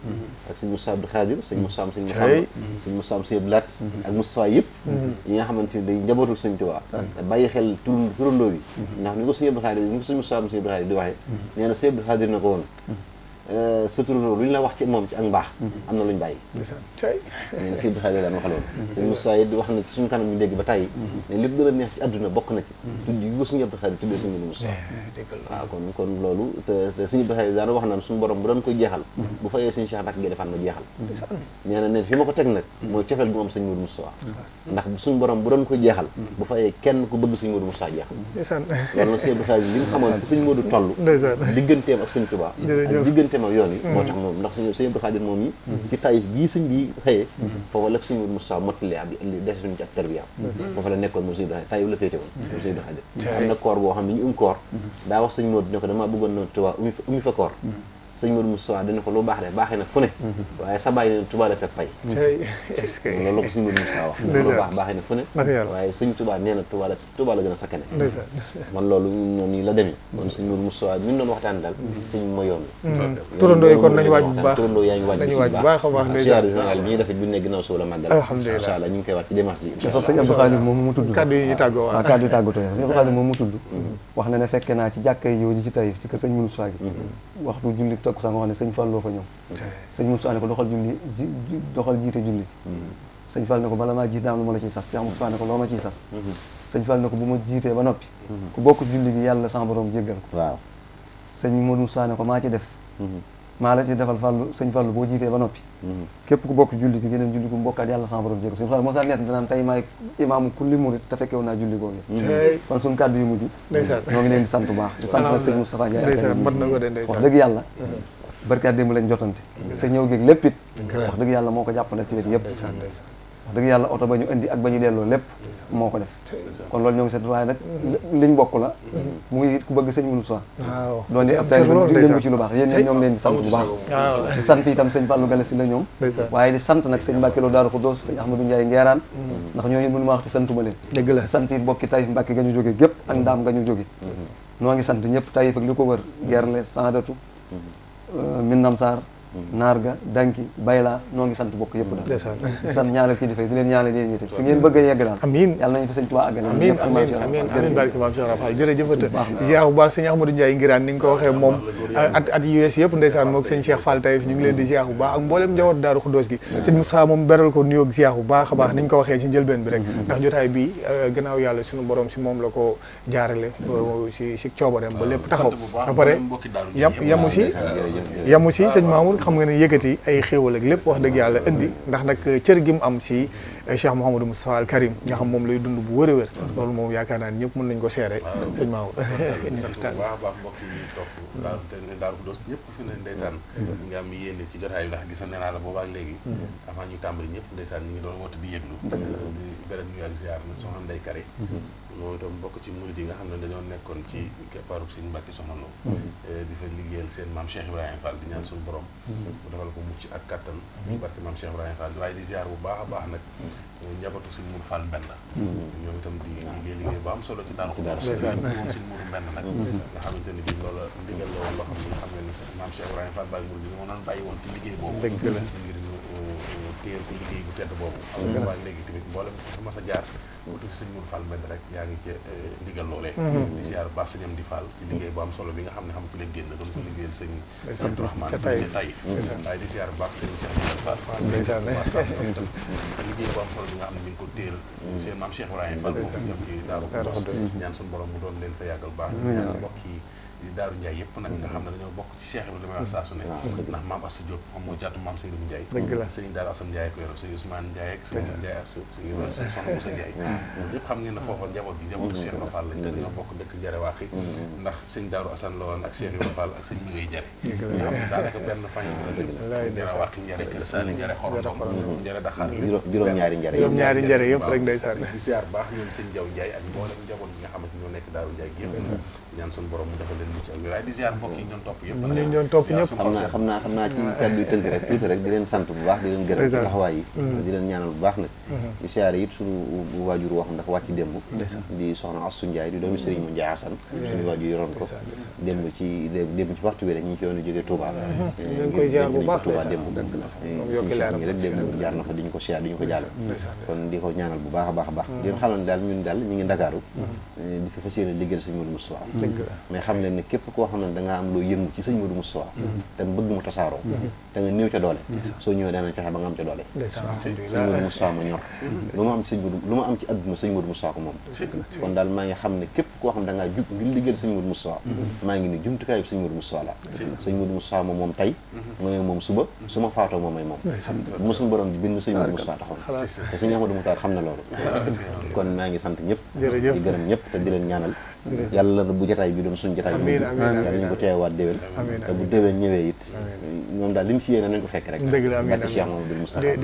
ak sëñ Moustapha Khadir sëñ Moussa sëñ Massamba sëñ Moussa sëñ Blat ak Moustapha yëpp yi nga xamante ni day njabootul sëñ Tuubaa bàyyi xel turandoo bi ndax ni ko sëñ Abdou Khadir ni ko sëñ Moussa sëñ Abdou Khadir di waxee nee na sëñ Abdou Khadir na ko woon sa turandoo lu ñu la wax ci moom ci ak mbaax am na lu ñu bàyyi nee na sëñ Abdou Khadir daan wax loolu sëñ Moussa yi di wax na ci suñu kanam ñu dégg ba tàyyi ne lépp gën a neex ci àdduna bokk na ci tudd yi ko sëñ Abdou Khadir tuddee sëñ Moussa waaw kon loolu te sëñ Abdou Khadir daana wax naan suñu borom bu doon koy jeexal bu fayee sëñ Cheikh Mbacke defaan ma jeexal nee na ne fi ma ko teg nag mooy cofeel gu mu am sëñ Modou Moustapha ndax suñu borom bu doon koy jeexal bu fayee kenn ku bëgg sëñ Modou Moustapha jeexal loolu na sëñ Abdou Khadir li nga xamoon fi sëñ Modou toll digganteem ak sëñ Touba ak digganteem ak yoon yi moo tax moom ndax sëñ Abdou Khadir moom yi ci tay gii sëñ bi xëyee foofu la sëñ Modou Moustapha mottali ab des suñu ci ak tarbiya foofu la nekkoon moom sëñ Abdou Khadir tay la féete woon moom sëñ Abdou Khadir am na koor boo xam ne ñu koor daa wax sëñ Modou ne ko damaa bëggoon na Touba umi fa koor sëñ Modou Moustapha dina ko lu baax de baaxee na fu ne waaye sa bàyyi ne Touba la fekk pay loolu la ko sëñ Modou Moustapha wax lu baax baaxee na fu ne waaye sëñ Touba nee na Touba la gën a sakkane man loolu noonu nii la demee kon sëñ Modou Moustapha mi doon waxtaan daal sëñ ma yoon turandoo yi kon nañu waaj bu baax turandoo yaa ngi waaj bu baax a baax ziar général bi ñuy def it bu ne ginnaaw suba la màggal alhamdulilah incha allah ñu ngi koy wàcc ci dimanche bi dafa sëñ Abdou Khadir moom mu tudd kaddu yi ñu tàggoo waaw kaddu yi tàggatoo sëñ Abdou Khadir moom mu tudd wax na ne fekke naa ci jàkkay yow ji ci Taïf ci kër sëñ Moustapha gi waxtu julli takkusaan wax ne sëñ Fall loo fa ñëw sëñ Moustapha ne ko doxal jiite julli sëñ Fall ne ko bala maa jiite daam lu ma la ciy sas Cheikh Moustapha ne ko loo ma ciy sas sëñ Fall ne ko bu ma jiitee ba noppi ku bokk julli gi yàlla sama borom jéggal ko waaw sëñ Modou Moustapha ne ko maa ci def maa la ci defal Fallu sëñ Fallu boo jiitee ba noppi képp ku bokk julli gi geneen julli gu mbokkaat yàlla sama borom jéggal sëñ Fallu moo sa nees danaan tey maay imaamu kulli murit te fekkewu naa julli googu kon suñu kàddu yu mujj ñoo ngi leen di sant bu baax di sant nag sëñ Moustapha Ndiaye wax dëgg yàlla barkaat démb lañ jotante te ñëw géeg lépp it wax dëgg yàlla moo ko jàppandal ci wet yëpp wax dëgg yàlla oto ba ñu indi ak ba ñu delloo lépp moo ko def kon loolu ñoo ngi seet waaye nag liñ bokk la mu ngi ku bëgg sëñ Moussa doon di ab tay yëngu ci lu baax yéen ñoo ngi leen di sant bu baax di sant itam sëñ Fallou Galass la ñoom waaye di sant nag sëñ Mbacke Lo Daaru Khoudoss sëñ Ahmadou Ndiaye Ngeeraan ndax ñooñu mënu ma wax ci santuma leen dëgg la sant it bokki Taïf Mbacke ga ñu jóge gépp ak ndaam ga ñu jóge noo ngi sant ñëpp Taïf ak li ko wër Gerle Sandatu Minnam Sarr Narga Danki Bayla noo ngi sant bokk yëpp daal di sant ñaanal kii di fay di leen ñaanal yéen ñi fi ngeen bëgg a yegg daal amiin yàlla nañu fa sëñ Tuubaa àggale amiin amiin barke maam Cheikh Rafal jërëjëfate ziar bu baax sëñ Ahmadou Ndiaye Ngiraan ni nga ko waxee moom at US yëpp ndeysaan moog sëñ Cheikh Fall Taïf ñu ngi leen di ziar bu baax ak mboolem njaboot Daaru Khoudoss gi sëñ Moussa moom beral ko nuyoog ziar bu baax a baax ni ñu ko waxee ci njëlbeen bi rek ndax jotaay bi gannaaw yàlla suñu borom si moom la ko jaarale si coobareem ba lépp taxaw ba pare yamu si sëñ Mamour xam nga ne yëkkati ay xéewal ak lépp wax dëgg yàlla indi ndax nag cër gi mu am si Cheikh Mouhamadou Moustapha al Karim nga xam moom lay dund bu wër a wër loolu moom yaakaar naa ne ñëpp mën nañ ko seere sëñ Mamour sant bu baax a baax mbokk yi ñuy topp Daaru Khoudoss ñëpp fi ne ndeysaan ñi nga am yéene ci jotaay bi ndax gis nee naa la boobaak léegi avant ñuy tàmbali ñëpp ndeysaan ñi ngi doon woote di yëglu di beral ñu ak ziar na soxna Ndey Kare moom itam bokk ci murid yi nga xam ne dañoo nekkoon ci keppaaruk sëñ Mbacke Soxna Lo di fa liggéeyal seen Mame Cheikh Ibrahima Fall di ñaan suñu borom mu defal ko mucc ak kattan barke Mame Cheikh Ibrahima Fall waaye di ziar bu baax a baax nag njabootu sëñ Mourou Fall Mbenn ñoom itam di liggéey bu am solo ci Daaru Khoudoss moom sëñ Mourou Mbenn nag nga xamante ni bi loolu ndigal la woon loo xam ne xam ngeen ne Mame Cheikh Ibrahima Fall Baye Mouride bi moo doon bàyyi woon ci liggéey boobu ngir ñu téyel ko liggéey bu tedd boobu xam nga waa léegi tamit mboolem sama sa jaar wutu fi sëñ Mourou Fall Mbenn rek yaa ngi ci ndigal loolee di ziar bu baax sëñam di Fall ci liggéey bu am solo bi nga xam ne xam ci la génn doon ko liggéeyal sëñ Abdourahmane ca Taïf waaye di ziar bu baax sëñ Cheikh Fall liggéey bu am solo bi nga xam ne mi ngi ko téel seen Mame Cheikh Ibrahima Fall foofu itam ci Daaru Khoudoss ñaan suñu borom mu doon leen fa yàggal baax ñaan mbokk yi di Daaru Ndiaye yëpp nag nga xam ne dañoo bokk ci Cheikh Ibrahima li may wax saa su ne ndax maam Assou Diop moom moo jaatu maam Seydou Ndiaye sëriñ Daara Assane Ndiaye ko yor sëriñ Ousmane Ndiaye ak sëriñ Ndiaye ak soxna Moussa Ndiaye ñoom ñëpp xam ngeen ne foofa njaboot gi njabootu Cheikh Ibrahima Fall lañ dañoo bokk dëkk Njare Waaxi ndax sëñ Daaru Assane la woon ak Cheikh Ibrahima Fall ak sëñ mi ngay Njare ñu xam ne daanaka benn famille bi la lépp Njare Waaxi Njare Kër Saali Njare Xorondom Njare Daxaar juróom-ñaari Njare Njare yëpp rek ndeysaan di ziar baax ñoom sëñ Jaw Ndiaye ak mboolem njaboot bi nga xamante ñoo nekk Daaru Ndiaye gi yëpp ñaan suñu borom mu defal leen mucc ak wér di ziar mbokk yi ñoon topp yëpp ñu doon topp ñëpp xam naa ci kàddu yu tënk rek tuuti rek di leen sant bu baax di leen gërëm ci taxawaay yi di leen ñaanal bu baax nag di siyaare it suñu waajur woo xam dafa wàcc démb di soxna Assou Ndiaye di doomi Serigne mu Ndiaye Assane suñu waajur yoroon ko démb ci waxtu bi rek ñu ngi ci yoonu jógee Touba ñu koy ziar bu baax Touba démb suñu Cheikh mi rek démb jaar na fa di ñu ko siyaar di ñu ko jàll kon di ko ñaanal bu baax a baax a baax di leen xamal ne daal ñun daal ñu ngi Ndakaaru di fi fas yéene liggéeyal sëñ Modou Moustapha mais xam leen ne képp koo xam ne da nga am loo yëngu ci sëñ Modou Moustapha te bëgg mu tasaaroo te nga néew ca doole soo ñëwee danañ fexe ba nga am ca doole sëñ Modou Moustapha ma ñor lu ma am ci àdduna sëñ Modou Moustapha ko moom kon daal maa ngi xam ne képp koo xam ne da ngaa jug ngir liggéeyal sëñ Modou Moustapha maa ngi ni jumtukaayu sëñ Modou Moustapha la sëñ Modou Moustapha moom tey mooy moom suba su ma faatoo moom may moom bu ma suñu borom di bind sëñ Modou Moustapha taxoon te sëñ Amadou Moutar xam na loolu kon maa ngi sant ñëpp di gërëm ñëpp te di leen ñaanal yàlla bu jotaay bi doon suñu jotaay bi yàlla ñu ko teewaat déwén te bu déwén ñëwee it moom daal li mu si yéene nañ ko fekk rek dëgg la amiin Cheikh Mouhamadou Moustapha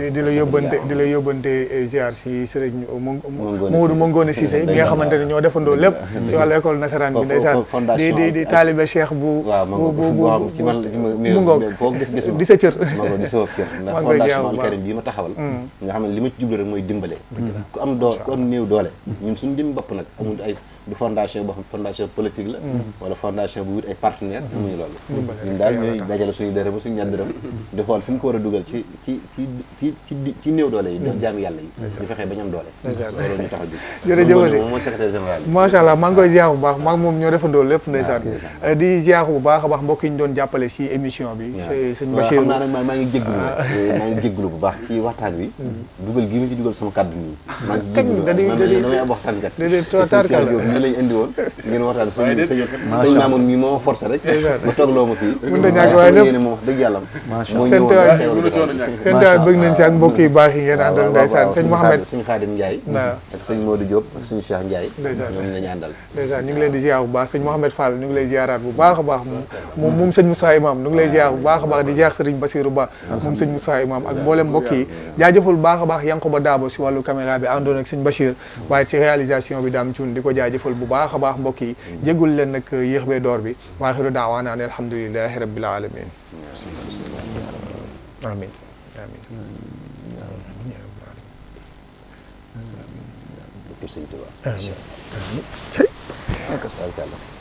di la yóbbante ziar si sëriñ Mouride Mongone Cissé mi nga xamante ne ñoo defandoo lépp si wàllu école nasaraan bi ndeysaan di taalibe Cheikh bu mu ngoog koo gis-gis di sa cër ma ko di sama kër ndax fondation Al Karim bi ma taxawal nga xam ne li ma ci jublu rek mooy dimbale ku am néew doole ñun suñu dim bopp nag amul ay du fondation boo xam fondation politique la wala fondation bu wut ay partenaire amuñu loolu ñun daal ñooy dajale suñu dërëm suñu ñaar dërëm di xool fi ñu ko war a dugal ci néew doole yi def jaamu yàlla yi di fexe ba ñu am doole loolu ñu tax a jóg jërëjëf moom mooy secrétaire général bi macha allah maa ngi koy ziar bu baax maa ngi moom ñoo defandoo lépp ndeysaan di ziar bu baax a baax mbokk yi ñu doon jàppale si émission bi sëñ Bachir xam naa nag maa ngi jégglu bu baax ci waxtaan wi dugal gi ma ci dugal sama kàddu nii maa ngi jégglu damay ab waxtaankat ñu lañ indi woon ngeen waxtaan sëñ Mamoun mi moo forcé rek ba toogloo ma fii mën na ñàkk waaye lépp moom wax dëgg yàlla seen tawaay bëgg nañ si ak mbokk yu baax yi ngeen àndal ndeysaan sëñ Mouhamed sëñ Khadim Ndiaye ak sëñ Modou Diop ak sëñ Cheikh Ndiaye ñoom la ñu àndal ndeysaan ñu ngi leen di ziar bu baax sëñ Mouhamed Fall ñu ngi lay ziaraat bu baax a baax moom sëñ Moussa Imam ñu ngi lay ziar bu baax a baax di ziar sëriñ Bassirou Ba moom sëñ Moussa Imam ak mboolem mbokk yi jaajëfal bu baax a baax Yankoba Dabo si wàllu caméra bi àndoon ak sëñ Bachir waaye ci réalisation bi daam Thioune di ko jaajëfal bu baax a baax mbokk yi jéggul leen nag yéex bee door bi wa axiru daawaana an alhamdulilahi rabbil alamin amin amin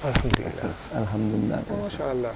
alhamdulilah alhamdulilah macha allah